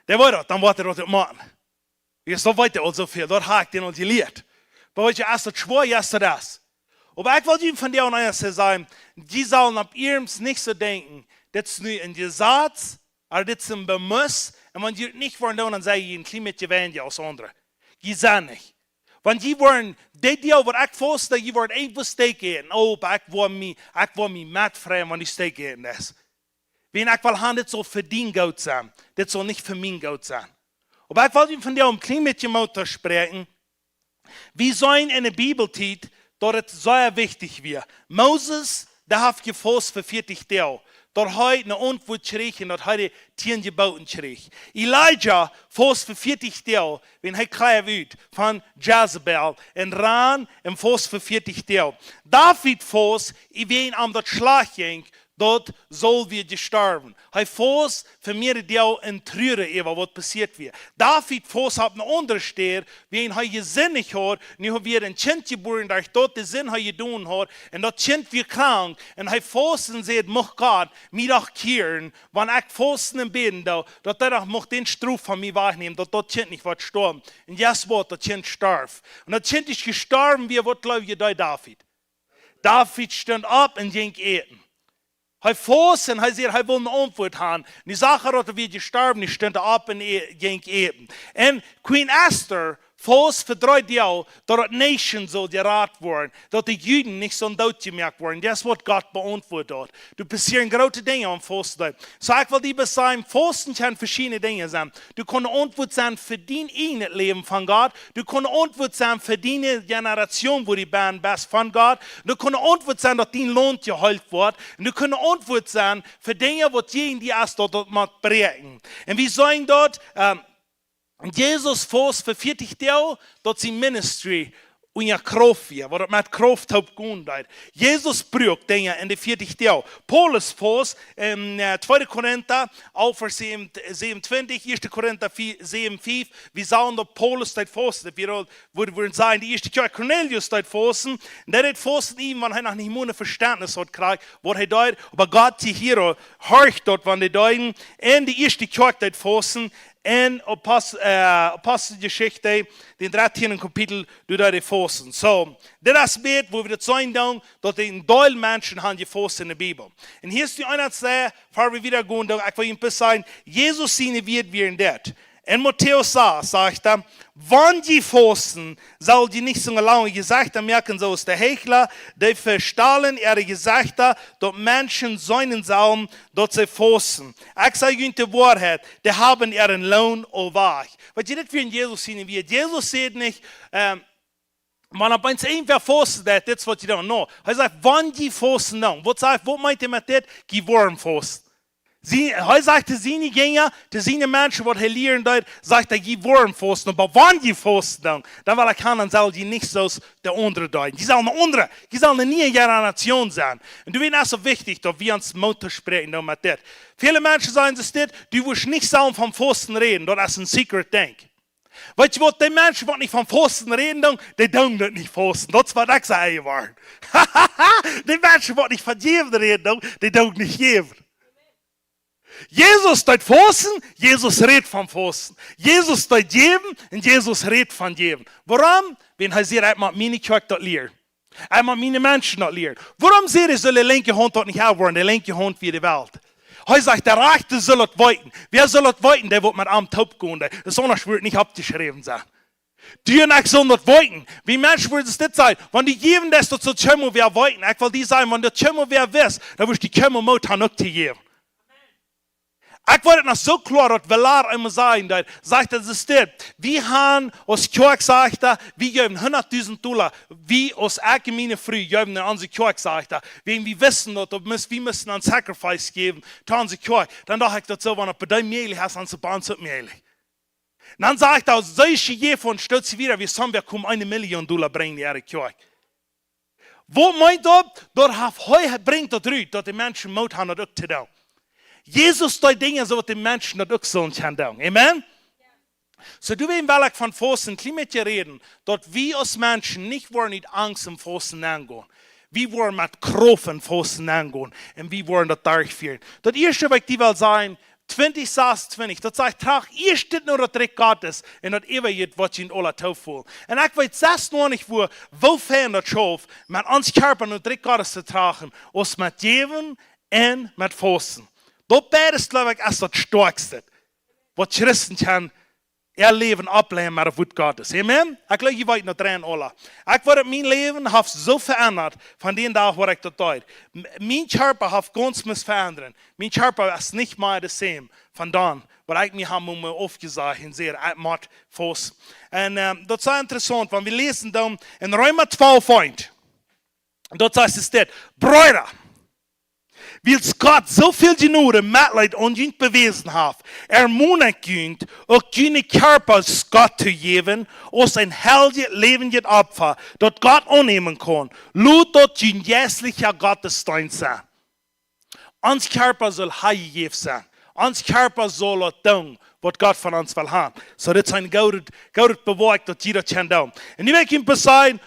Dee weet daut, dan woat hee daut moaken. Wiels daut weet hee aul soo väl, daut hab ekj dän aul jelieet. Oba weetst du, aus daut schwoa es, daut es. Oba ekj well junt von dee aun eent sajen, dee sellen opp iernst nich soo denkjen, dit es nu een Jesaz, ooda dit es een Bemust, un wan dee daut nich woaren doonen, dan sent dee een kjlien bät weinja aus aundre. Dee sent nich. Wan dee woaren, dee Doag waut ekj fausten, dee woaren irjentwua Steak äten, oh, oba ekj woa mie, ekj woa mie met freien, wan dee Steak äten es. Wan ekj well han, dit saul fa dien Goot sennen. Dit saul nich fa mien Goot sennen. Oba ekj well junt von dee een kjlien bät Moot toospräakjen. Wie seenen enne Bibeltiet, daut et sea wichtich wia. Moses, dee haft jefaust fa vieetich Doag. Daut hee eene Auntwuat kjrieech un daut hee de tieen Jeboten kjrieech. Elijah faust fa vieetich Doag, wan hee kjrieech ut von Jezebel un rand un faust fa vieetich Doag. David faust, wan am daut schlajcht jinkj, daut Saul wia jestorwen. Hee faust fa mea Doag un truad äwa waut passieet wia. David faust opp eene aundre Städ, wiels hee jesindicht haud, nu haud hee een Kjint jebuaren, derch daut de Sind hee jedonen haud, un daut Kjint wia krank, un hee faust un säd, mucht Gott mie doch kjieren, wan ekj fausten un bäden doo, daut hee doch mucht dän Strof von mie wajchnämen, daut daut Kjint nich woat stoawen. Un guess what, daut Kjint storf. Un daut Kjint es jestorwen, wia waut jleew jie deed David? David stunt opp un jinkj äten. Hee faust un hee säd, hee wull eene Auntwuat han. Nu sach hee daut hee wia jestorwen, nu stunt hee opp un ä-, jinkj äten. Un Queen Esther faust fa dree Doag, daut daut Nation saul jerat woaren, daut de Juden nich sullen dootjemoakt woaren. Daut es waut Gott beauntwuat haud. Doa passieren groote Dinja aun Fausten. So, ekj well die bloos sajen, Fausten kaun veschiedne Dinja sennen. Daut kaun eene Auntwuat sennen fa dien ieejnet Läwen von Gott. Daut kaun eene Auntwuat sennen fa diene Generation, wua du best, best von Gott. Daut kaun eene Auntwuat sennen, daut dien Launt jeheelt woat. Un daut kaun eene Auntwuat sennen fa Dinja, waut jäajen die es, daut daut mott bräakjen. Un wie seenen daut, ähm, Jesus faust fa vieetich Doag, daut sien Ministry unja Krauft wia, waut daut met Krauft toop gonen deed. Jesus bruak Dinja enne vieetich Doag. Paulus faust en, äh, tweede Korinta, alf Varsch säwen, säwenuntwintich, ieeschte Korinta vea, säwen, fief, wie sagen daut Paulus deed fausten. Wie wudden, wudden sajen, de ieeschte Kjoakj, Cornelius deed fausten, un dee deed fausten, wan hee noch nich mol een Vestentnis haud jekjräajen, waut hee deed, oba Gott, dee hia horcht daut, waut dee deeden, un de ieeschte Kjoakj deed fausten, en Apostel, äh, Aposteljeschicht, dän dartienden Kapitel, doa deeden dee fausten. So, dit es een bät, woo wie daut seenen doonen, daut een Deel Menschen haben jefaust en de Bibel. Un hia es dee eene Säd, ver wie wieda gonen, dan ekj well een bät sajen, Jesus siene Wieed wieren dit. En Matäus sas, sajcht hee, wan jie fausten, sell jie nich soo lange Jesechta moaken, soo aus de Heichla, dee vestalen äare Jesechta, daut Menschen seenen sellen, daut see fausten. Ekj saj junt de Woarheit, dee haben äaren Loon aul wajch. Waut jie dit fa en Jesus siene Wieed. Jesus sajcht nich, ähm, wan opp eemol eena fausten deit, dit es waut jie doonen. No, hee sajcht, wan jie fausten doonen. Waut sajcht, waut meent hee met dit? Jie woaren fausten. See, hee sajcht to siene Jinja, to siene Menschen, waut hee lieren deed, sajcht hee, jie woaren fausten. Oba wan jie fausten doonen, dan well ekj han, dan sell jie nich soo aus de aundre deeden. Jie sellen een aundra, jie sellen eene niee Generation sennen. Un doawäajen es et soo wichtich, daut wie ons Moot toospräakjen doonen met dit. Väle Menschen sajen, es dit, du woascht nich sellen von fausten räden, daut es een secret thing. Weetst du waut, dee Menschen, waut nich von fausten räden doonen, dee doonen daut nich fausten. Daut es waut ekj saj, jie woaren. Dee Menschen, waut nich von jäwen räden doonen, dee doonen nich jäwen. Jesus deed fausten, Jesus rät von fausten. Jesus deed jäwen un Jesus rät von jäwen. Wuarom? Wiels hee sajcht, ekj mott miene Kjoakj daut lieren. Ekj mott miene Menschen daut lieren. Wuarom sajcht hee, sell de linkje Haunt daut nich haben woaren, de linkje Haunt wia de Welt? Hee sajcht, de rajchte saul daut weeten. Wäa saul daut weeten? Dee waut met am toop gonen deit. Daut es aundasch, wudd nich oppjeschräwen sennen. Du un ekj sellen daut weeten. Wie Menschen wudden dit sajen, wan du jäwen deist, daut saul kjeenmol wäa weeten. Ekj well die sajen, wan daut kjeenmol wäa wist, dan wurscht du kjeenmol Moot haben uk to jäwen. Ekj weet et noch soo kloa, daut Velar eemol säd, daut, sajcht hee, es dit, wie haben aus Kjoakj, sajcht hee, wie jäwen hundatdusent Dolla, wie aus ekj un miene Fru jäwen no onse Kjoakj, sajcht hee, wäajen wie wisten daut, daut must, wie musten een sacrifice jäwen to onse Kjoakj. Dan docht ekj daut soo, wan et bie dee mäajlich es, dan es et bie ons uk mäajlich. Dan sajcht hee, aus see jejäft un steit see wieda, wie somewhere komen eene Million Dolla brinjen no äare Kjoakj. Waut meent daut? Daut haft hee, hee brinjt daut rut, daut de Menschen Moot haben daut uk to doonen. Jesus deed Dinja soo, daut de Menschen daut uk sellen kjennen doonen. Amen? So, doawäajen well ekj von fausten een kjlien bät räden, daut wie aus Menschen nich woaren ut Angst em Fausten aungonen. Wie woaren met Krauft em Fausten aungonen. Un wie woaren daut derchfieren. Daut ieeschte, waut ekj die well sajen, twintich sas twintich, daut sajcht, tracht ieescht no daut Rikj Gottes un daut Eewje woat junt aules toofaulen. Un ekj weet selfst noch nich, woo, woo fein daut schauft, met ons Kjarpa no daut Rikj Gottes to trachten, aus met jäwen un met fausten. Daut beides, jleew ekj, es daut stoakjste, waut Christen kjennen äa Läwen oppleien met daut Wuat Gottes. Amen? Ekj jleew, jie weeten daut rein aula. Ekj weet, daut mien Läwen haft soo veendat von dän Dach, waut ekj daut deed. M-, mien Kjarpa haft gaunz must veendat. Mien Kjarpa es nich mea de same von dan, waut ekj mie hab mol aufjesajcht un säd, ekj mott fausten. Un, ähm, daut es interessaunt, wan wie läsen dan en Reema twalf eent. Daut sajcht et dit, Breeda, wiels Gott soo väl Jnod un Metleet aun junt bewäsen haft, ermon ekj junt, uk june Kjarpas Gott to jäwen, aus een heiljet, läwendjet Opfa, daut Gott aunnämen kaun. Lot daut jun jeistlicha Gottesdeenst sennen. Ons Kjarpa saul hee jejäft sennen. Ons Kjarpa saul daut doonen, waut Gott von ons well haben. So, dit es een goodet, goodet Bewoat, daut jie daut kjennen doonen. Un nu well ekj junt sajen,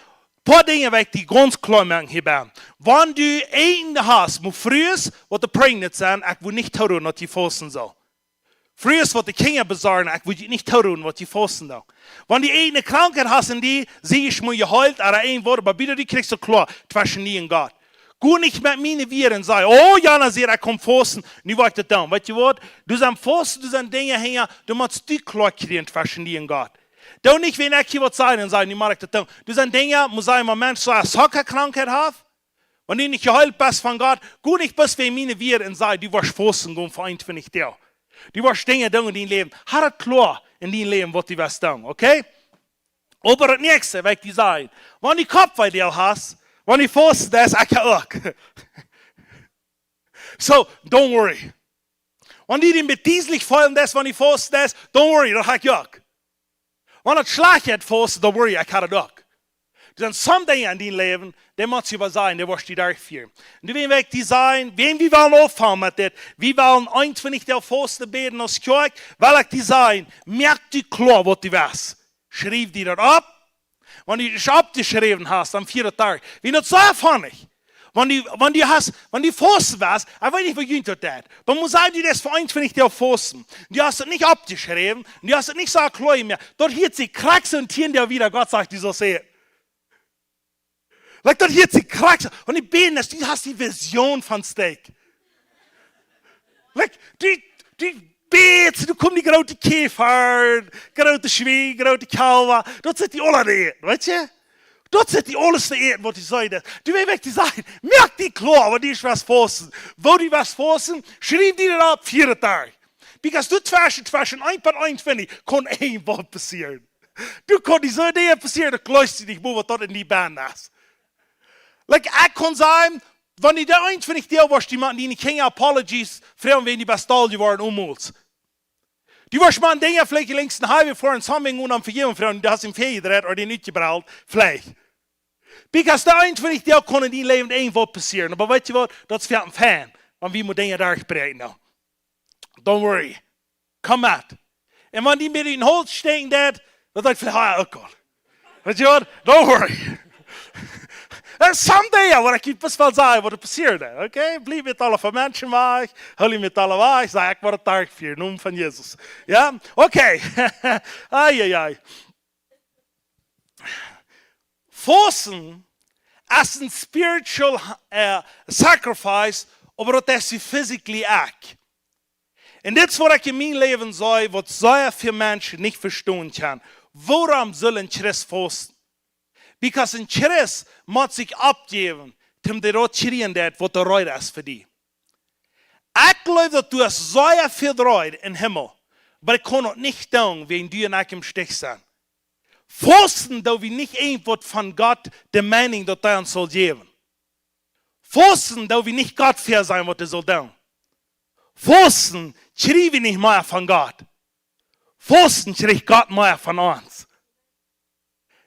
poa Dinja, waut ekj die gaunz kloa moaken hia bie. Wan du eent hast, mau Frues, waut de pregnant sent, ekj wudd nich tooroopen, daut jie fausten sellen. Frues, waut de Kjinja besorjen, ekj wudd die nich tooroopen, daut jie fausten doonen. Wan du eene Krankheit hast un dee, sie ekj mau jeheelt, ooda een Wuat, oba bitte, du kjrichst daut kloa, tweschen die un Gott. Go nich met miene Wieed un saj, oh, jo, dan sie ekj, ekj kom fausten, nu woa ekj daut doonen. Weetst du waut? Du sitst fausten, du sitst Dinja hinja, du motst die kloa kjrieen tweschen die un Gott. Doo nich, wan ekj hia waut saj, un saj, nu mott ekj daut doonen. Du sitst Dinja, mott sajen, mau Mensch, soo aus Sockerkrankheit haft, wan du nich jeheelt best von Gott, go nich bloos wäajen miene Wieed un saj, du woascht fausten gonen fa eenuntwintich Doag. Du woascht Dinja doonen en dien Läwen. Hab daut kloa en dien Läwen, waut du woascht doonen, okay? Oba daut näakjste, waut ekj die saj, wan du Koppwee hast, wan du fausten deist, ekj uk. So, don't worry. Wan du die bedieslich feelen deist, wan du fausten deist, don't worry, daut hab ekj uk. Wan et schlajcht jeit, fausten, don't worry, ekj hab daut uk. Doa sent some Dinja en dien Läwen, dee motst du äwa sajen, dee woascht du derchfieren. Un doawäajen well ekj die sajen, wan wie wellen aunfangen met dit, wie wellen eenuntwintich Doag fausten, bäden aus Kjoakj, well ekj die sajen, moak die kloa, waut du west. Schriew die daut opp. Wan du daut oppjeschräwen hast, dan fia daut derch. Wie daut soo funny. Wan du, wan du hast, wan du fausten west, ekj weet nich, woo junt daut deit. Oba mott sennen, du deist fa eenuntwintich Doag fausten. Du hast et nich oppjeschräwen, du hast et nich soo kloa mea. Daut hieet sikj krakjt soo en tieen Doag wada, Gott sajcht, du saust seenen. Like, daut hieet sikj krakjt soo. Un ekj bäd, daut du hast dee Vision von Steak. Like, du, du bätst, du kjemt dee groote Kjäfer, groote Schwien, groote Kalwa. Daut sent dee aule Dinger, weetst du? Daut sent dee aules Dinger, waut du sajchst. Du weetst, waut ekj saj. Moak die kloa, waut du west fausten. Woo du west fausten, schriew die daut opp, fief Doag. Because du tweschen, tweschen eent bat eenuntwintich kaun irjentwaut passieren. Du kaust die soo Dinja passieren, daut jleefst du nich mea, waut daut en die benn es. Like, ekj kaun sajen, wan du dee eenuntwintich Doag west, du motst diene Kjinja apologies froagen, wäajen du best doll jeworden, aulmols. Du west mol Dinja veleicht links en Highway foaren, something, un om Vejäwunk froagen, du hast am väajedreit ooda am utjebrellt, veleicht. Because dee eenuntwintich Doag kaun en dien Läwen irjentwaut passieren. Oba weetst du waut? Daut es fa fein, wan wie motten Dinja derchbräakjen, nä? Don't worry. Come out. Un wan die met dän Holt stäakjen deit, daut deit veleicht, ah, uk aul. Weetst du waut? Don't worry. And someday, ja, waut ekj junt bloos well sajen, waut passieren deit, okay? Bliew met aule von Menschen wajch, hool die met aule wajch, saj ekj, waut daut derchfieren, em Nomen von Jesus. Jo? Okay. Ai, ai, ai. Fausten es een spiritual, äh, sacrifice, oba daut es physically uk. Un dit es waut ekj en mien Läwen saj, waut sea väl Menschen nich vestonen kjennen. Wuarom saul een Christ fausten? Because een Christ mott sikj oppjäwen, om dee Rot to kjrieen, dee waut doa reed es fa die. Ekj jleew, daut du hast sea väl reed em Himmel, oba ekj kaun daut nich doonen, wan du un ekj em Stich sent. Fausten doo wie nich irjentwaut von Gott, de Meenunk, daut hee ons saul jäwen. Fausten doo wie nich Gott väasajen, waut hee saul doonen. Fausten kjrie wie nich mea von Gott. Fausten kjricht Gott mea von ons.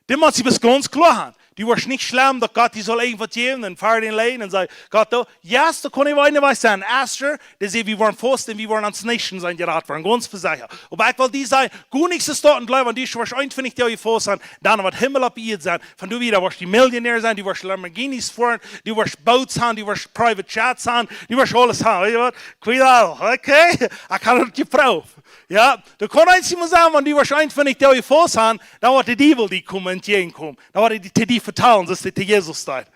Dit mott du bloos gaunz kloa haben. Du woascht nich schlemm, daut Gott die saul irjentwaut jäwen un fa die läwen un sajen, Gott, du, yes, daut kaun irjentwoo een Wajch sennen. Esther, dee säd, wie woaren fausten, wie woaren aus Nation sennen jerat woaren, gaunz vesechat. Oba ekj well die sajen, goa nich soo stoakj jleewen, wan du woascht eenuntwintich Doag jefaust haben, dan woat Himmel opp Ieed sennen. Von doa wada woascht du Millionär sennen, du woascht Lamborghinis foaren, du woascht Boots haben, du woascht private jets haben, du woascht aules haben. Weetst du waut? Cuidado, okay? Ekj hab daut jeprooft. Jo, du kaust eent mol sajen, wan du woascht eenuntwintich Doag jefaust haben, dan woat de Diewel die komen, entjäajenkomen. Dan woat hee die, die vetalen, soo aus hee to Jesus säd.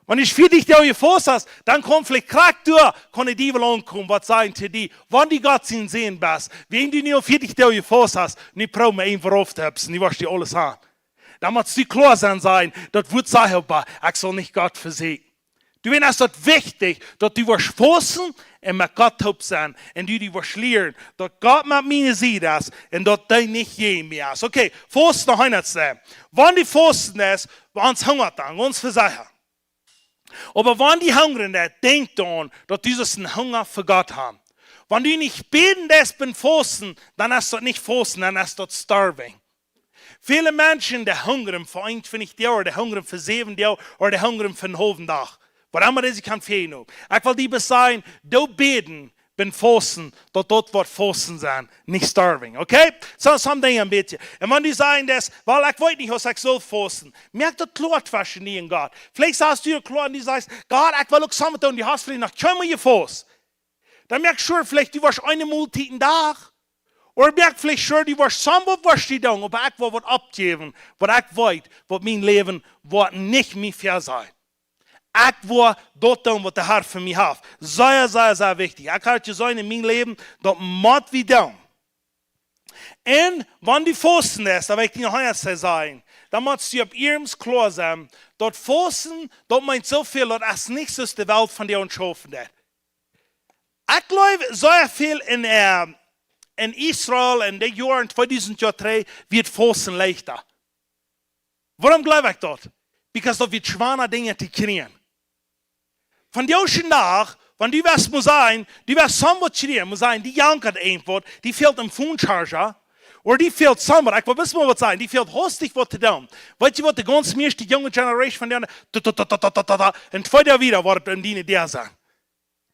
Wan du vieetich Doag jefaust hast, dan kaun veleicht krakjt doa, kaun de Diewel aunkomen, waut sajen to die, wan du Gott sien Sän best, wan du nu aul vieetich Doag jefaust hast, nu proow mie een woarauf to hupsen, nu woascht du aules haben. Dan motst du kloa sennen, sajen, daut Wuat sajcht oba, ekj saul nich Gott vesieekjen. Du, wan es daut wichtich, daut du woascht fausten un met Gott toop sennen un du, du woascht lieren, daut Gott met mie es un daut hee nich jäajen mie es. Okay, fausten noch eent. Wan du fausten deist, wan die hungat dan, gaunz vesechat. Oba wan die hungren deit, denkj doaraun, daut du saust een Hunga fa Gott haben. Wan du nich bäden deist biem Fausten, dan es daut nich Fausten, dan es daut starving. Väle Menschen, dee hungren fa eenuntwintich Doag, ooda dee hungren fa säwen Doag, ooda dee hungren fa eenen haulwen Dach. Waut emma dee sikj kaun finjen. Ekj well die bloos sajen, doo bäden biem Fausten, daut daut woat Fausten sennen, nich starving, okay? Soo, soo een Dinkj een bät. Un wan du sajen deist, well, ekj weet nich, aus ekj saul fausten. Moak daut kloa tweschen die un Gott. Veleicht sajchst du kloa un du sajchst, Gott, ekj well uk soo waut doonen, du hast veleicht noch kjeenmol jefaust. Dan moak sure, veleicht du woascht eene Moltiet dän Dach. Ooda moak veleicht sure, du woascht soo waut woascht du doonen, oba ekj well waut oppjäwen, waut ekj weet, waut mien Läwen woat nich mea fair sennen. Ekj well daut doonen, waut de Herr fa mie haft. Sea, sea, sea wichtich. Ekj hab jesajcht en mien Läwen, daut mott wie doonen. Un wan du fausten deist, daut well ekj die noch eent sajen, dan motst du opp iernst kloa sennen, daut Fausten, daut meent soo väl, daut es nich soo aus de Welt von die aunschaufen deit. Ekj jleew, sea väl en, äh, en Israel en de Joaren tweedusent Joa trigj, wia Fausten leichta. Wuarom jleew ekj daut? Because daut wia schwoare Dinja to kjrieen. Vondoag dän Dach, wan du west mol sajen, du west soo waut kjrieen, mol sajen, die jankat irjentwaut, die fält een phone charger, ooda die fält soo waut, ekj well bloos mol waut sajen, die fält hastich waut to doonen. Weetst du waut, de gaunz mieeschte junge generation von dee, da, da, da, en twee Doag wada woat et en diene Däa sennen.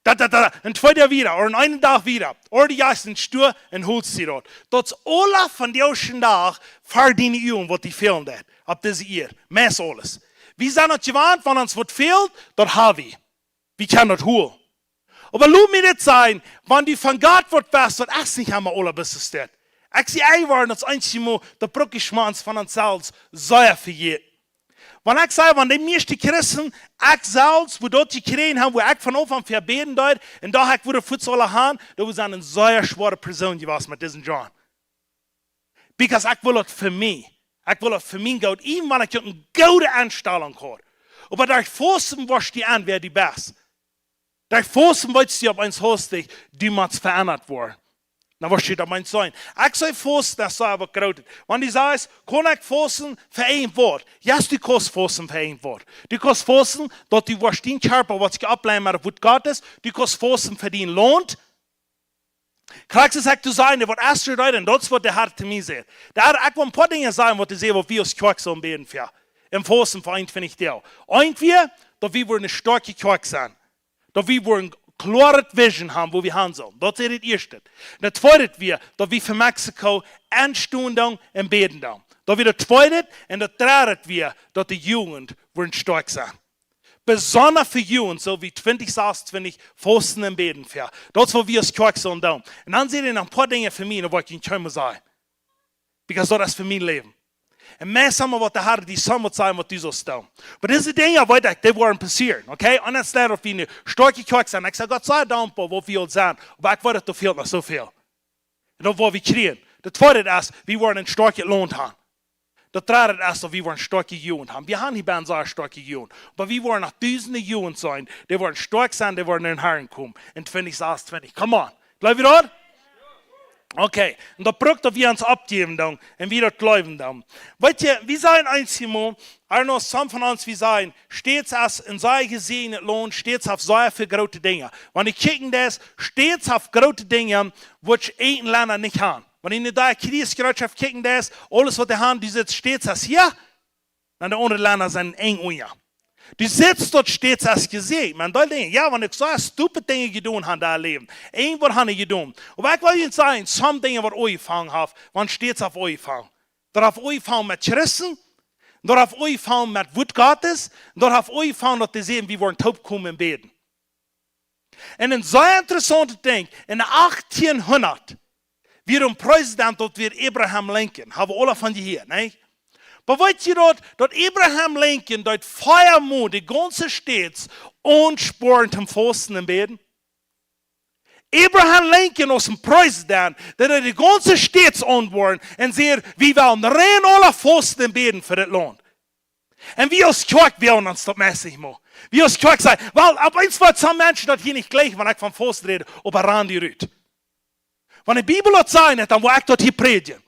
Da, da, da, da, en twee Doag wada, ooda en eenen Dach wada. Ooda du jeist en Stua un holst die daut. Daut es aula vondoag dän Dach ver diene Uagen, waut die fälen deit. Opp dise Ieed. Meist aules. Wie sent daut jewant, wan ons waut fält, daut ha wie. Wie kjennen daut holen. Oba lot mie dit sajen, wan du von Gott waut west, daut es nich emma aulabeste Städ. Ekj sie eenwaren, daut es eensjemol, daut bruck wie ons von ons selfst sea vejäten. Wan ekj saj, wan de mieeschte Christen, ekj selfst, woo daut jekjräajen haben, woo ekj von Aunfank aun bäden deed, un doa ekj wudd fuaz aule han, daut wia eene sea schwoare Persoon jewast met disen John. Because ekj wull daut fa mie. Ekj wull daut fa mie goot. Even wan ekj eene goode Enstalunk haud. Oba doa fausten woascht du aun, wäa du best. Doa fausten weetst du opp eemol hastich, du motst veendat woaren. Dan woascht du daut meenst sennen. Ekj saj fausten, daut es soo waut Grootet. Wan du sajchst, kaun ekj fausten fa een Wort? Yes, du kaust fausten fa een Wort. Du kaust fausten, daut du woascht dien Kjarpa waut sikj oppleien met daut Wort Gottes. Du kaust fausten fa dien Launt. Krakjt soo aus ekj to sajen, waut Esther deed, un daut es waut de Herr to mie säd. De Herr, ekj well een poa Dinja sajen, waut hee säd, waut wie aus Kjoakj sellen bäden fa. Em Fausten fa eenuntwintich Doag. Eent wia, daut wie woaren eene stoakje Kjoakj sennen. Daut wie woaren eene kloare Vision haben, wua wie han sellen. Daut es daut ieeschte. Daut tweede wia, daut wie fa Mexiko enstonen un bäden doonen. Daut wia daut tweede. Un daut dredde wia, daut de Jugend woaren stoakj sennen. Besonda fa Jugend, soo aus twintich sasuntwintich fausten un bäden fa. Daut es waut wie aus Kjoakj sellen doonen. Un dan säd hee een poa Dinja fa mie, un daut well ekj junt kjeenmol sajen. Because daut es fa mien Läwen. Un meist emol waut de Herr die soo mott sajen, waut du sust doonen. Oba dise Dinja, weet ekj, dee woaren passieren, okay? Un daut es daut, daut wie eene stoakje Kjoakj sent. Ekj saj Gott sea dankboa, waut wie aul sent. Oba ekj weet, daut fält noch soo väl. Un daut woa wie kjrieen. Daut tweede es, wie woaren een stoakjet Launt haben. Daut dredde es, daut wie woaren stoakje Jugend haben. Wie haben hia eene sea stoakje Jugend. Oba wie woaren noch dusende Jugend sennen, dee woaren stoakj sennen, dee woaren en Herrn komen. En twintich sasuntwintich. Come on. Jleew jie daut? Okay. Un daut brukt, daut wie ons oppjäwen doonen. Un wie daut jleewen doonen. Weet jie, wie sent eenjemol, I don't know, some von ons, wie sent, States es een sea jesäajent Launt, States haft sea väl groote Dinja. Wan du kjikjen deist, States haft groote Dinja, waut aundre Lenda nich haben. Wan du nu doa Kjriesjreitschoft kjikjen deist, aules waut dee haben, du sitst States es hia, dan de aundre Lenda sent enj unja. Du sitst doa States es jesäajent, maun, dee Dinja, jo, wan ekj soo stupid Dinja jedonen hab daut Läwen. Eent waut hab ekj jedonen. Oba ekj well junt sajen, some Dinja waut aunjefongen haft, wan States haft aunjefongen. Daut haft aunjefongen met Christen, daut haft aunjefongen met Wort Gottes, daut haft aunjefongen, daut dee säden, wie woaren toopkomen un bäden. Un een sea interessauntet Dinkj, en de achttienhundat, wia een President, daut wia Abraham Lincoln, hab wie aule von jehieet, nä? Oba weet jie daut, daut Abraham Lincoln deed vea Mol de gaunze States aunspornen toom Fausten un Bäden? Abraham Lincoln aus een President, dee deed de gaunze States aunspornen un säd, wie wellen rein aule fausten un bäden fa dit Launt. Un wie aus Kjoakj wellen ons daut meist nich mea. Wie aus Kjoakj sajen, well, opp eemol woat some Menschen daut hia nich jlikj, wan ekj von Fausten räd, oba ran die rut. Wan de Bibel daut sajcht, dan woa ekj daut hia prädjen.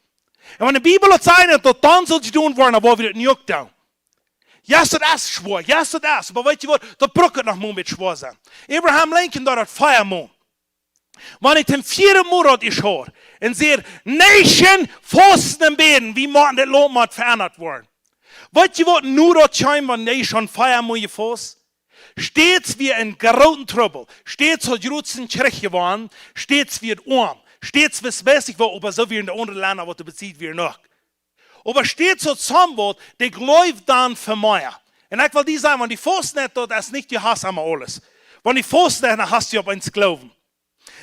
Un wan de Bibel daut sajcht, daut dan saul jedonen woaren, dan woa wie daut nu uk doonen. Jo, daut es schwoa, jo, daut es. Oba weet jie waut, daut brukt noch mol een bät schwoa sennen. Abraham Lincoln deed daut vea Mol. Wan ekj dän vieeden Mol daut ieescht hieed un säd, Nation, fausten un bäden, wie motten dit Launt mott veendat woaren. Weet jie waut, nu daut kjeem, wan dee schon vea Mol jefaust? States wia en grooten Trubbel. States haud jrod sien Kjrich jewonnen. States wia oam. States wist, weet ekj waut, oba soo wieren de aundre Lenda, waut doa besied wieren, uk. Oba States haud somebody, dee jleewd dan fa mea. Un ekj well die sajen, wan du fausten deist, daut es nich, du hast emma aules. Wan du fausten deist, dan hast du opp eemol Gloowen.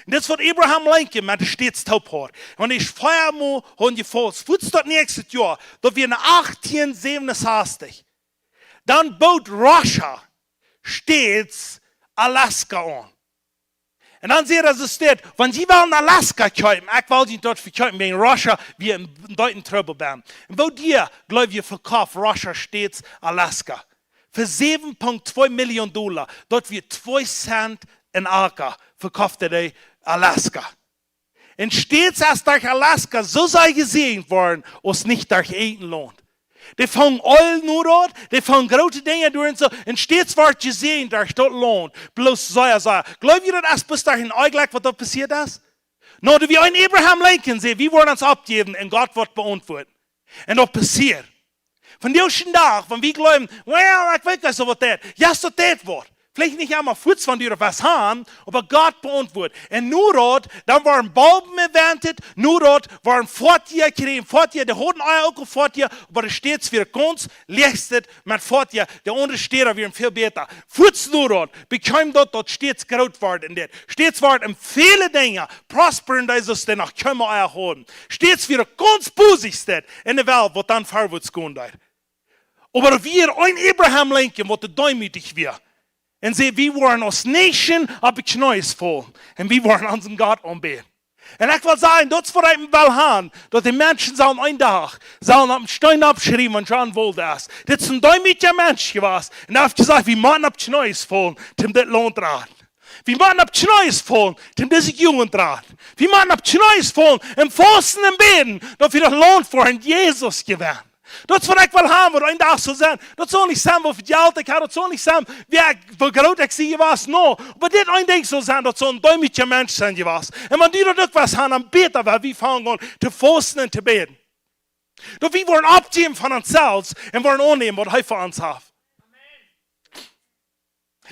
Un dit es waut Abraham Lincoln met de States toop haud. Wan dee vea Mol haud jefaust. Fuaz daut näakjste Joa, daut wia en achtieen säwenensastich. Dan bood Russia States Alaska aun. Un dan säd hee, daut es dit, wan jie wellen Alaska kjeepen, ekj well junt daut vekjeepen, wäajen Russia wia en deepen Trubbel benn. Un woo dea, jleew jie, vekoft Russia States Alaska? Fa säwen Punkt twee Million Dolla, daut wia twee Cent een Acka, vekoft hee Alaska. Un States es derch Alaska soo sea jesäajent worden, aus nich derch een Launt. Dee fungen Oil no doa, dee fungen groote Dinja doa un soo. Un States wort jesäajent derch daut Launt. Bloos sea, sea. Jleew jie daut es bloos derch een Onjlekj waut doa passieet es? No, doa wia een Abraham Lincoln säd, wie woaren ons oppjäwen un Gott woat beauntwuaden. Un daut passieet. Vondoag dän Dach, wan wie jleewen, well, ekj weet nich soo waut daut. Jo, daut daut woat. Veleicht nich emma fuaz von die, waut han, oba Gott beauntwuat. Un nu daut, dan worden Balben erwähnt, nu daut, worden Foatieja kjrieen, Foatieja, dee hauden uk aul Foatieja, oba de Stäts wia gaunz lästig met Foatieja, de aundre Städa wieren väl bäta. Fuaz nu daut, bekjeem daut, daut Stäts groot worden en dit. Stäts worden en väle Dinja, prosperen dee, soo aus dee noch kjeene Ea hauden. Stäts wia gaunz busy Städ en de Welt, waut dan verwoats gonen deed. Oba doa wia een Abraham Lincoln, waut doa deemootich wia. Un säd: "Wie woaren aus Nation opp de Kjnees faulen. Un wie woaren onsen Gott aunbäden." Un ekj well sajen, daut es waut ekj well han, daut de Menschen sellen een Dach, sellen opp een Steen oppschriewen, wan John Walden es: "Dit es een deemootja Mensch jewast. Un hee haft jesajcht, wie motten opp de Kjnees faulen, om dit Launt raden. Wie motten opp de Kjnees faulen, om dise Jugend raden. Wie motten opp de Kjnees faulen, un fausten un bäden, daut wie daut Launt fa Jesus jewennen." Daut es waut ekj well han, waut een Dach saul sennen. Daut saul nich sennen, woo väl Jelt ekj hab, daut saul nich sennen, woo ekj, woo groot ekj sie jewast, nä. Oba dit een Dinkj saul sennen, daut saul een deemootja Mensch sennen jewast. Un wan du daut uk west han, dan bäta, wan wie aunfangen to fausten un to bäden. Daut wie woaren aufjäwen von ons selfst un woaren aunnämen, waut hee fa ons haft.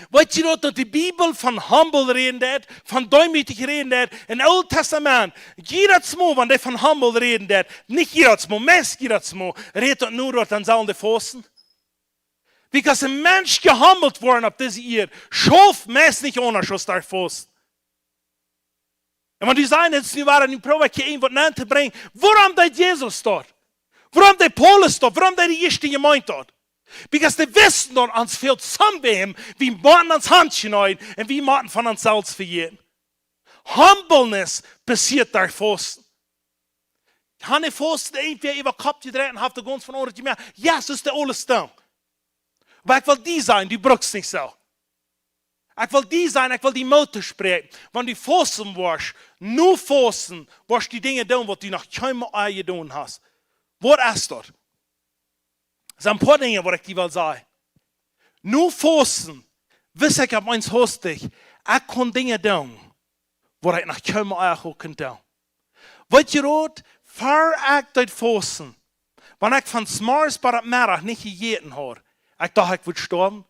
Weetst du daut, daut de Bibel von humble räden deed, von deemootich räden deed, em Oolen Tastament, jiedet Mol, wan dee von humble räden deed, nich jiedet Mol, meist jiedet Mol, rät daut nu, daut dan sellen dee fausten? Because een Mensch jehumbled woat opp dise Ieed, schauft meist nich aundasch aus derch fausten. Un wan du sajst, daut es nu woa, nu proow ekj hia irjent waut nenn to brinjen. Wuarom deed Jesus daut? Wuarom deed Paulus daut? Wuarom deed de ieeschte Jemeent daut? Because dee wisten, daut ons fält somewäm, wie motten ons Haunt kjneeen un wie motten von ons selfst vejäten. Humbleness passieet derch fausten. Haft dee fausten irjentwäa äwa Kopp jedreit un haft de gaunz von aundret jemoakt? Yes, es de aule Stung. Oba ekj well die sajen, du brukst nich soo. Ekj well die sajen, ekj well die Moot toospräakjen. Wan du fausten woascht, nu fausten, woascht du Dinja doonen, waut du noch kjeenmol ea jedonen hast. Waut es daut? Daut sent een poa Dinja, waut ekj die well sajen. Nu fausten, wist ekj opp eemol hastich, ekj kunn Dinja doonen, waut ekj noch kjeenmol ea kunn doonen. Weetst du daut, ver ekj deed fausten, wan ekj von zemorjes bat Meddach nich jejäten haud, ekj docht, ekj wudd stoawen.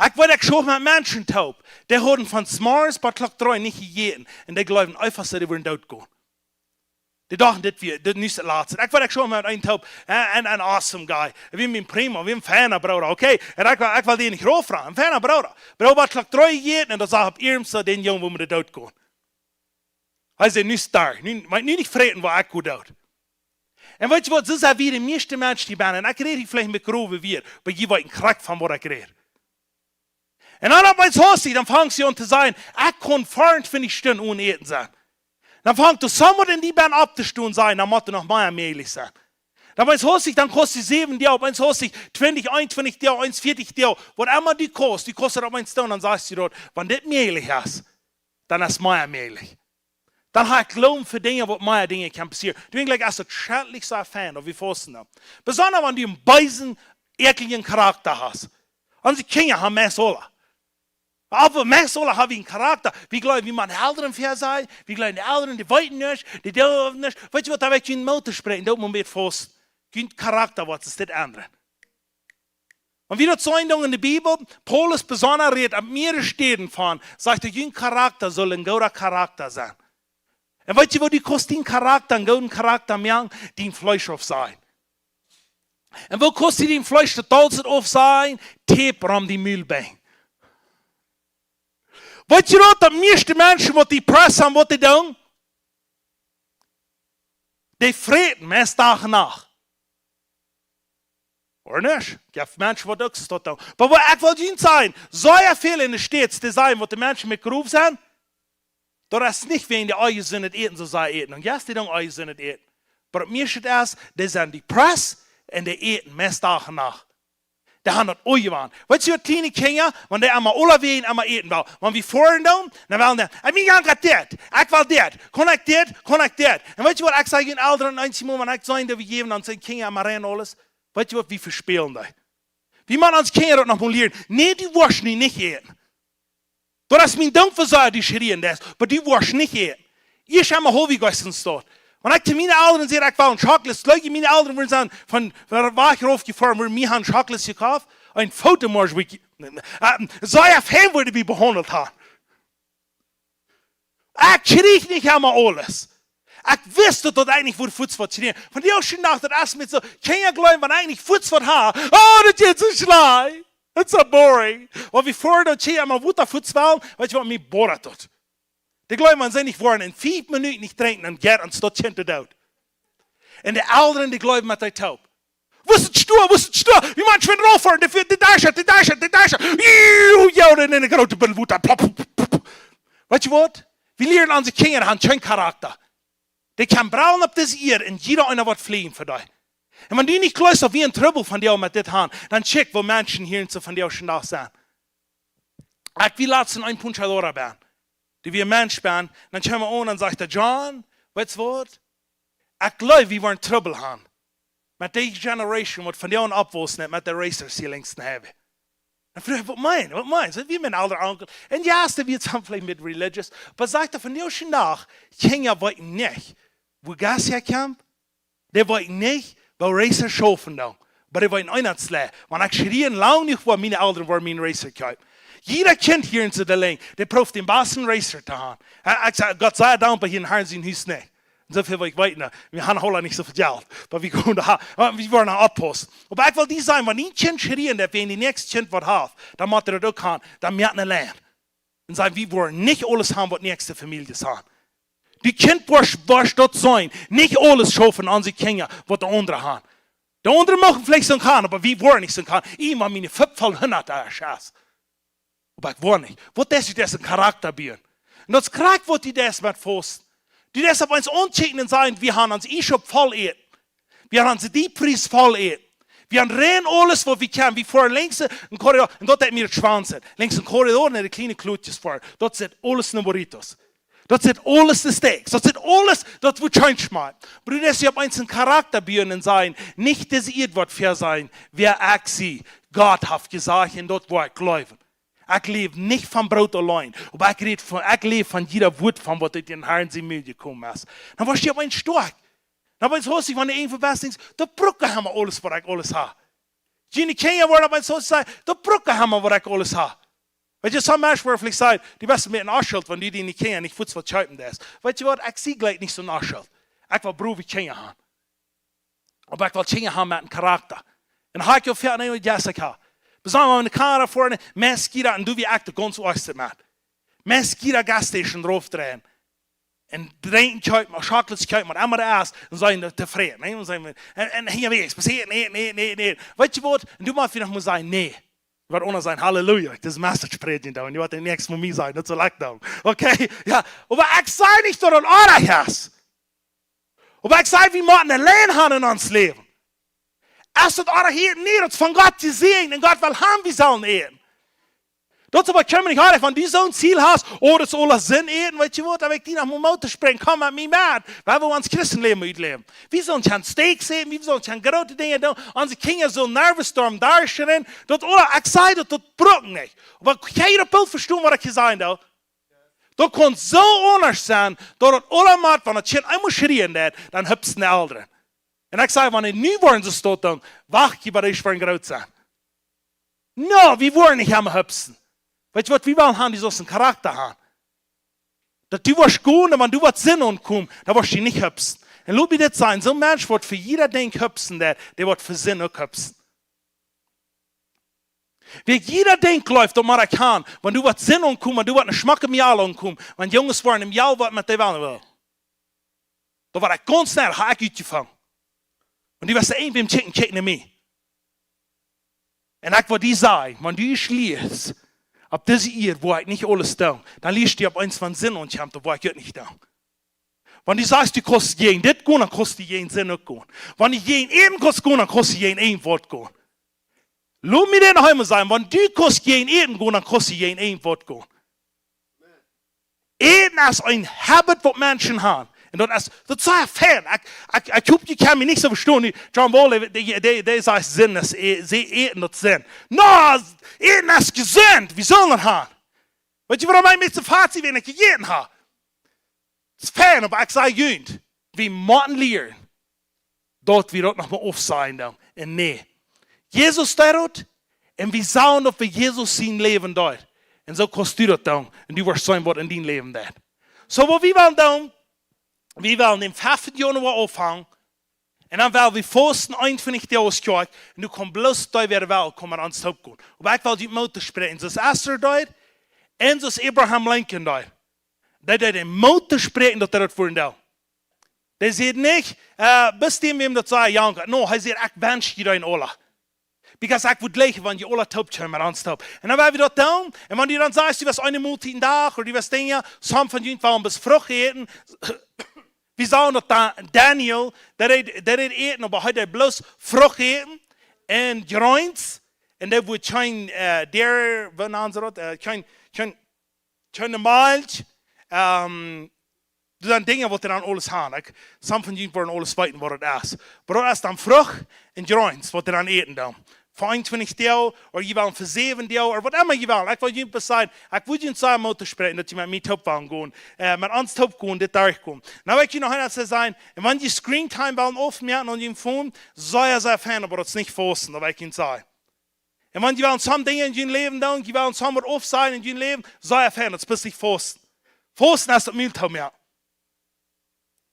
Ekj weet, ekj schlof met Menschen toop, dee hauden von zemorjes bat Klock dree nich jejäten un dee jleewden eefach, dee wudden doot gonen. Dee dochten, dit wia, dit es daut latste. Ekj weet, ekj schlof met eenen toop, een, een, een awesome guy. Hee wia mien primo, wia een fiena Brooda, okay? Un ekj, ekj well dän nich rauffroagen, een fiena Brooda. Brooda, bat Klock dree jejäten un dan sach ekj opp ieescht dän Jung, woo wie doot gonen. Hee säd: "Nu es daut, nu, mau nu nich fräten, waut ekj goot doo." Un weetst du waut, soo sent wie de mieeschte Menschen hia bennen. Un ekj räd hia veleicht met grove Wieed, oba jie weeten krakjt von waut ekj räd. Un dan opp eemol hastich, dan fangst du aun to sajen, ekj kunn veeauntwintich Stunden one Äten sennen. Dan fangt doa somewhat en die bennen opptostonen, sajen, dan mott noch mea mäajlich sennen. Dan opp eemol hastich, dan kaust du säwen Doag, opp eemol hastich twintich, eenuntwintich Doag, eenuntwintich Doag, waut emma du kaust, du kaust daut opp eemol doonen, dan sajchst du daut, wan dit mäajlich es, dan es mea mäajlich. Dan hab ekj Gloowen fa Dinja, waut mea Dinja kjennen passieren. Doawäajen jlikj es daut schrakjlich soo fein, daut wie fausten doonen. Besonda wan du een beesen, äakjlijen Charakta hast. Onse Kjinja haben meist aula. Oba meist aula haben wie een Charakta. Wie jleewen, wie motten de Elren väa sennen. Wie jleewen, de Elren, dee weeten nuscht, dee doonen nuscht. Weetst du waut, doa woa ekj die Moot toospräakjen, daut Moment fausten. Dien Charakta woat sikj dit endren. Un wie daut seenen doonen en de Bibel, Paulus besonda rät opp mearere Städen von, sajcht hee, jun Charakta saul een gooda Charakta sennen. Un weetst du, woo du kaust dien Charakta, een gooden Charakta moaken? Dien Fleesch aufsajen. Un woo kaust du dien Fleesch daut aulsoo aufsajen? Tape rom dien Mul binjen. Weetst du daut, daut mieeschte Menschen, waut depressed sent, waut dee doonen? Dee fräten, meist Dach un Nacht. Ooda nich? Ekj hab Menschen, waut uk soo daut doonen. Oba waut ekj well junt sajen, sea väl en de States, dee sajen, waut de Menschen met grof sent, daut es nich wäajen dee onjesundet Äten, soo sea äten. Un yes, dee doonen onjesundet Äten. Oba daut mieeschte es, dee sent depressed un dee äten meist Dach un Nacht. Dee haben daut aunjewant. Weetst du, kjliene Kjinja, wan dee emma aula wäajen emma äten wellen. Wan wie foaren doonen, dan wellen dee, ekj well dit, ekj well dit, kaun ekj dit, kaun ekj dit. Un weetst du waut, ekj saj junt Elren, eenjemol, wan ekj saj, daut wie jäwen, dan sent Kjinja emma rein aules. Weetst du waut, wie vespälen dee. Wie motten onse Kjinja daut noch mol lieren. Nä, du woascht nu nich äten. Daut es mien Dinkj fa soo, dee schrieen daut, oba du woascht nich äten. Ekj hab mie aul jewant daut. Wan ekj to miene Elren saj, ekj well een Chocolate, jleew jie, miene Elren wudden sennen von, von wajch rauf jefoaren, wudden mie een Chocolate jekoft? Een Foto, mau, woo ekj, Äh, soo fein wort wie behaundelt haben. Ekj kjrieech nich emma aules. Ekj wist daut, daut ekj nich wudd fuaz waut kjrieen. Von dee ieeschte Nacht, daut es mie soo, kjeen jleichen, wan ekj nich fuaz waut hab. Oh, daut jeit soo schlajcht. It's so boring. Oba wie foaren daut hia emma wada fuaz wellen, weetst waut, mie boat daut. Dee jleichen, wan see nich woaren en fief Minuten nich drinkjen, dan jeit ons daut Kjint doot. Un de Elren, dee jleichen met dee toop. Woo es daut stoa, woo es daut stoa? Wie motten schwind rauf foaren, dee, dee Dasch, dee Dasch, dee Dasch. Juhu, jo, dan en de groote Buddel Wota. Plop, plop, plop, plop. Weetst waut? Wie lieren onse Kjinja haben kjeen Karakta. Dee kjennen braulen opp dise Ieed un jieda eena woat flieen fa dee. Un wan du nich jleefst, daut wie en Trubbel von dee met dit haben, dan check, woo Menschen hia en soo von dee ieeschte Nacht sent. Ekj wia latst en een punchadora benne. Dee wia Mensch benne. Dan kjeem hee aun un säd: "John, weetst waut? Ekj jleew, wie woaren Trubbel haben met dee Generation, waut von dee aun oppwauss, nich met de Racers hia lenjd de Highway." Dan fruach ekj: "Waut meenst, waut meenst?" Wia mien elra Onkel. Un jo, dee wia soon veleicht bät religious. Oba säd hee: "Von dee ieeschte Nacht, Kjinja weeten nich, woo Gas hia kjemt. Dee weeten nich, woo Racers schaufen doonen. Oba dee weeten eent, wan ekj schrie lang jenuach, wua miene Elren woaren mie een Racer kjeepen." Jieda Kjint hia en soo de Lenjd, dee proowt dän basten Racer to haben. Ekj, ekj saj: "Gott sei Dank, bie hia en Harn sien Hus nich." Un soo väl waut ekj weet, nä, wie haben aula nich soo väl Jelt. Oba wie gonen doa, wie woaren doa oppaussen. Oba ekj well die sajen, wan een Kjint schrieen deit, wan daut näakjste Kjint waut haft, dan mott daut uk haben, dan mott eena lieren. Un sajen: "Wie woaren nich aules haben, waut näakjste Famieljes haben." Dee Kjint woat, woat daut seenen. Nich aules schaufen aun siene Kjinja, waut de aundre haben. De aundre moaken veleicht soo gonen, oba wie woaren nich soo gonen. Ekj mach miene Fupp voll hundat Dolla Schaus. Oba ekj woa nich. Waut es daut, daut es een Karakta buen. Un daut es krakjt waut dee deed met Fausten. Dee deed opp ons aunkjikjen un sajen: "Wie haben ons E-Schupp voll Äten. Wie haben onse Deep Freeze voll Äten. Wie haben rein aules, waut wie kjennen. Wie foaren lenjd een Korridor." Un daut deed mie daut schwoa sennen. Lenjd een Korridor, no de kjliene Klotjes foaren. Daut sitt aules no burritos. Daut sitt aules no Steaks. Daut sitt aules, daut woat scheen schmakjen. Oba du deist opp eens een Karakta buen un sajen: "Nich dise Ieed woat fäa sennen, wäa ekj sie. Gott haft jesajcht un daut woa ekj jleewen. Ekj läw nich von Broot auleen, oba ekj räd von, ekj läw von jieda Wort von waut ut dän Harn sien Mul jekomen es." Dan woascht du opp eens stoakj. Dan woascht du, wan du irjentwoo best, denkjst: "Daut bruck ekj emma aules, waut ekj aules hab." June Kjinja woaren opp eens soo sajen: "Daut bruck ekj emma, waut ekj aules hab." Weetst du, sommje Menschen woaren veleicht sajen: "Du best mea een Oschult, wan du diene Kjinja nich fuaz waut kjeepen deist." Weetst du waut, ekj sie jlikj nich soon Oschult. Ekj well browe Kjinja haben. Oba ekj well Kjinja haben met een Karakta. Un hab ekj aul väl aun Jessica. Besonda wan wie enne Kamera foaren, meist jieda, un du wia ekj de gaunz oajste met. Meist jieda Gas Station raufdreien. Un drinkjen kjeepen, chocolates kjeepen, waut emma doa es, un sennen tofräd, nä? Un sennen, un, un hia wea, passieren, nä, nä, nä, nä. Weetst du waut? Un du motst noch mol sajen: "Nä." Waut aundre sajen: "Halleluja, ekj dise Message prädjen doa." Un du woascht daut näakjste Mol mie sajen, daut saul ekj doonen. Okay? Jo. Oba ekj saj nich, daut daut oajch es. Oba ekj saj, wie motten eene Lien haben en ons Läwen. Es daut oajch Äten? Nä, daut es von Gott jesäajent un Gott well haben, wie sellen äten. Daut es oba kjemmerlich oajch, wan du soon Ziel hast: "Oh, daut es aules Sind äten." Weetst du waut, dan well ekj die noch mol Moot toospräakjen: Komm met mie met. Wie wellen ons Christenläwen utläwen. Wie sellen kjeene Steaks äten, wie sellen kjeene groote Dinja doonen. Onse Kjinja sellen nervous derch dän Dach rennen. Daut, oba ekj saj, daut, daut bruck nich. Oba kjenn jie daut Bilt vestonen, waut ekj hia saj, doa? Daut kaun soo aundasch sennen, daut daut aulemol, wan daut Kjint eemol schrieen deit, dan hupsen de Elren. Un ekj saj, wan dee nu woaren soo stoakj, dan wacht jie bat dee woaren groot sennen. Nä, wie woaren nich emma hupsen. Weetst du waut, wie wellen haben, du saust een Karakta haben. Daut du woascht gonen, un wan du waut Sind aunkomen, dan woascht du nich hupsen. Un lot mie dit sajen: soon Mensch, waut fa jieda Dinkj hupsen deit, dee woat fa Sind uk hupsen. Wäa jieda Dinkj jleeft, daut mott ekj haben, wan du waut Sind aunkomen, wan du waut ne schmocke Mejal aunkomen, wan Junges woaren em Mejal waut met dee wellen wellen. Daut woa ekj gaunz schnell, hab ekj utjefungen. Un du woascht irjentwäm kjikjen, kjikj no mie. Un ekj woa die sajen, wan du ieescht lieescht, opp dise Ieed woa ekj nich aules doonen, dan lieescht du opp eens, wan Sind aunkjemt, daut woa ekj uk nich doonen. Wan du sajchst, du kaust jäajen dit gonen, dan kaust du jäajen Sind uk gonen. Wan du jäajen Äten kaust gonen, dan kaust du jäajen een Wort gonen. Lot mie dit noch eemol sajen: Wan du kaust jäajen Äten gonen, dan kaust du jäajen een Wort gonen. Äten es een Habit, waut Menschen haben. Un daut es, daut es soo fein. Ekj, ekj, ekj hop, jie kjennen mie nich soo vestonen. John Wall, dee, dee, dee, dee sajcht: "Sind es, ä-, see äten daut Sind." Nä, Äten es jesunt. Wie sellen daut haben? Weetst du, wuarom ekj mie soo fat sie, wan ekj jejäten hab? Daut es fein, oba ekj saj junt, wie motten lieren, daut wie daut noch mol aufsajen doonen. Un nä. Jesus deed daut, Un wie sagen, daut wie Jesus sien Läwen deed. Un soo kaust du daut doonen. Un du woascht seenen, waut en dien Läwen deit. Soo, waut wie wellen doonen, wie wellen dän feften Januar aunfangen. Un dan wellen wie fausten eenuntwintich Doag aus Kjoakj. Un du kaust bloos dee wäa well komen met ons toop gonen. Oba ekj well die Moot toospräakjen. Soo aus Esther deed. Un soo aus Abraham Lincoln deed. Dee deed dän Moot toospräakjen, daut hee daut wia. Dee säd nich, äh, best du wäm daut säd, Janka? No, hee säd, ekj wensch die dän aula. Because ekj wudd jleichen, wan jie aula toop kjeemen met ons toop. Un dan woa wie daut doonen. Un wan du dan sajchst, du west eene Moltiet dän Dach, ooda du west Dinja, some von junt wellen bloos Frucht äten. Wie sagen daut Da-, Daniel, dee deed, dee deed äten, oba hee deed bloos Frucht äten. Un Greens. Un dee wudd kjeen, äh, dee, waut nanen see daut? Äh, kjeen, kjeen, kjeene Malkj. Ähm, Daut sent Dinja, waut dee dan aules haben. Ekj, some von junt woaren aules weeten, waut daut es. Oba daut es dan Frucht un Greens, waut dee dan äten dan. Fa eenuntwintich Doag, ooda jie wellen fa säwen Doag, ooda waut emma jie wellen. Ekj well junt bloos sajen, ekj wudd junt sajen, Moot toospräakjen, daut jie met mie toop wellen gonen. Äh, met ons toop gonen, dit derchgonen. Nu well ekj junt noch eent sajen, un wan jie Screen Time wellen aufmoaken aun jun Phone, sea, sea fein, oba daut es nich fausten, daut well ekj junt sajen. Un wan jie wellen some Dinja en jun Läwen doonen, jie wellen some waut aufsajen en jun Läwen, sea fein, daut es bloos nich fausten. Fausten es daut Mul toomoaken.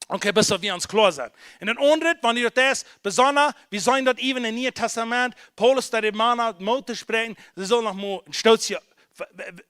Okay, bloos daut wie ons kloa sent. Un een aundret, wan jie daut es, besonda, wie seenen daut even em Nieen Tastament, Paulus deed de Mana Moot toospräakjen, see sullen noch mol een Stootje w-, w-, w-,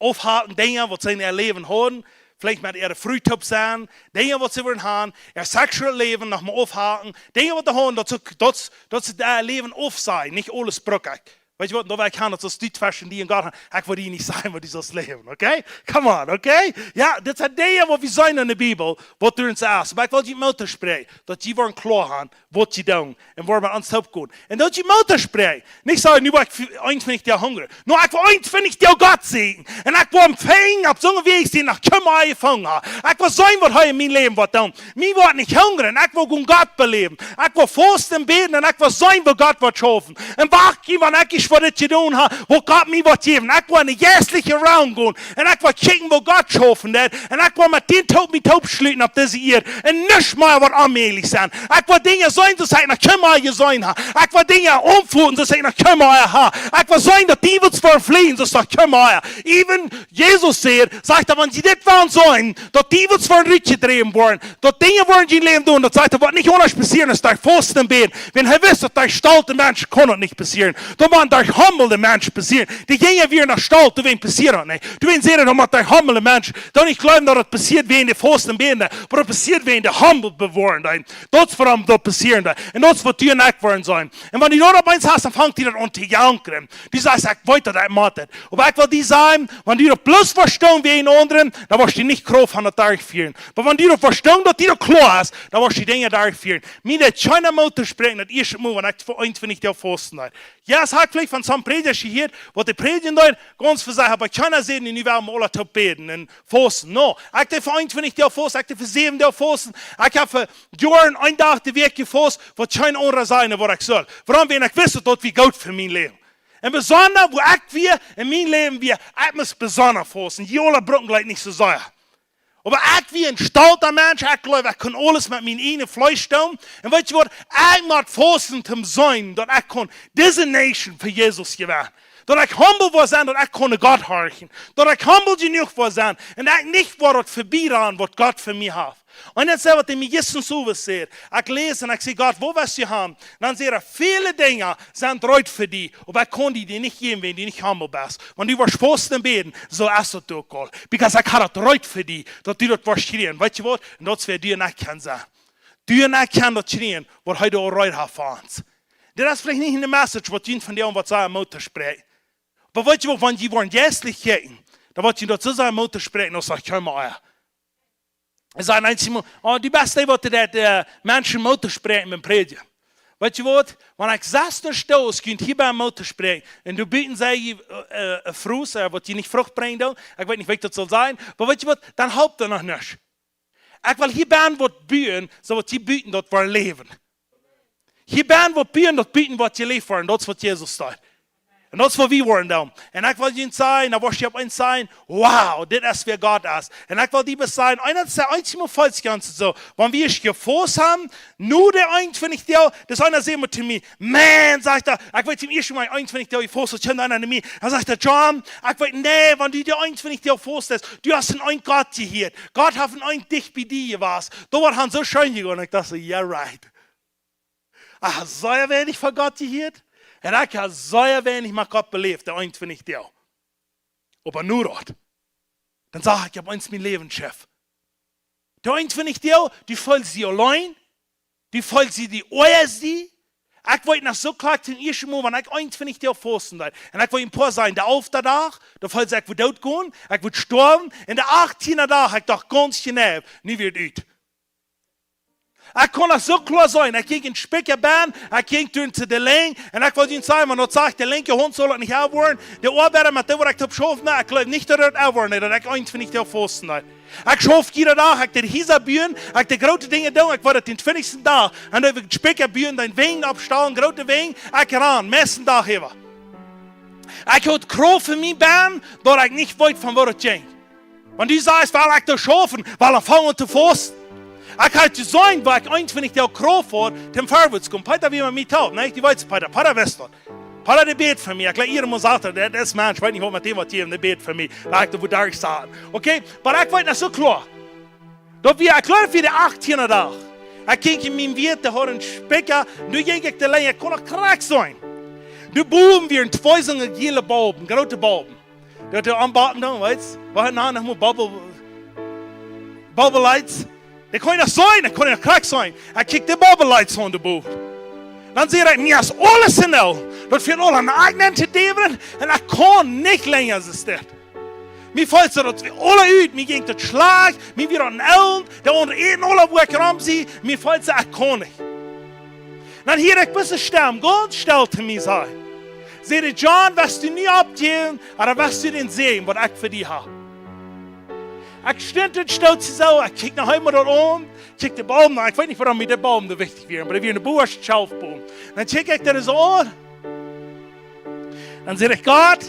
aufhoolen, Dinja, waut see en äa Läwen hauden, veleicht met äare Fru toop sennen, Dinja, waut see wullen haben, äa sexual Läwen noch mol aufhoolen, Dinja, waut see hauden, daut see, daut, daut see äa Läwen aufsajen, nich aules brucken. Weetst du waut, daut wie kjennen, daut es die tweschen die un Gott, ekj well die nich sajen, waut du saust läwen, okay? Come on, okay? Jo, dit sent Dinja, waut wie seenen en de Bibel, waut doa en es. Oba ekj well die Moot toospräakjen, daut jie woaren kloa haben, waut jie doonen un wua met ons toop gonen. Un daut jie Moot toospräakjen. Nich sajen, nu woa ekj eenuntwintich Doag hungren. No, ekj woa eenuntwintich Doag Gott seenen. Un ekj woa am finjen, opp soone Wäaj, dee noch kjeenmol jefungen haft. Ekj woa seenen, waut hee en mien Läwen woat doonen. Mie woat nich hungren. Ekj woa gonen Gott beläwen. Ekj woa fausten un bäden un ekj woa seenen, waut Gott woat schaufen. Un wacht, wan ekj ieescht waut dit jedonen hab, waut Gott mie woat jäwen. Ekj woa en de jeistliche Realm gonen. Un ekj woa kjikjen, waut Gott schaufen deit. Un ekj woa met dän toop mie toop schluten opp dise Ieed. Un nuscht mea woat onmäajlich sennen. Ekj woa Dinja seenen, soo aus ekj noch kjeenmol jeseenen hab. Ekj woa Dinja aunfoten, soo aus ekj noch kjeenmol hab. Ekj woa seenen, daut Diewels woaren flieen, soo aus noch kjeenmol. Even Jesus sajcht, daut wan jie dit wellen seenen, daut Diewels woaren rutjedräwen woaren, daut Dinja woaren en jun Läwen doonen, daut sajcht, daut woat nich aundasch passieren, aus derch fausten un bäden. Wan hee wist, daut derch stolte Menschen kaun daut nich passieren. Daut woat derch humbele Menschen passieren. De Jinja wieren noch stolt, doawäajen passieed daut nich. Doawäajen säden see, daut woat derch humbele Menschen. Daut nich jleewen, daut daut passieet wäajen de fausten un bäden, oba daut passieet wäajen de humble woaren. Daut es wuarom daut passieren deit. Un daut es, waut du un ekj woaren sennen. Un wan du daut opp eemol hast, dan fangt die daut aun to jankren. Du sajchst, ekj weet, daut ekj mott daut. Oba ekj well die sajen, wan du daut bloos vestonen wäajen aundre, dan woascht du nich Krauft haben daut derchfieren. Oba wan du daut vestonen, daut die daut kloa es, dan woascht du Dinja derchfieren. Mie deed kjeena Moot toospräakjen, daut ieeschte Mol, wan ekj fa eenuntwintich Doag fausten deed. Jo, ekj hab veleicht von some Prädjasch jehieet, waut dee prädjen deeden, gaunz fa sikj, oba kjeena säd, nu well wie aula toop bäden un fausten. No, ekj deed fa eenuntwintich Doag fausten, ekj deed fa säwen Doag fausten. Ekj hab fa Joaren een Dach de Wäakj jefaust, waut kjeen aundra säd, waut ekj sull. Wuarom? Wiels ekj wist, daut wia goot fa mien Läwen. Un besonda, wua ekj wia en mien Läwen wia, ekj must besonda fausten. Jie aula brucken jlikj nich soo sea. Oba ekj wia een stolta Mensch, ekj jleewd, ekj kunn aules met mien ieejnet Fleesch doonen. Un weetst du waut? Ekj mott fausten toom seenen, daut ekj kunn dise Nation fa Jesus jewennen. Daut ekj humble woa sennen, daut ekj kunn Gott horchen. Daut ekj humble jenuach woa sennen. Un ekj nich woa daut vebie rannen, waut Gott fa mie haft. Un dan säd waut hee mie jistren Owent säd. Ekj läs un ekj säd, Gott, waut west du haben? Dan säd hee, väle Dinja sent reed fa die, oba ekj kaun die dee nich jäwen, wan du nich humble best. Wan du woascht fausten un bäden, soo es daut uk aul. Because ekj hab daut reed fa die, daut du daut woascht kjrieen. Weetst du waut? Un daut es, wäa du un ekj kjennen sennen. Du un ekj kjennen daut kjrieen, waut hee doa reed haft fa ons. Dit es veleicht nich eene Message, waut junt vondoag woat sajen, Moot toospräakjen. Oba weetst du waut, wan jie woaren jeistlich kjikjen, dan woat junt daut soo sajen, Moot toospräakjen, aus ekj kjeem aun. Ekj säd eemol, oh, du best dee, waut daut, äh, Menschen Moot toospräakjen biem Prädjen. Weetst du waut, wan ekj sest doa stell, aus ekj hia bie Moot toospräakjen, un doa buten säd jie, äh, äh, Frues, äh, waut jie nich Frucht brinjen doonen, ekj weet nich, waut ekj daut saul sajen, oba weetst du waut, dan halpt daut noch nuscht. Ekj well hia bie waut buen, soo waut jie buten daut woaren läwen. Hia bie waut buen, daut buten woat jeläft woaren, daut es waut Jesus sajcht. Un daut es waut wie woaren doonen. Un ekj well junt sajen, dan woascht du opp eemol sajen: "Wow, dit es wäa Gott es." Un ekj well die bloos sajen, eent es, eent es mau faulsch, gaunz soo. Wan wie ieescht jefaust haben, nu de eenuntwintich Doag, daut es eena säd mau to mie: "Maun," sajcht hee, ekj weet, toom ieeschten Mol eenuntwintich Doag jefaust, daut kjeem eena no mie. Dan sajcht hee: "John, ekj weet, nä, wan du de eenuntwintich Doag faust best, du hast aun een Gott jehieet. Gott haft aun een dicht bie die jewast. Daut woat aun soo scheen jegonen." Ekj docht soo: "Yeah, right." Ekj hab sea weinich von Gott jehieet. Un ekj hab sea weinich met Gott beläft, de eenuntwintich Doag. Oba nu daut. Dan sach ekj opp eemol mien Läwen schaufen. De eenuntwintich Doag, du feelst die auleen. Du feelst die, die oaja sie. Ekj weet noch soo kloa, toom ieeschten Mol, wan ekj eenuntwintich Doag fausten deed. Un ekj well een poa sajen, de alfta Dach, doa feeld ekj, ekj wudd doot gonen, ekj wudd stoawen. Un de achttienda Dach, ekj docht gaunz jeneiw, nu wia daut ut. Ekj kaun noch soo kloa seenen. Ekj jinkj en Spikja bennen, ekj jinkj doa to de Lenj, un ekj well junt sajen, wan daut sajcht, de linkje Haunt saul daut nich erwoaren. De Oabeida, met dee waut ekj toop schaufen, ekj jleew nich, daut daut erwoaren, daut ekj eenuntwintich Doag fausten deed. Ekj schauft jieda Dach, ekj deed Hiesa buen, ekj deed groote Dinja doonen, ekj wort daut dän twintichsten Dach. Un daut ekj Spikja buen, dän Wenj oppstalen, groote Wenj, ekj rand, meisten Dach äwa. Ekj haud Krauft en mie bennen, daut ekj nich weet, von wua daut jinkj. Wan du sajchst: "Well ekj doa schaufen, well ekj aunfangen to fausten." Ekj hab jeseenen, woo ekj eenuntwintich Doag Krauft haud, toom verwoats komen. Peter wia met mie toop, nä? Du weetst, Peter, Peter wist daut. Peter, dee bäd fa mie. Ekj jleew, jieda Mol sajcht hee, daut es Mensch, weet nich waut met däm waut jäwen, dee bäd fa mie. Daut ekj doa wudd derch saten. Okay? Oba ekj weet noch soo kloa. Daut wia, ekj jleew, wia de achttienda Dach. Ekj jinkj en mien Wieet, dee haud een Spikja, un doa jinkj ekj de Lenj, ekj kunn noch krakjt seenen. Doa bowen wieren twee soone jele Balben, groote Balben. Daut dee aunbacken dan, weetst, waut noch, noch mau Bubble, Bubble Lights. Dee kunn ekj noch seenen, dee kunn ekj noch krakjt seenen. Ekj kjikj de Bubble Lights aun de Boot. Dan säd ekj: "Mie es aules to nell. Daut fängt aul aun, ekj neem to däwen, un ekj kaun nich lenja aus dit." Mie feelt sikj daut wie aula ut, mie jinkj daut schlajcht, mie wia aun Elend, de aundre äten aula, wua ekj rom sie, mie feelt sikj, ekj kaun nich. Dan hia ekj bloos eene Stemm, gaunz stell to mie säd, säd hee: "John, woascht du nu oppjäwen, ooda woascht du dän Säajen, waut ekj fa die hab?" Ekj stunt un stoot soo, ekj kjikj noch eemol daut aun, kjikj de Balben aun, ekj weet nich, wuarom mie de Balben soo wichtich wieren, oba dee wieren de boascht Schelfboom. Dan kjikj ekj daut soo aun, dan säd ekj: "Gott,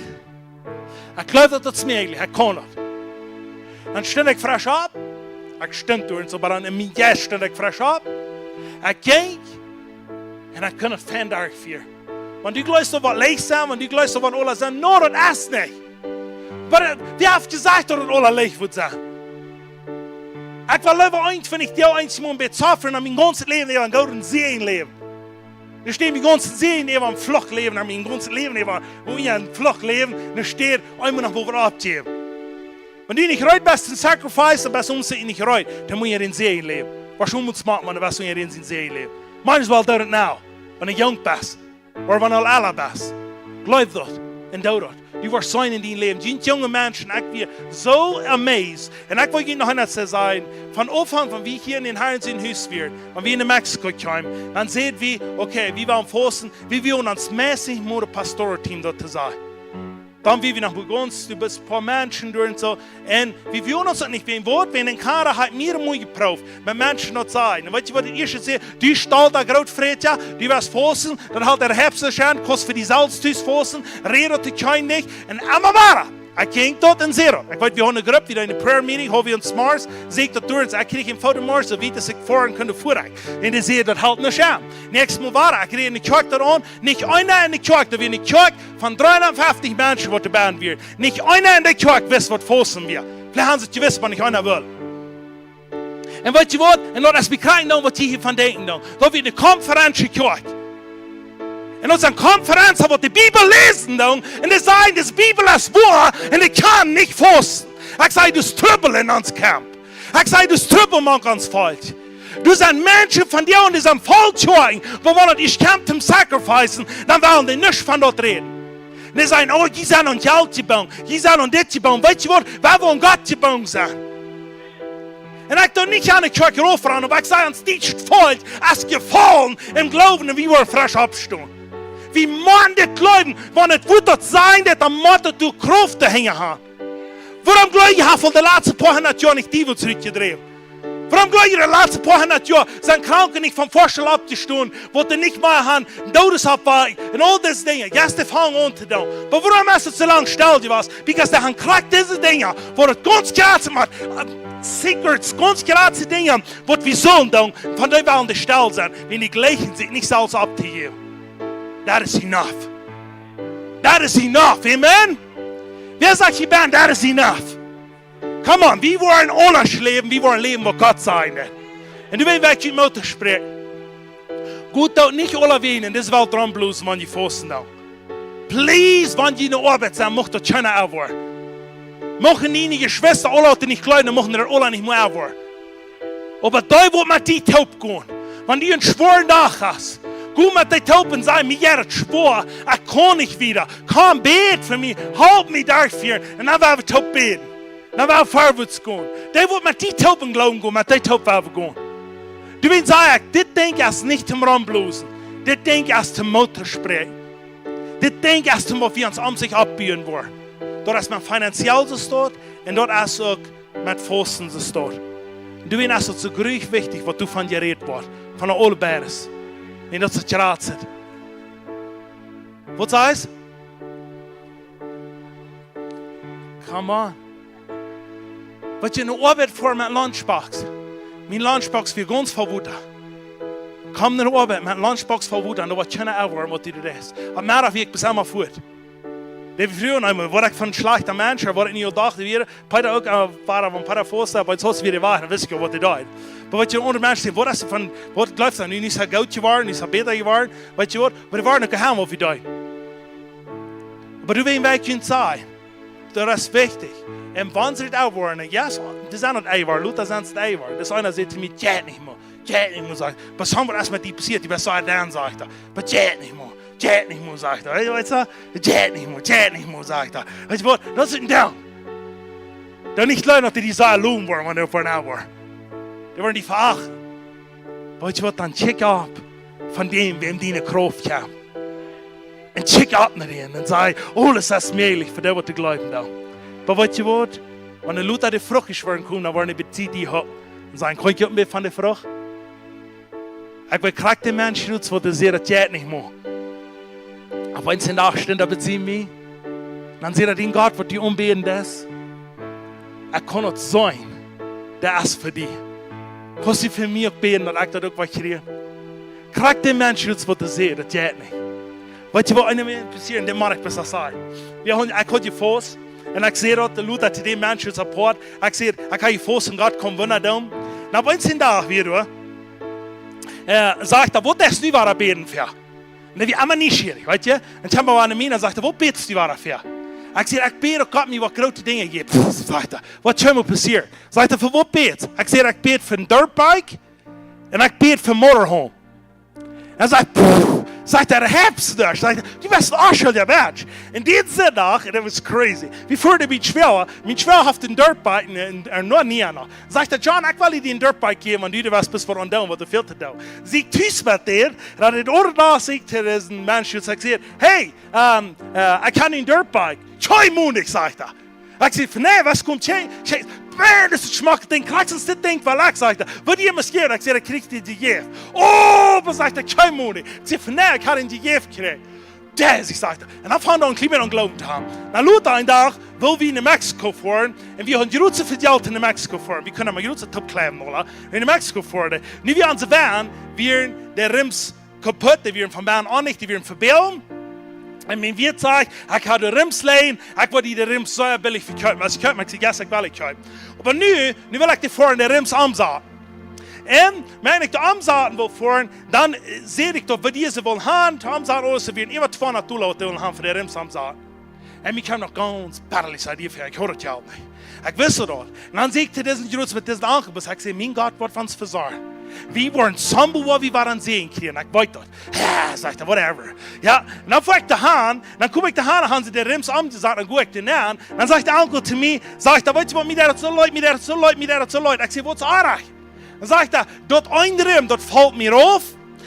ekj jleew, daut es mäajlich, ekj kaun daut." Dan stunt ekj fresch opp. Ekj stunt doa un soo, oba dan en mien Jeist stunt ekj fresch opp. Ekj jinkj, un ekj kunn daut fein derchfieren. Wan du jleefst, daut woat leicht sennen, wan du jleefst, daut woat aules sennen, nä, daut es nich. Oba, äh, wäa haft jesajcht, daut daut aula leicht woat sennen? Ekj well leewa eenuntwintich Doag eemol een bät suffern, aus mien gaunzet Läwen äwa een grooten Säajen läwen. Doa steit mien gaunzet Säajen äwa een Fluch läwen, aus mien gaunzet Läwen äwa, woo ekj een Fluch läwen, doa steit eemol noch waut oppjäwen. Wan du nich reed best to sacrifice, dan best du nich reed, dan motst du dän Säajen läwen. Waut scheen mott moaken, wan du best, wan du dän Säajen läwen. Might as well do it now, wan du junk best. Ooda wan du aul ella best. Jleew daut un doo daut. Du woascht seenen en dien Läwen. Dee junge Menschen, ekj wia soo amazed. Un ekj well junt noch eent sajen. Von Aunfank, wan wie hia en dän Harn sien Hus wieren, wan wie no Mexiko kjeemen, dan säd wie: "Okay, wie woaren fausten." Wie wullen ons meist nich mau daut Pastoralteam daut to sajen. Dan wia wie noch begauns, du best een poa Menschen doa un soo. Un wie wullen ons daut nich, wäajen waut, wäajen en Kanada hab ekj mea un mea jeprooft, met Menschen daut sajen. Un weetst du, waut de ieeschte säd? Du stolta Grootfrätja, du woascht fausten, dan haud hee Hepsen scheen, kaust fa die selfst tus fausten, räd daut de Kjeen nich, un emma wada. Ekj jinkj doa un säd daut. Ekj weet, wie hauden eene Grupp, wie deeden eene Prayer Meeting, haud wie ons Mars, säd ekj daut doa, un ekj kjrieech een Foto Mars, soo wiet aus ekj foaren kunn, foa ekj. Un dee säd, daut halpt nich aun. Näakjstet Mol wada, ekj räd en de Kjoakj doa aun, nich eena en de Kjoakj, daut wia ne Kjoakj von dreehundatfeftich Menschen, waut doa bennen wieren. Nich eena en de Kjoakj wist, waut fausten wia. Veleicht haben see daut jewist, oba nich eena wull. Un weetst du waut? Un daut es bekjikjen dan, waut jie hia von denkjen dan. Daut wia ne Konferenz Kjoakj. Un aus eene Konferenz, waut de Bibel läsen dan, un dee sajen, de Bibel es woa, un ekj kaun nich fausten. Ekj saj, daut es Trubbel en ons Camp. Ekj saj, daut es Trubbel mank ons Volkj. Doa sent Menschen von die un dee sent voll Kjoakjen, oba wan et es Camp toom sacrificen, dan wellen dee nuscht von daut räden. Un dee sajen: "Oh, jie sent aun Jelt jebungen, jie sent aun dit jebungen." Weetst du waut? Wie wellen aun Gott jebungen sennen. Un ekj doo nich aun de Kjoakj rauf ran, oba ekj saj, ons dietschet Volkj es jefollen em Gloowen un wie woaren fresch oppstonen. Wie motten dit jleewen, wan et woat daut sennen, daut de Motta de Krauft doahinja haft. Wuarom jleew jie, haft aul de latste poa hundat Joa nich Diewels rutjedräwen? Wuarom jleew jie, de latste poa hundat Joa sent Kranke nich vom Foastool oppjestonen, waut dee nich mea han, Doodes oppwakjen un aul dise Dinja? Yes, dee fangen aun to doonen. Oba wuarom es et soo lang stell jewast? Because dee han krakjt dise Dinja, waut et gaunz kjratze moakt, äh, secrets, gaunz kjratze Dinja, waut wie sellen doonen, von dee wellen dee stell sennen, wan dee jleichen sikj nich selfst opptojäwen. That is enough. That is enough. Amen? Wäa sajcht hia, Bän, that is enough? Come on, wie woaren aundasch läwen, wie woaren läwen, waut Gott sajcht. Un du weetst, waut ekj junt mott spräakjen. Gott deit nich aulawäajen en dise Welt romblosen, wan jie fausten doonen. Please, wan jie enne Oabeit sent, mucht daut kjeena erwoaren. Muchten diene Jeschwista aule, dee nich jleewen, muchten dee aule nich mea erwoaren. Oba dee, waut met die toop gonen, wan du eenen schwoaren Dach hast, go met dee toop un saj: "Mie jeit et schwoa, ekj kaun nich wieda. Komm, bäd fa mie, halp mie doaderch." Un dan woa wie toop bäden. Dan woa wie verwoats gonen. Dee, waut met die toop em Gloowen gonen, met dee toop woa wie gonen. Du, wan ekj saj, dit Dinkj es nich toom romblosen. Dit Dinkj es toom Moot to spräakjen. Dit Dinkj es toom, waut wie ons om sikj oppbuen woaren. Daut es met finanziell soo stoakj un daut es uk met fausten soo stoakj. Du, wan es daut soo gruelich wichtich, waut du von jerät woascht, von de aule Bäres. Wan daut soo kjratzt. Waut sajchst? Come on. Waut jie enne Oabeit foaren met Lunchbox. Mien Lunchbox wia gaunz voll Wota. Komm enne Oabeit met Lunchbox voll Wota un doa woat kjeena erwoaren, waut du deist. Opp Meddach wia ekj bat emma fuat. Dee Fru, emol, woat ekj von schlajchta Mensch, woat ekj nich jedocht, dee wia, Peeta uk, äh, wia, wan Peeta faust, oba soo aus wie dee wieren, wist ekj, waut dee deed. Oba waut jie aundre Menschen seenen, waut es von, waut jleefst du, nu es et goot jeworden, nu es et bäta jeworden, waut jie waut, oba dee wieren uk haben, waut wie deeden. Oba du, wan ekj junt saj, daut es wichtich. Un wan see daut woaren, yes, dee sent daut eewar, Luther sent daut eewar. Daut es eena, sajcht to mie: "Jeit nich mea, jeit nich mea," sajcht. Oba soo waut es met die passieet, dee wia soo dan, sajcht hee. "Oba jeit nich mea, jeit nich mea," sajcht hee. Weetst du, "Jeit nich mea, jeit nich mea," sajcht hee. Weetst du waut, daut es een Dinkj. Dan nich jleewen, daut dee die soo lowen woaren, wan dee woaren woaren. Dee woaren die veachten. Weetst du waut, dan check opp von däm, wäm diene Krauft kjemt. Un check opp no dän un saj: "Aules es mäajlich fa dee, waut jleewen doonen." Oba weetst du waut? Wan de Luther de Frucht es woaren komen, dan woaren dee bie die hocken. Un sajen: "Kaun ekj uk een bät von de Frucht?" Ekj weet krakjt dän Mensch, waut dee säd, daut jeit nich mea. Opp eenen Dach stunt hee bie mie. Dan säd hee: "Dien Gott, waut du aunbäden deist, ekj kaun daut seenen, dee es fa die. Kaust du fa mie uk bäden, daut ekj daut uk woa kjrieen?" Krakjt dän Mensch, waut dee säd, daut jeit nich. Weetst du waut, eena woat passieren, dee mott ekj bloos sajen. Wie haben, ekj haud jefaust, un ekj säd daut, de Luther to dän Mensch apoat. Ekj säd: "Ekj hab jefaust un Gott kaun Wunda doonen." Un opp eenen Dach wia doa, äh, sajcht hee: "Waut deist du wada bäden fa?" Un dee wia emma nieschierich, weetst du? Un kjeem bie mie aun un sajcht: "Waut bätst du wada fa?" Ekj säd: "Ekj bäd, daut Gott mie waut groote Dinja jeft." Pff, sajcht hee, waut kaun mol passieren? Sajcht hee: "Fa waut bätst?" Ekj säd: "Ekj bäd fa een Dirtbike un ekj bäd fa een Motorhome." Un sajcht, pff, sajcht hee, daut hab ekj nich. Sajcht hee: "Du best een onschuldja Mensch." Un dän Sindach, un daut wia crazy. Wie foaren bie Schwäa, mien Schwäa haft een Dirtbike un, un, un noch nie noch. Sajcht hee: "John, ekj well die dän Dirtbike jäwen, wan du doa best, waut aun doonen, waut du väl to doonen." Saj ekj tus met dän, un dan dän aundren Dach saj ekj to disen Mensch, ekj säd: "Hey, ähm, äh, ekj hab een Dirtbike." "Kjeen Monik," sajcht hee. Ekj säd: "Nä, waut kjemt hia? Kjeen, Maun, daut es een schmocket Dinkj, krakjt soo aus dit Dinkj, waut ekj," sajcht hee. "Waut du mie jefst jewäft, ekj kjrie die jejäft." "Oh," sajcht hee, "kjeen Monik." Ekj säd: "Nä, ekj hab een jejäft jekjräajen." "Daut es," sajcht hee. Un dan funk hee aun, kjlien bät aun Gloowen to haben. Dan lota een Dach, wullen wie no Mexiko foaren, un wie haben jrod soo väl Jelt no Mexiko foaren. Wie kunnen mau jrod soo toop kjleewen, ooda? Wie no Mexiko foaren. Nu, wie aun de Wajch wieren, de Rims kaputt, dee wieren von bie aun nich, dee wieren vebälen. Un mien Wieet sajcht, ekj hab de Rims lieen, ekj wull die de Rims sea billich vekjeepen. Aus ekj kjeepen, ekj säd: "Yes, ekj well kjeepen." Oba nu, nu well ekj dee foaren, de Rims omsaten. Un wan ekj dee omsaten wull foaren, dan, äh, säd ekj daut, waut dee see wullen haben, to omsaten, ooda see wieren äwa tweehundat Dolla, waut dee wullen haben fa de Rims omsaten. Un ekj hab noch gaunz perlich, säd hee, ekj haud daut Jelt nich. Ekj wist daut. Un dan saj ekj to disen Jrod met disen Onkel, ekj säd: "Mien Gott woat ons vesorjen. Wie woaren soo waut, wie woaren Säajen kjrieen, ekj weet daut." "Jo," sajcht hee, "whatever." Jo, un dan foa ekj doahan, dan kom ekj doahan, dan haben see de Rims omjesaut, dan go ekj doahan, dan sajcht de Onkel to mie, sajcht hee: "Weetst du waut, mie deit daut soo leet, mie deit daut soo leet, mie deit daut soo leet." Ekj säd: "Waut es oajch?" Dan sajcht hee: "Daut eene Rim, daut foll mie auf,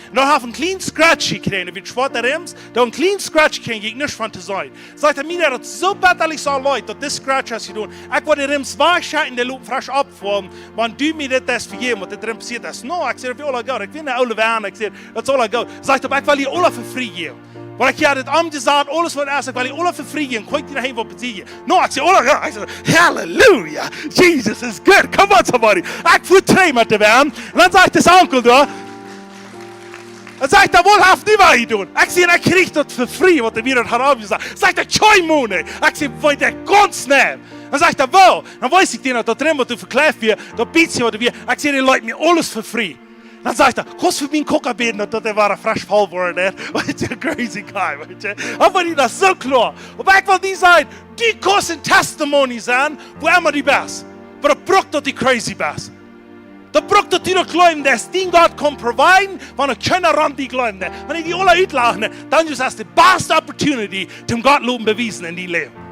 Un dan haft een kjlienen Scratch jekjräajen, wia schwoa de Rims, dan een kjlienen Scratch jekjräajen, jinkj nuscht von to seenen. Sajcht hee, mie deed daut soo bettalich soo leet, daut dis Scratch haft jedonen. Ekj wull de Rims wajchschekjen, dee loten fresch oppfaulen, wan du mie dit deist vejäwen, waut dit Rim passieet es. No, ekj säd, daut es aula goot. Ekj sie een oola Maun, ekj säd, daut es aula goot. Sajcht hee, oba ekj well jie aula fa frie jäwen. Waut ekj hia dit aunjesat, aules waut es, ekj well jie aula fa frie jäwen. Kjemt jie no Hus, waut besied jie? No, ekj säd, aula goot. Ekj säd, Halleluja, Jesus is good. Come on, somebody. Ekj foa trigj met de Wan. Un dan sajcht dis Onkel doa, dan sajcht hee, waut haft die wee jedonen? Ekj säd, ekj kjrieech daut fa frie, waut hee mie daut haud aunjesat. Sajcht hee, kjeen Mone. Ekj säd, woo, daut gaunz nä. Dan sajcht hee, woo? Dan wees ekj die daut, daut Rim, waut doa vekjlift wia, daut bät, waut doa wia. Ekj säd, dee leet mie aules fa frie. Dan sajcht hee, kaust fa mie een Koka bäden, daut, daut dee wada fresch voll woat, nä? Waut een crazy guy, weetst du? Oba dee, daut es soo kloa. Oba ekj well die sajen, du kaust een Testimony sennen, wua emma du best. Oba daut brukt, daut du crazy best. Daut brukt, daut du daut jleewen deist, daut dien Gott kaun providen, wan uk kjeena rom die jleewen deit. Wan dee die aula utlachen, dan es daut de baste opportunity, om Gott loten bewiesen en dien Läwen.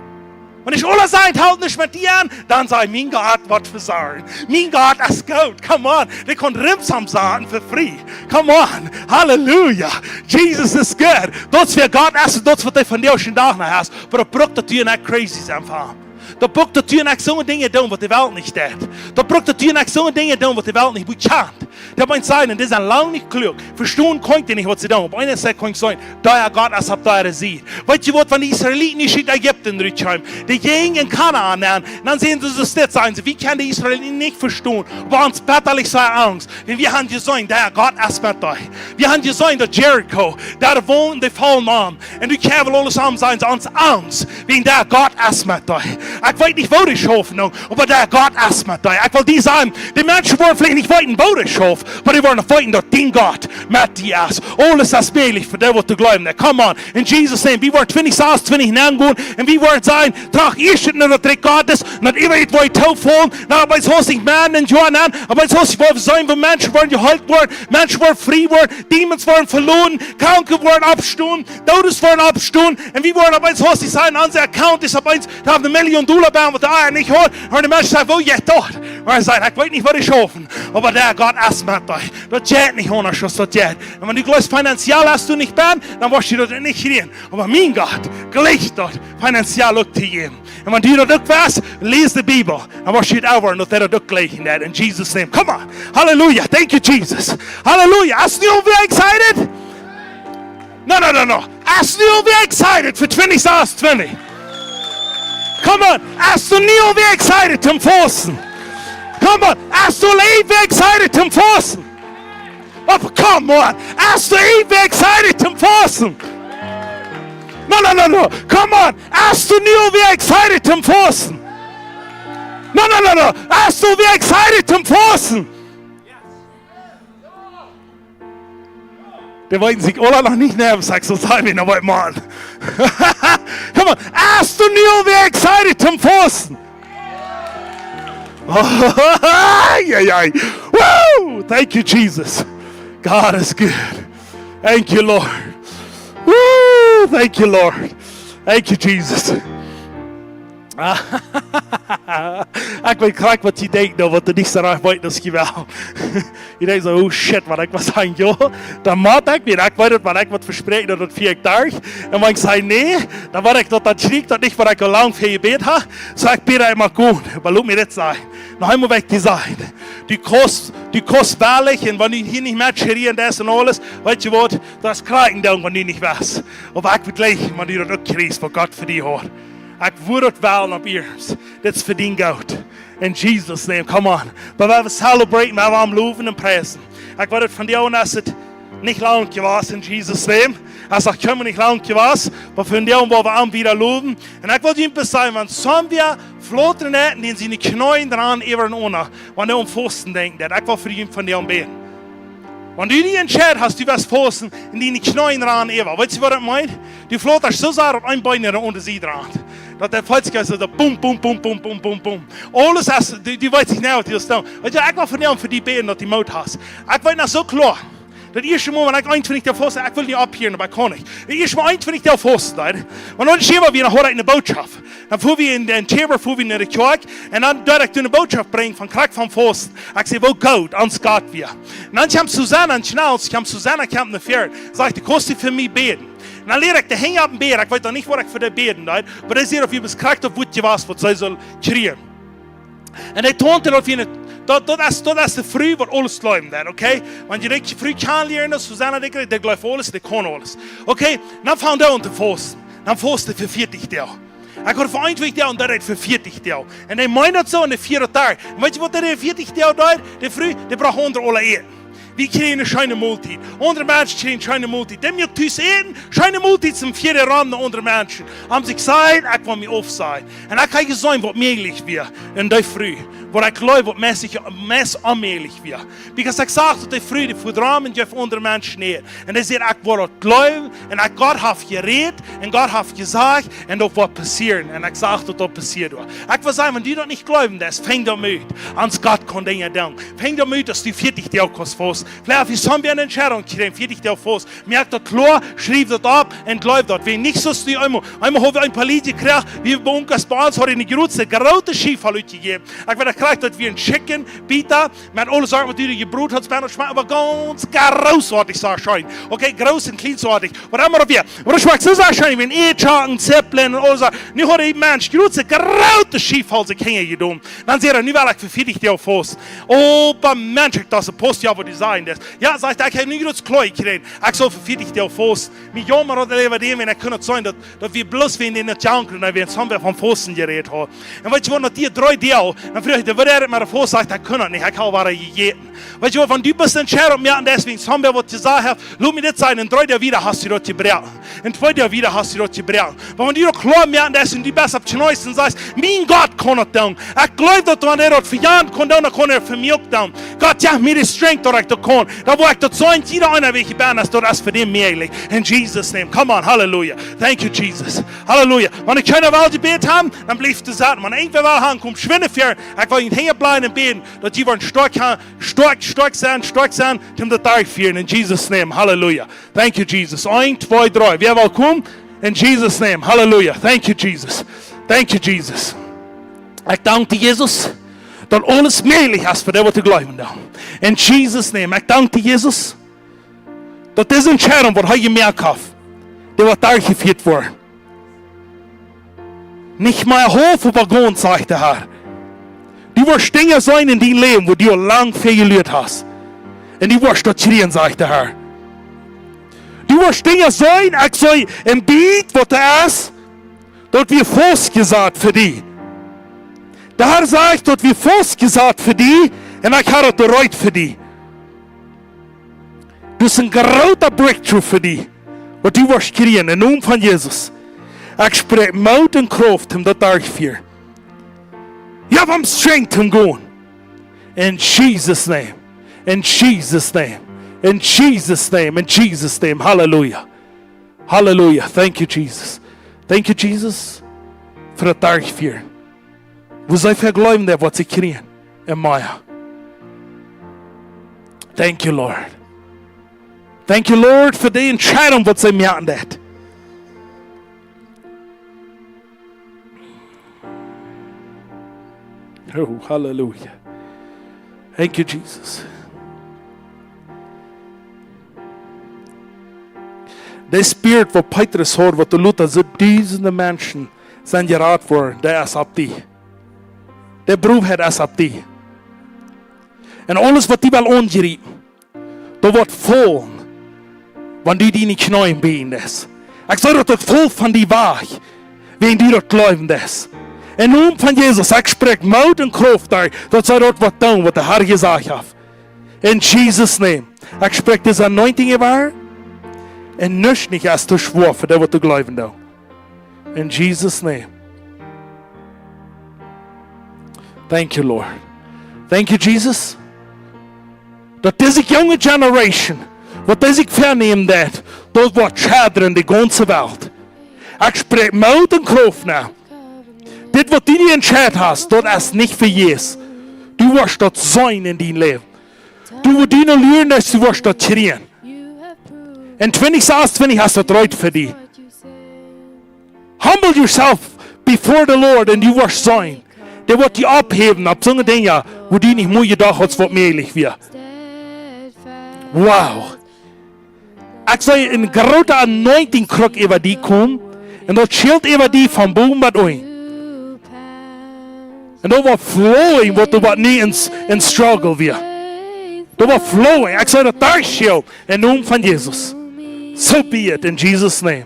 Wan dee aula sajen, daut halpt nich met die aun, dan saj: Mien Gott woat vesorjen. Mien Gott es goot. Come on. Dee kaun Rims aunsaten fa frie. Come on. Halleluja. Jesus is good. Daut es wäa Gott es, daut es waut hee vondoag dän Dach noch es. Oba daut brukt, daut du nich crazy best fa am. Daut brukt, daut du nich soone Dinja doonen, waut de Welt nich deit. Daut brukt, daut du nich soone Dinja doonen, waut de Welt nich bekjant. Daut meent sennen, un dee sent lang nich kluak. Vestonen kjennen dee nich, waut see doonen. Opp eene Sied kaun ekj sajen, dee Gott es opp äare Sied. Weetst du waut, wan de Israeliten ut Ägipten rutkjeemen, dee jinjen en Kanaan nenn, dan säden see, soo steit, sajen see, wie kjennen de Israeliten nich vestonen, oba ons bettalich sea Angst. Wan wie haben jeseenen, dee Gott es met dee. Wie haben jeseenen, daut Jericho, doa wond dee Froon Maun. Un dee kjeemen aules aun, sajen see, ons Angst, wan dee Gott es met dee. Ekj weet nich, woo dee schaufen, no, oba dee Gott es met dee. Ekj well die sajen, de Menschen woaren veleicht nich weeten, woo dee schaufen, oba dee woaren weeten, daut dien Gott met die es. Aules es mäajlich fa dee, waut doa jleewen. Come on. In Jesus' name. Wie woaren twintich sasuntwintich nengonen un wie woaren sajen, trach ieescht no daut Rikj Gottes, daut äwa dit woat toofaulen, dan bie ons nich mea en Joa nenn, oba bie ons woaren seenen, wua Menschen woaren jeheelt woaren, Menschen woaren frie woaren, Dämonen woaren veloten, Kranke woaren oppstonen, Doodes woaren oppstonen, un wie woaren bie ons seenen, onse Account es opp eemol, doa haft eene Million Dolla bie, waut dee nich haud, un de Menschen sajen, woo jeit daut? Un hee sajcht, ekj weet nich, waut ekj schaufen, oba dee Gott es met mie. Daut jeit nich aundasch, aus daut jeit. Un wan du jleefst, finanziell hast du nich bie, dan woascht du daut nich kjrieen. Oba mien Gott jleicht daut, finanziell uk to jäwen. Un wan du daut uk weetst, läs de Bibel. Dan woascht du daut woaren, daut hee daut uk jleicht. In Jesus' name. Come on. Halleluja. Thank you, Jesus. Halleluja. Best du nu aul wada excited? No, no, no, no. Best du nu aul wada excited fa twintich sasuntwintich? Come on. Best du nu aul wada excited toom fausten? Come on. Best du aul wada excited toom fausten? Oh, come on. Best du aul wada excited toom fausten? No, no, no, no. Come on. Best du nu aul wada excited toom fausten? No, no, no, no. Best du aul wada excited toom fausten? Dee weeten sikj aula noch nich, nä, saj ekj, soo saj wie noch waut, Maun. Come on, best du nu aul wada excited toom fausten? Ai, ai, ai. Woo! Thank you, Jesus. God is good. Thank you, Lord. Woo! Thank you, Lord. Thank you, Jesus. Ekj weet krakjt, waut jie denkjen, nu, waut dee nich soo rajcht weeten, aus jie wellen. Jie denkjen soo, oh shit, wan ekj waut saj, jo, dan mott ekj wada, ekj weet daut, wan ekj waut vespräakj, daut daut vea Doag. Un wan ekj saj nä, dan weet ekj daut, daut kjrieech ekj daut nich, waut ekj aul lang fa jebät hab. Soo ekj bäd emol goot, oba lot mie dit sajen. Noch eemol, waut ekj die saj. Du kaust, du kaust wellich, un wan du hia nich met schrieen deist un aules, weetst du waut, daut es krakjt een Dinkj, wan du nich weetst. Oba ekj weet jlikj, wan du daut uk kjrichst, waut Gott fa die haft. Ekj wudd daut wellen opp iernst. Dit es fa dien Goot. In Jesus' name, come on. Oba wie celebraten, wie woaren am lowen un priesen. Ekj weet daut vondoag, es et nich lang jewast, in Jesus' name. Es uk kjeenmol nich lang jewast, oba vondoag woa wie am wada lowen. Un ekj well junt sajen, wan somebody flotren deit, dee siene Kjnees droagen äwa un unja, wan hee aun fausten denkjt, daut ekj well fa junt vondoag bäden. Wan du die entscheiden hast, du woascht fausten un diene Kjnees droagen äwa. Weetst du, waut daut meent? Du flotrascht soo sea opp een Been un opp de aundre Sied droagen. Daut dee feelt sikj soo, bum, bum, bum. Aules es, du, du weetst nich mea, waut du saust doonen. Weetst du, ekj well vondoag fa die bäden, daut du Moot hast. Ekj weet noch soo kloa, Daut ieeschte Mol, wan ekj eenuntwintich Doag fausten, ekj wull nich opphieren, oba ekj kunn nich. Daut ieeschte Mol eenuntwintich Doag fausten, dan, wan ons Schema wia, dan haud ekj eene Bootschoft. Dan fua wie en, en Schema, fua wie no de Kjoakj, un dan deed ekj doa eene Bootschoft brinjen von krakjt von fausten. Ekj säd: "Woo goot ons Gott wia." Un dan kjeem Susanna, un schnell kjeem Susanna, kjeem no ver, sajcht: "Kaust du fa mie bäden?" Un dan läd ekj de Henj opp em Bad, ekj weet noch nich, waut ekj fa dee bäden deed, oba dee säd, daut wia bloos krakjt daut Wuat jewast, waut see sull kjrieen. Un dee Taunte, daut wia nich, daut, daut es, daut es de Fru, waut aules jleewen deed, okay? Wan jie de Fru kjanen lieren, daut Susanna, dee, dee jleeft aules, dee kaun aules. Okay, dan funk dee aun to fausten. Dan faust dee fa vieetich Doag. Ekj haud fa eenuntwintich Doag un dee deed fa vieetich Doag. Un dee meent daut soo un dee fieet daut derch. Un weet jie, waut dee vieetich Doag deed? De Fru, dee brocht aundre aula Äten. Wie kjrieen eene scheene Moltiet. Aundre Menschen kjrieen scheene Moltiet. Dee muak tus Äten, scheene Moltiet, sent wieda rom no aundre Menschen. Om sikj sajen: "Ekj well mie aufsajen." Un ekj hab jeseenen, waut mäajlich wia en dee Fru. Waut ekj jleew, waut meist, meist onmäajlich wia. Because ekj sach, daut dee Fru, dee fua rom un jeef aundre Menschen Äten. Un dee säd: "Ekj well daut jleewen, un ekj, Gott haft jerät, un Gott haft jesajcht, un daut woat passieren." Un ekj sach, daut daut passieed wia. Ekj well sajen, wan du daut nich jleewen deist, fang doamet aun. Ons Gott kaun Dinja doonen. Fang doamet aun, daut du vieetich Doag kaust fausten. Veleicht hast du soon Entscheidunk jekjräajen, vieetich Doag fausten. Moak daut kloa, schriew daut opp un jleew daut. Wan nich, soo aus du eemol, eemol haud wie een poa Lied jekjräajen, wie bie ons, bie ons haud wie eene groote, groote Schiefel utjejäft. Ekj weet noch krakjt, daut wia een Chicken Pita, met aule Sachen, waut du doa jebrot hast, bie ons schmakjt, oba gaunz grootoatich, soo scheen. Okay, groot un kjliesoatich. Waut emma daut wia. Oba daut schmakjt soo, soo scheen, wia een Eadschocken, Zippel un aule Sachen. Nu haud dee Mensch groote, groote Schiefel sikj hinjajedonen. Dan säd hee: "Nu well ekj fa vieetich Doag fausten." Oba Mensch, ekj docht: "Soo, Paust, jo, waut du sajen deist." "Jo," sajcht hee, "ekj hab nu groots kloa jekjräajen. Ekj saul fa vieetich Doag fausten." Mie jaumad daut äwa dän, wan ekj kunn daut seenen, daut, daut wia bloos wäajen dän Jedanken, daut wie soon Wajch von fausten jerät hauden. Un weet jie waut, no dee dree Doag, dan fruach ekj: "Waut es daut met de Faust?" Sajcht hee: "Ekj kunn daut nich, ekj hab waut jejäten." Weet jie waut, wan du bloos Entscheidunk moakst, daut es wäajen soon Wajch, waut du jesajcht hast, lot mie dit sajen, en dree Doag wieda hast du daut jebroaken. En twee Doag wieda hast du daut jebroaken. Oba wan du daut kloa moakst, daut es, un du best opp Kjnees un sajst: "Mien Gott kaun daut doonen. Ekj jleew, daut wan hee daut fa Jan kaun doonen, dan kaun hee fa mie uk doonen. Gott, jeff mie de Strength, daut ekj daut kaun." Dan woa ekj daut seenen, jieda eena, wäa hia bennen es, daut es fa dän mäajlich. In Jesus' name. Come on, hallelujah. Thank you, Jesus. Hallelujah. Wan ekj kjeena well jebät haben, dan bliewt doa sitten. Wan irjentwäa well haben, komt schwind ver. Ekj well junt hinjableiwen un bäden, daut jie woaren stoakj haben, stoakj, stoakj sennen, stoakj sennen, om daut derchtofieren. In Jesus' name. Hallelujah. Thank you, Jesus. Eent, twee, dree. Wäa well komen? In Jesus' name. Hallelujah. Thank you, Jesus. Thank you, Jesus. Ekj dank die, Jesus, daut aules mäajlich es fa dee, waut jleewen doonen. In Jesus' name. Ekj dank die, Jesus, daut dise Entscheidunk, waut hee jemoakt haft, dee woat derchjefieet woaren. Nich mea haulf, oba gaunz, sajcht de Herr. Du woascht Dinja seenen en dien Läwen, waut du aul lang fa jeluat hast. Un du woascht daut kjrieen, sajcht de Herr. Du woascht Dinja seenen, ekj saj, een Bät, waut doa es, daut wia faustjesat fa die. De Herr sajcht, daut wia faustjesat fa die, un ekj hab daut reed fa die. Daut es een groota breakthrough fa die, waut du woascht kjrieen, em Nomen von Jesus. Ekj spräakj Moot un Krauft, om daut derchtofieren. Jeff am Strength, om to gonen. In Jesus' name. In Jesus' name. In Jesus' name. In Jesus' name. Hallelujah. Hallelujah. Thank you, Jesus. Thank you, Jesus, fa daut derchtofieren. Woo see fa jleewen, daut woat sikj kjrieen. Un mea. Thank you, Lord. Thank you, Lord, fa dee Entscheidunk, waut see moaken deed. Oh, hallelujah. Thank you, Jesus. De Spirit, waut Petrus haud, waut doa lota soo dusende Menschen sent jerat worden, dee es opp die. De Bruch es opp die. Un aules, waut die well aunjriepen, daut woat faulen, wan du die nich kjneeen bäden deist. Ekj saj, daut daut fault von die wajch, wan du daut jleewen deist. Em Nomen von Jesus, ekj spräakj Moot un Krauft derch, daut see daut woat doonen, waut de Herr jesajcht haft. In Jesus' name. Ekj spräakj dise Anointing äwa äa. Un nuscht nich es too schwoa fa dee, waut jleewen doonen. In Jesus' name. Thank you, Lord. Thank you, Jesus. Daut dise junge Generation, waut dee sikj vänämen deed, daut woat schaddren de gaunze Welt. Ekj spräakj Moot un Krauft no. Dit, waut du die entscheit hast, daut es nich vejäfs. Du woascht daut seenen en dien Läwen. Du, wua du no luren deist, du woascht daut kjrieen. En twintich sastwintich hast du daut reed fa die. Humble yourself before the Lord and you will shine. Dee woat die opphäwen opp soone Dinja, wua du nich mol jedocht hast, waut mäajlich wia. Wow. Ekj see eene groote Anointing krakjt äwa die komen. Un daut schilt äwa die von bowen bat unjen. Un daut woat flowing, waut doa waut nu en, en struggle wia. Daut woat flowing. Ekj see daut doa schilt. En Nomen von Jesus. So be it in Jesus' name.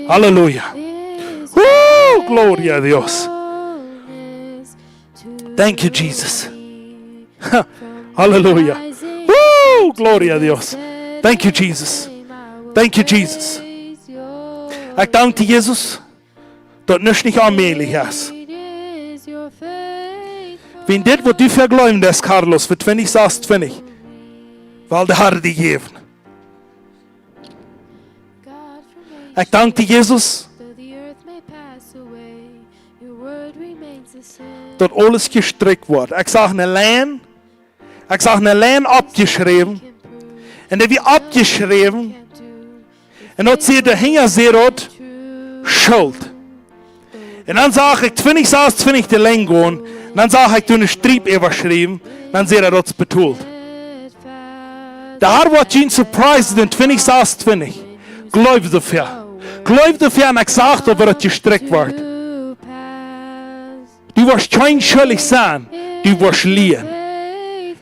Halleluja. Woo, gloria a Dios. Thank you, Jesus. Halleluja. Woo, gloria a Dios. Thank you, Jesus. Thank you, Jesus. Ekj dank die, Jesus, daut nuscht nich onmäajlich es. Wan dit, waut du fa jleewen deist, Carlos, fa twintich sastwintich, well de Herr die jäwen. Ekj dank die, Jesus, daut aules jestrikjt woat. Ekj sach ne Lien, ekj sach ne Lien oppjeschräwen. Un dee wia oppjeschräwen. Un daut see doahinja, see daut Schult. Un dan sach ekj twintich sastwintich de Lien gonen. Un dan sach ekj doa ne Striep äwaschräwen. Dan see daut, daut es betolt. De Herr woat die surprisen en twintich sastwintich. Jleew doafäa. Jleew doafäa un ekj sach, daut woat jestrikjt woaren. Du woascht kjeen schuldich sennen. Du woascht lieren.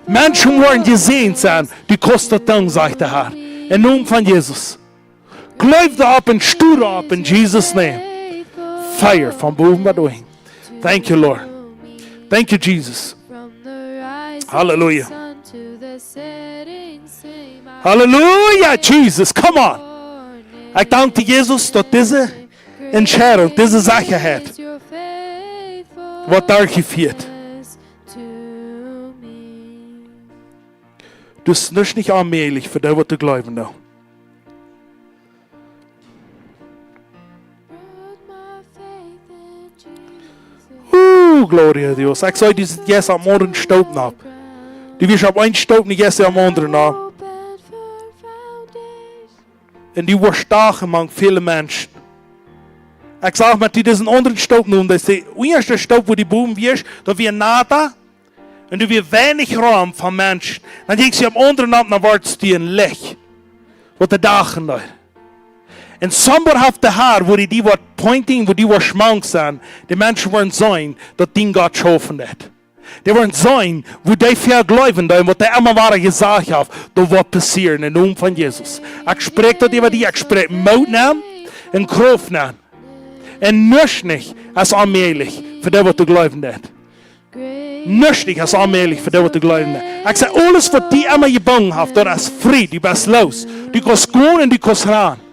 Menschen woaren jesäajent sennen. Du kaust daut doonen, sajcht de Herr. En Nomen von Jesus. Jleew doaropp un sto doaropp in Jesus' name. Fire von bowen bat unjen. Thank you, Lord. Thank you, Jesus. Halleluja. Halleluja, Jesus. Come on. Ekj dank die, Jesus, daut dise Entscheidunk, dise Sechaheit woat derchjefieet. Daut es nuscht nich onmäajlich fa dee, waut doa jleewen doonen. Uh, gloria a Dios. Ekj see, du sitst opp aundre Stopen opp. Du best opp eene Stoop, nich opp aundre opp. Un du woascht doa mank väle Menschen. Ekj sach, met die, dise aundre Stoop nu, daut es de ieeschte Stoop, wua du bowen wieescht, daut wia nada. Un doa wia weinich Rum von Menschen. Dan jinkj see opp aundre Kant no woaren, dee en Licht. Waut de Dach en dee. Un somebody haft de Herr, wua die, die woat pointing, wua die woat schmank sennen. De Menschen woaren seenen, daut dien Gott schaufen deit. Dee woaren seenen, wua dee fa jleewen, dee, waut dee emma wada jesajcht haft, daut woat passieren en Nomen von Jesus. Ekj spräakj daut äwa die, ekj spräakj Moot aun un Krauft aun. Un nuscht nich es onmäajlich fa dee, waut doa jleewen deit. Nuscht nich es onmäajlich fa dee, waut doa jleewen deit. Ekj saj, aules, waut die emma jebungen haft, daut es frie, du best loos. Du kaust gonen un du kaust rannen.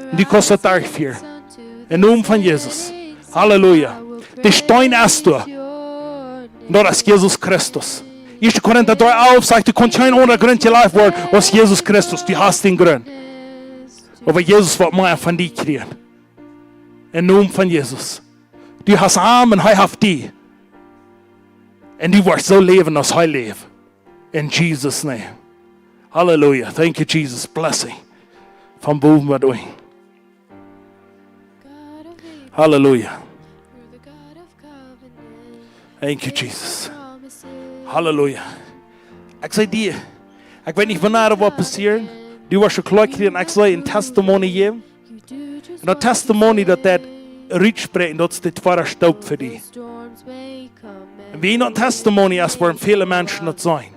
Un du kaust daut derchfieren. En Nomen von Jesus. Halleluja. De Steen es doa. Un daut es Jesus Christus. Ieeschte Korinta dree alf sajcht, doa kaun kjeen aundra Grunt jelajcht woaren aus Jesus Christus. Du hast dän Grunt. Oba Jesus woat mea von die kjrieen. En Nomen von Jesus. Du hast am un hee haft die. Un du woascht soo läwen aus hee läft. In Jesus' name. Halleluja. Thank you, Jesus. Blessing. Von bowen bat unjen. Halleluja. Thank you, Jesus. Halleluja. Ekj saj die, ekj weet nich, wanea daut woat passieren. Du woascht soo kloa kjrieen, ekj saj een Testimony jäwen. Un daut Testimony, daut deit rutspräakjen, daut es de tweede Stoop fa die. Un wan du een Testimony hast, woaren väle Menschen daut seenen.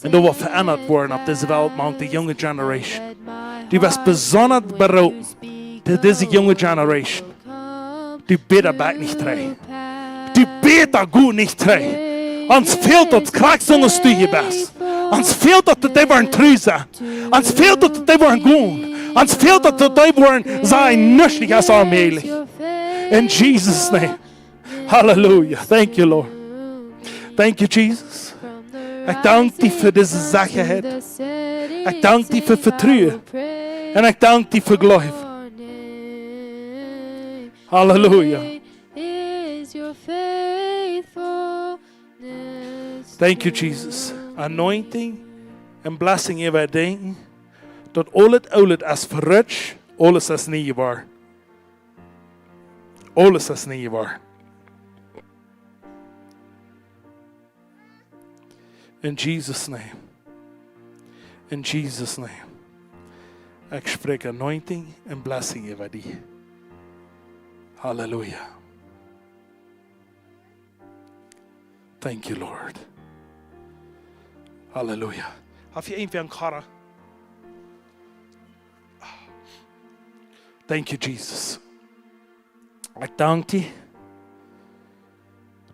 Un daut woat veendat woaren opp dise Welt, mank de junge Generation. Du best besonda beroopen to dise junge Generation. Du bätst daut nich trigj. Du bätst daut goot nich trigj. Ons fält daut krakjt soo aus du hia best. Ons fält daut, daut dee woaren tru sennen. Ons fält daut, daut dee woaren gonen. Ons fält daut, daut dee woaren seenen, nuscht es onmäajlich. In Jesus' name. Halleluja. Thank you, Lord. Thank you, Jesus. Ekj dank die fa dise Sechaheit. Ekj dank die fa Vetruen. Un ekj dank die fa Gloowen. Halleluja. Thank you, Jesus. Anointing and blessing äwa denkjen. Daut aulet Oole es verutst, aules es nie jeworden. Aules es nie jeworden. In Jesus' name. In Jesus' name. Ekj spräakj anointing and blessing äwa die. Halleluja. Thank you, Lord. Halleluja. Haft hia irjentwäa een Kora? Thank you, Jesus. Ekj dank die,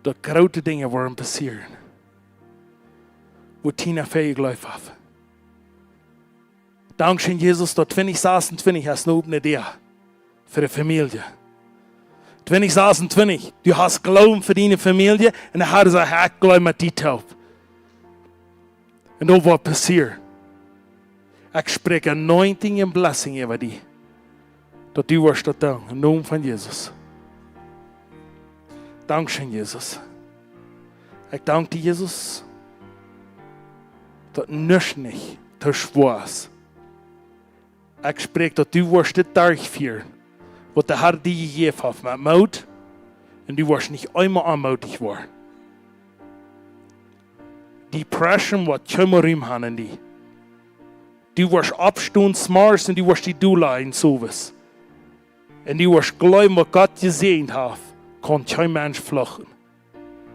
daut groote Dinja woaren passieren, wua Tina väa jejleeft haft. Dankscheen, Jesus, daut twintich sasuntwintich es ne opne Däa fa de Famielje. Twintich sasuntwintich, du hast Gloowen fa diene Famielje un de Har sajcht: "Ekj jleew met die toop." Un daut woat passieren. Ekj spräakj anointing and blessing äwa die, daut du woascht daut doonen, em Nomen von Jesus. Dankscheen, Jesus. Ekj dank die, Jesus, daut nuscht nich too schwoa es. Ekj spräakj, daut du woascht dit derchfieren, waut de Har die jejäft haft, met Moot, un du woascht nich eemol onmootich woaren. Depression woat kjeenmol Rum haben en die. Du woascht oppstonen zemorjes un du woascht die dol lajen zemorjes. Un du woascht jleewen, waut Gott jesäajent haft, kaun kjeen Mensch fluchen.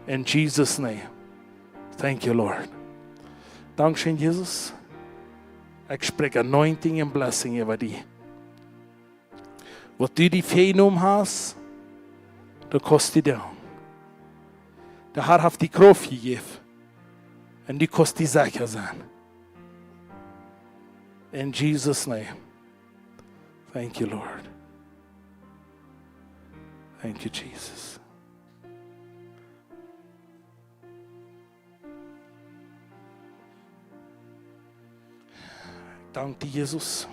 In Jesus' name. Thank you, Lord. Dankscheen, Jesus. Ekj spräakj anointing and blessing äwa die. Waut du die väajenomen hast, daut kaust du doonen. De Har haft die Krauft jejäft. Un du kaust die secha sennen. In Jesus' name. Thank you, Lord. Thank you, Jesus. Dank die, Jesus,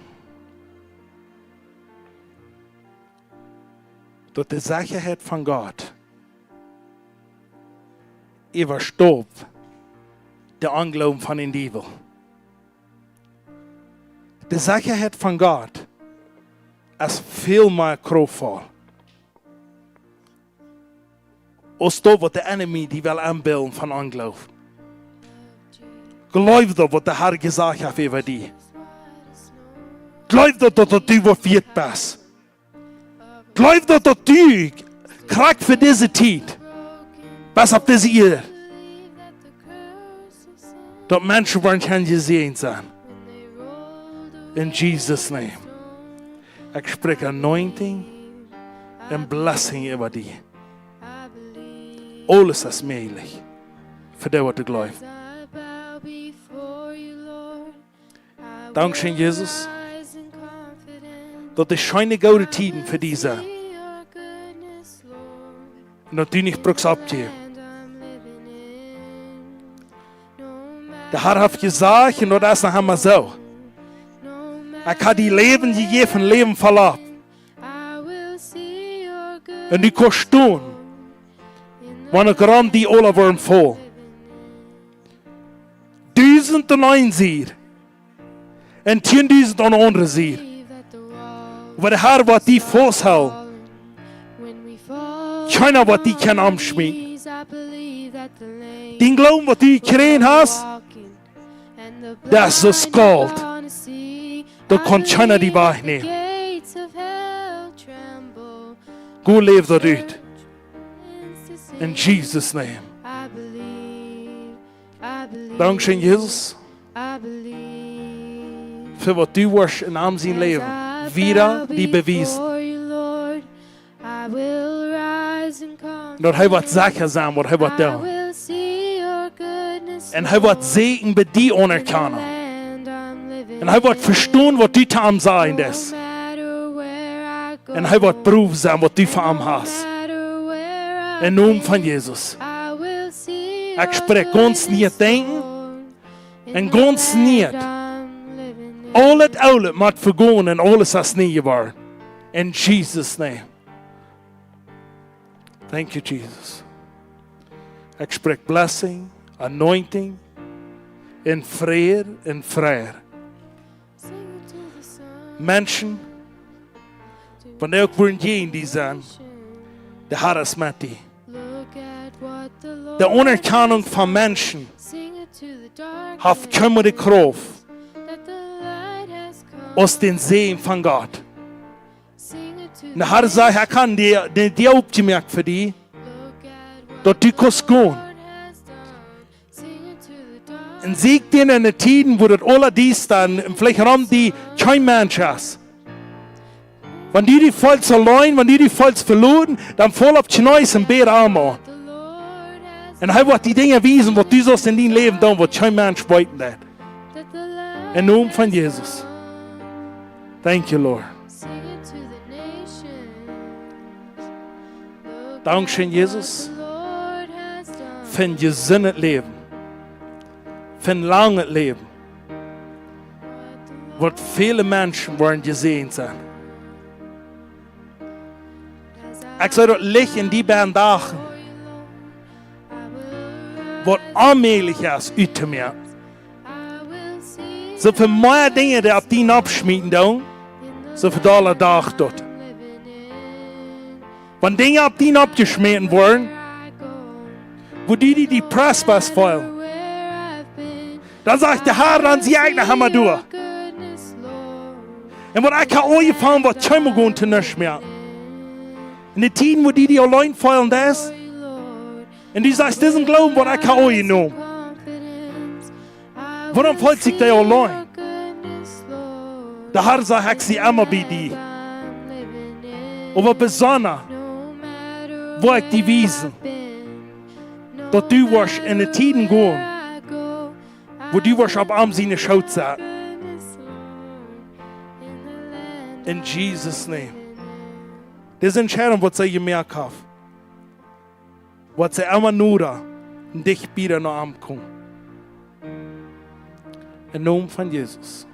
daut de Sechaheit von Gott äwasteit dän Ongloowen von dän Diewel. De Sechaheit von Gott es väl mea kraftvoll aus daut, waut de Enemy die well enbillen von Ongloowen. Jleew daut, waut de Har jesajcht haft äwa die. Jleew daut, daut, daut du waut wieet best. Jleew daut, daut du krakjt fa dise Tiet best opp dise Ieed. Daut Menschen woaren kjennen jesäajent sennen. In Jesus' name. Ekj spräakj anointing and blessing äwa die. Aules es mäajlich fa dee, waut jleewen. Dankscheen, Jesus, daut de scheene goode Tieden fa die sent. Un daut du nich brukst oppjäwen. De Har haft jesajcht, un daut es noch emma soo: "Ekj hab die Läwen jejäft, Läwen veloten." Un du kaust stonen, wan de Grunt die aula woat faulen. Dusent aun eene Sied un tiendusent aun de aundre Sied. Oba de Har woat die fausthoolen. Kjeena woat die kjennen omschmieten. Dän Gloowen, waut du jekjräajen hast, daut es soo Golt. Daut kaun kjeena die wajchnämen. Go läw daut ut. In Jesus' name. Dankscheen, Jesus, fa waut du woascht en am sien Läwen wieda die bewiesen. Daut hee woat secha sennen, waut hee woat doonen. Un hee woat Säajen bie die aunerkjanen. Un hee woat vestonen, waut du to am sajen deist. Un hee woat prowen sennen, waut du fa am hast. Em Nomen von Jesus. Ekj spräakj gaunz nieet Denkjen un gaunz nieet. Aulet Oole mott vegonen un aules es nie jeworden. In Jesus' name. Thank you, Jesus. Ekj spräakj blessing, anointing, un Fräd, un Fräd. Menschen, wan dee uk wudden jäajen die sennen, de Herr es met die. De Anerkjanunk von Menschen haft kjeene Krauft aus dän Säajen von Gott. Un de Herr sajcht, ekj hab die, die Däa opjemoakt fa die, daut du kaust gonen. Un sieekj dän en de Tieden, wua daut aula diesta es un veleicht rom die kjeen Mensch es. Wan du die feelst auleen, wan du die feelst veloaren, dan faul opp Kjnees un bäd am aun. Un hee woat die Dinja wiesen, waut du saust en dien Läwen doonen, waut kjeen Mensch weeten deit. Em Nomen von Jesus. Thank you, Lord. Dankscheen, Jesus, fa een jesundet Läwen, fa een langet Läwen, waut väle Menschen woaren jesäajent sennen. Ekj see daut Licht en die bennen Doag, waut onmäajlich es, uttomoaken. Soo väl mea Dinja, dee opp die nopp schmieten doonen, soo väl dolla docht daut. Wan Dinja opp die nopp jeschmäten woaren, wua du die depressed best feelen, dan sajcht de Herr, dan sie ekj noch emol doa. Un waut ekj hab aunjefongen, woat kjeenmol gonen to nuscht mea. En de Tieden, wua du die auleen feelen deist, un du sajchst, dit es een Gloowen, waut ekj hab aunjenomen. Wuarom feelt sikj dee auleen? De Herr sajcht, ekj sie emma bie die. Oba besonda woa ekj die wiesen, daut du woascht en de Tieden gonen, wua du woascht opp am siene Schoot setten. In Jesus' name. Dise Entscheidunk, waut see jemoakt haft, woat see emma noda un dichta no am komen. Em Nomen von Jesus.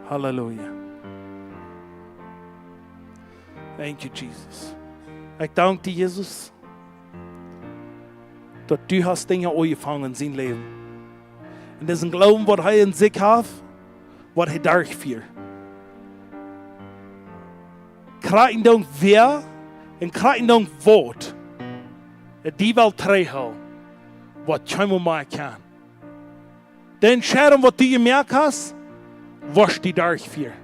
Halleluja. Thank you, Jesus. Ekj dank die, Jesus, daut du hast Dinja aunjefongen en sien Läwen. Un disen Gloowen, waut hee en sikj haft, woat hee derchfieren. Krakjt endoont wäa un krakjt endoont waut, daut die well trigjhoolen, waut kjeenmol mea kaun. De Entscheidunk, waut du jemoakt hast, woascht du derchfieren.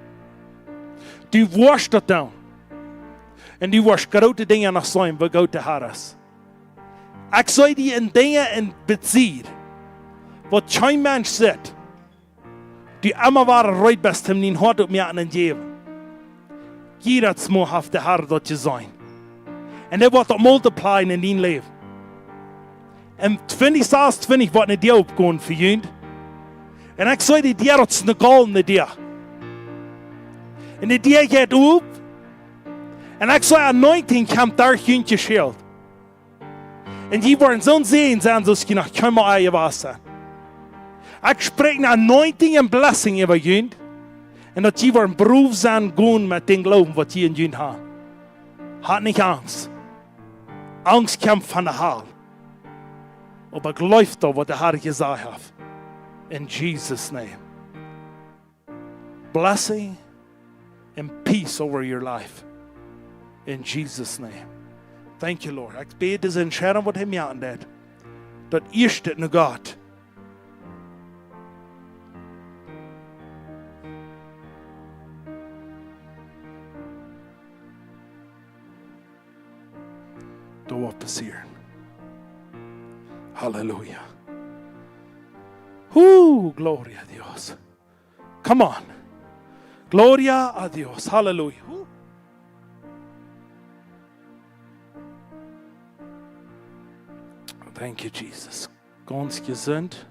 Du woascht daut doonen. Un du woascht groote Dinja noch seenen, woo goot de Herr es. Ekj see die en Dinja en Beziehung, waut kjeen Mensch sitt. Du emma wada reed best, om dien Hoat oppmoaken un jäwen. Jiedatsmol haft de Herr daut jeseenen. Un hee woat daut multiplieren en dien Läwen. En twintich sasuntwintich woat ne Däa oppgonen fa junt. Un ekj see, de Däa, daut es ne goldne Däa. Un de Däa jeit op. Un ekj see, anointing kjemt derch junt jeschält. Un jie woaren soon Säajen sennen, soo aus jie noch kjeenmol ea jewast sent. Ekj spräakj ne anointing un blessing äwa junt. Un daut jie woaren brow sennen, gonen met dän Gloowen, waut jie en junt haben. Hat nich Angst. Angst kjemt von de Hal. Oba jleeft daut, waut de Herr jesajcht haft. In Jesus' name. Blessing and peace over your life. In Jesus' name. Thank you, Lord. Ekj bäd, dise Entscheidunk, waut hee moaken deed, daut ieeschte no Gott. Daut woat passieren. Halleluja. Hu, gloria a Dios. Come on. Gloria a Dios. Halleluja. Hu. Thank you, Jesus. Gaunz jesunt.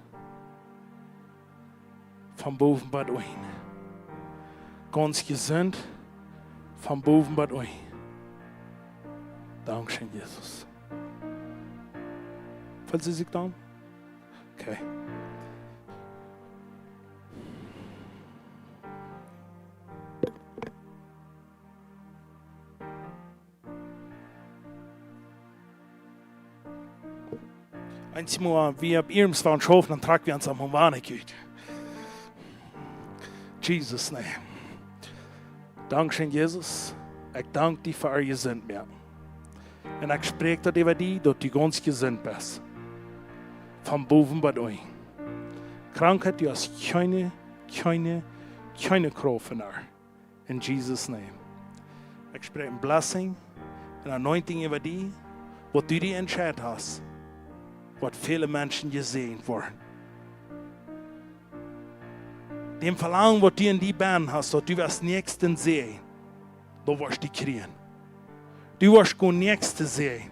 Von bowen bat unjen. Gaunz jesunt. Von bowen bat unjen. Dankscheen, Jesus. Feelt see sikj dan? Okay. Eenjemol, wie haben irjentwaut schaufen, dan trakjen wie ons aum Hohn weinich ut. Jesus' name. Dankscheen, Jesus. Ekj dank die fa äa jesunt moaken. Un ekj spräakj daut äwa die, daut du gaunz jesunt best. Von bowen bat unjen. Krankheit, du hast kjeene, kjeene, kjeene Krauft en ar. In Jesus' name. Ekj spräakj ne blessing, ne anointing äwa die, waut du die entscheiden hast, waut väle Menschen jesäajent woaren. Däm Velangen, waut du en die bennen hast, daut du woascht näakjsten säajnen, daut woascht du kjrieen. Du woascht gonen näakjsten säajnen.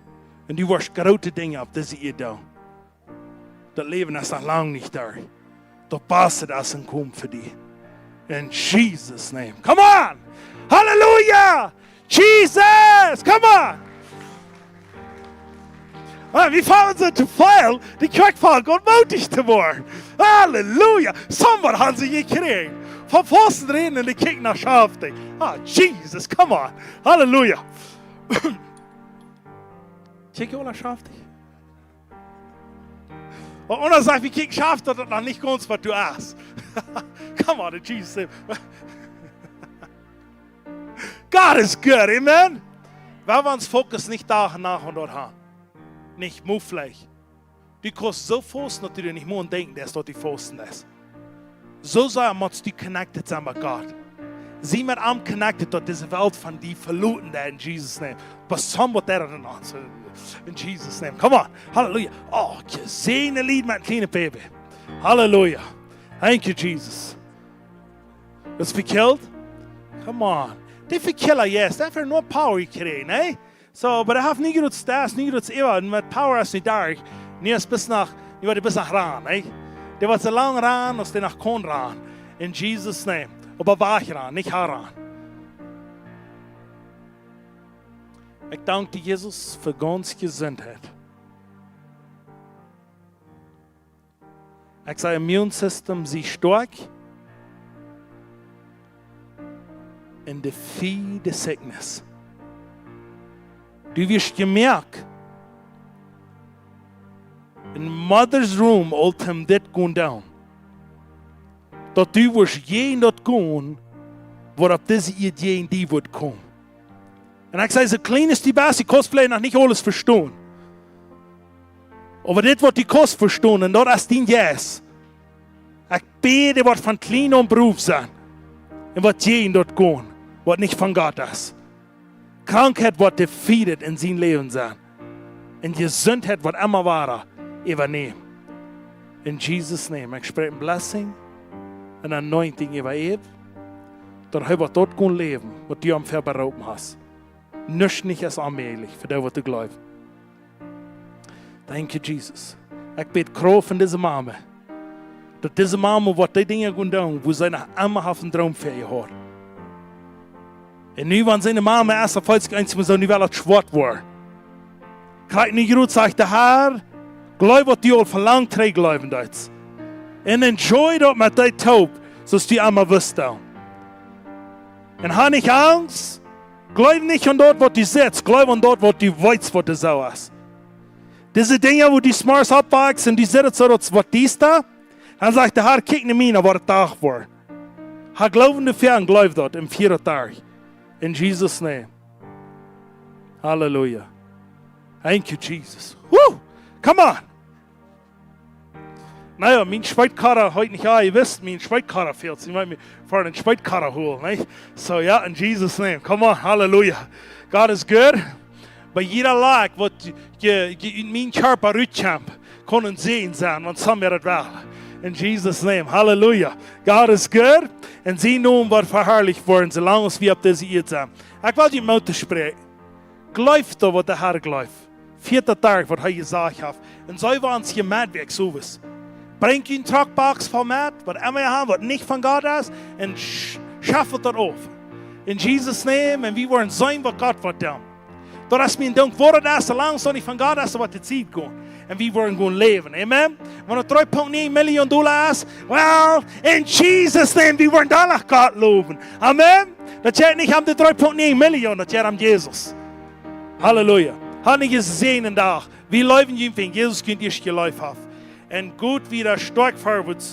Un du woascht groote Dinja opp dise Ieed doonen. Daut Läwen es noch lang nich doa. Daut baste es aum komen fa die. In Jesus' name. Come on! Halleluja! Jesus! Come on! Ah, wie fangen aun to feiern? De Kjoakj fangt aun mootich to woaren. Halleluja! Somebody haft sikj jekjräajen. Von Fausten räden un de Kjoakj noch schaftich. Ah, Jesus, come on! Halleluja! Kjoakj aula schaftich? Un aundre sajcht, wie kjikjen, schaft daut, daut noch nich gaunz waut du hast. Come on, in Jesus' name. God is good, amen. Wie haben ons Fokus nich doa, no un doa han. Nich, move vleicht. Du kaust soo fausten, daut du nich mea denkjen deist, daut du fausten deist. Soo sea motst du connected sennen met Gott. Sie met am connected, daut dise Welt von die veloten deit, in Jesus' name. But somebody that in us, in Jesus' name. Come on. Halleluja. Oh, jesäajent Lied met een kjlienet Baby. Halleluja. Thank you, Jesus. Daut es vekjelt? Come on. Dee vekjelt, yes. Dee haft no power jekjräajen, eh? So, but I have nie groot stas, nie groot äwa, un met power es nich doa. Nich es bat no, nich woat bat no ran, eh? Dee woat soo lang ran, aus dee noch kaun ran. In Jesus' name. Oba wajch ran, nich han ran. Ekj dank die, Jesus, fa gaunz Jesuntheit. Ekj saj, immune system, sie stoakj. Un defeat the sickness. Du woascht jemoakt. In mother's room, aul toom dit gonen doonen. Daut du woascht jäajen daut gonen, waut opp dise Ieed jäajen die woat komen. Un ekj saj, soo kjlien aus du best, du kaust veleicht noch nich aules vestonen. Oba dit, waut du kaust vestonen, un daut es dien Jeist. Ekj bäd, waut von kjlien aun bruft sennen. Un waut jäajen daut gonen, waut nich von Gott es. Krankheit woat defeated en sien Läwen sennen. Un Jesuntheit woat emma wada äwanämen. In Jesus' name, ekj spräakj ne blessing, ne anointing äwa am. Daut hee woat daut gonen läwen, waut du am fa beroopen hast. Nuscht nich es onmäajlich fa dee, waut du jleefst. Thank you, Jesus. Ekj bäd Krauft fa dise Mame. Daut dise Mame woat dee Dinja gonen doonen, wua see noch emma haft een Droom fa jehaut. Un nu, wan siene Mame es, dan feelt sikj eemol soo, nu well daut schwoa woaren. Krakjt nu groot, sajcht de Herr, jleew, waut du aul von lang trigj jleewen deetst. Un enjoy daut met dee toop, soo aus du emma wist dan. Un hab nich Angst, jleew nich aun daut, waut du sitst, jleew aun daut, waut du weetst, waut du soo hast. Dise Dinja, wua du zemorjes oppwakst un du sitst soo, daut es waut diesta, dan sajcht de Herr, kjikj no mie, no waut Dach woat. Hab Gloowen doafäa un jleew daut em vieeden Dach. In Jesus' name. Halleluja. Thank you, Jesus. Woo! Come on! Na jo, mien Schweetkoda, hab ekj nich aul jewist, mien Schweetkoda fält. Sie mott mie fa een Schweetkoda holen, nä? So, jo, in Jesus' name. Come on, halleluja. God is good. Bie jieda Lach, waut je, je en mienen Kjarpa rutkjemt, kaun een Säajen sennen, wan somebody daut well. In Jesus' name, halleluja. God is good. Un sien Nomen woat veharlicht woaren, soo lang aus wie opp dise Ieed sent. Ekj well die Moot toospräakjen. Jleew daut, waut de Herr jleeft. Vieeden Dach, waut hee jesajcht haft. Un soo woat ons jemeet, woo ekj soo wist. Brinjt een Truckbox voll met, waut emma jie haben, waut nich von Gott es, un sch-, schaft daut auf. In Jesus' name, un wie woaren seenen, waut Gott woat doonen. Daut es mien Dinkj, waut daut es, soo lang aus daut nich von Gott es, woat de Tiet gonen. Un wie woaren gonen läwen. Amen. Wan daut dree Punkt näajen Million Dolla es, well, in Jesus' name, wie woaren doa no Gott lowen. Amen. Daut jeit nich om de dree Punkt näajen Million, daut jeit om Jesus. Halleluja. Hab een jesäajenden Dach. Wie leewen junt, wan Jesus junt ieescht jeleeft haft. Un Gott wia stoakj verwoats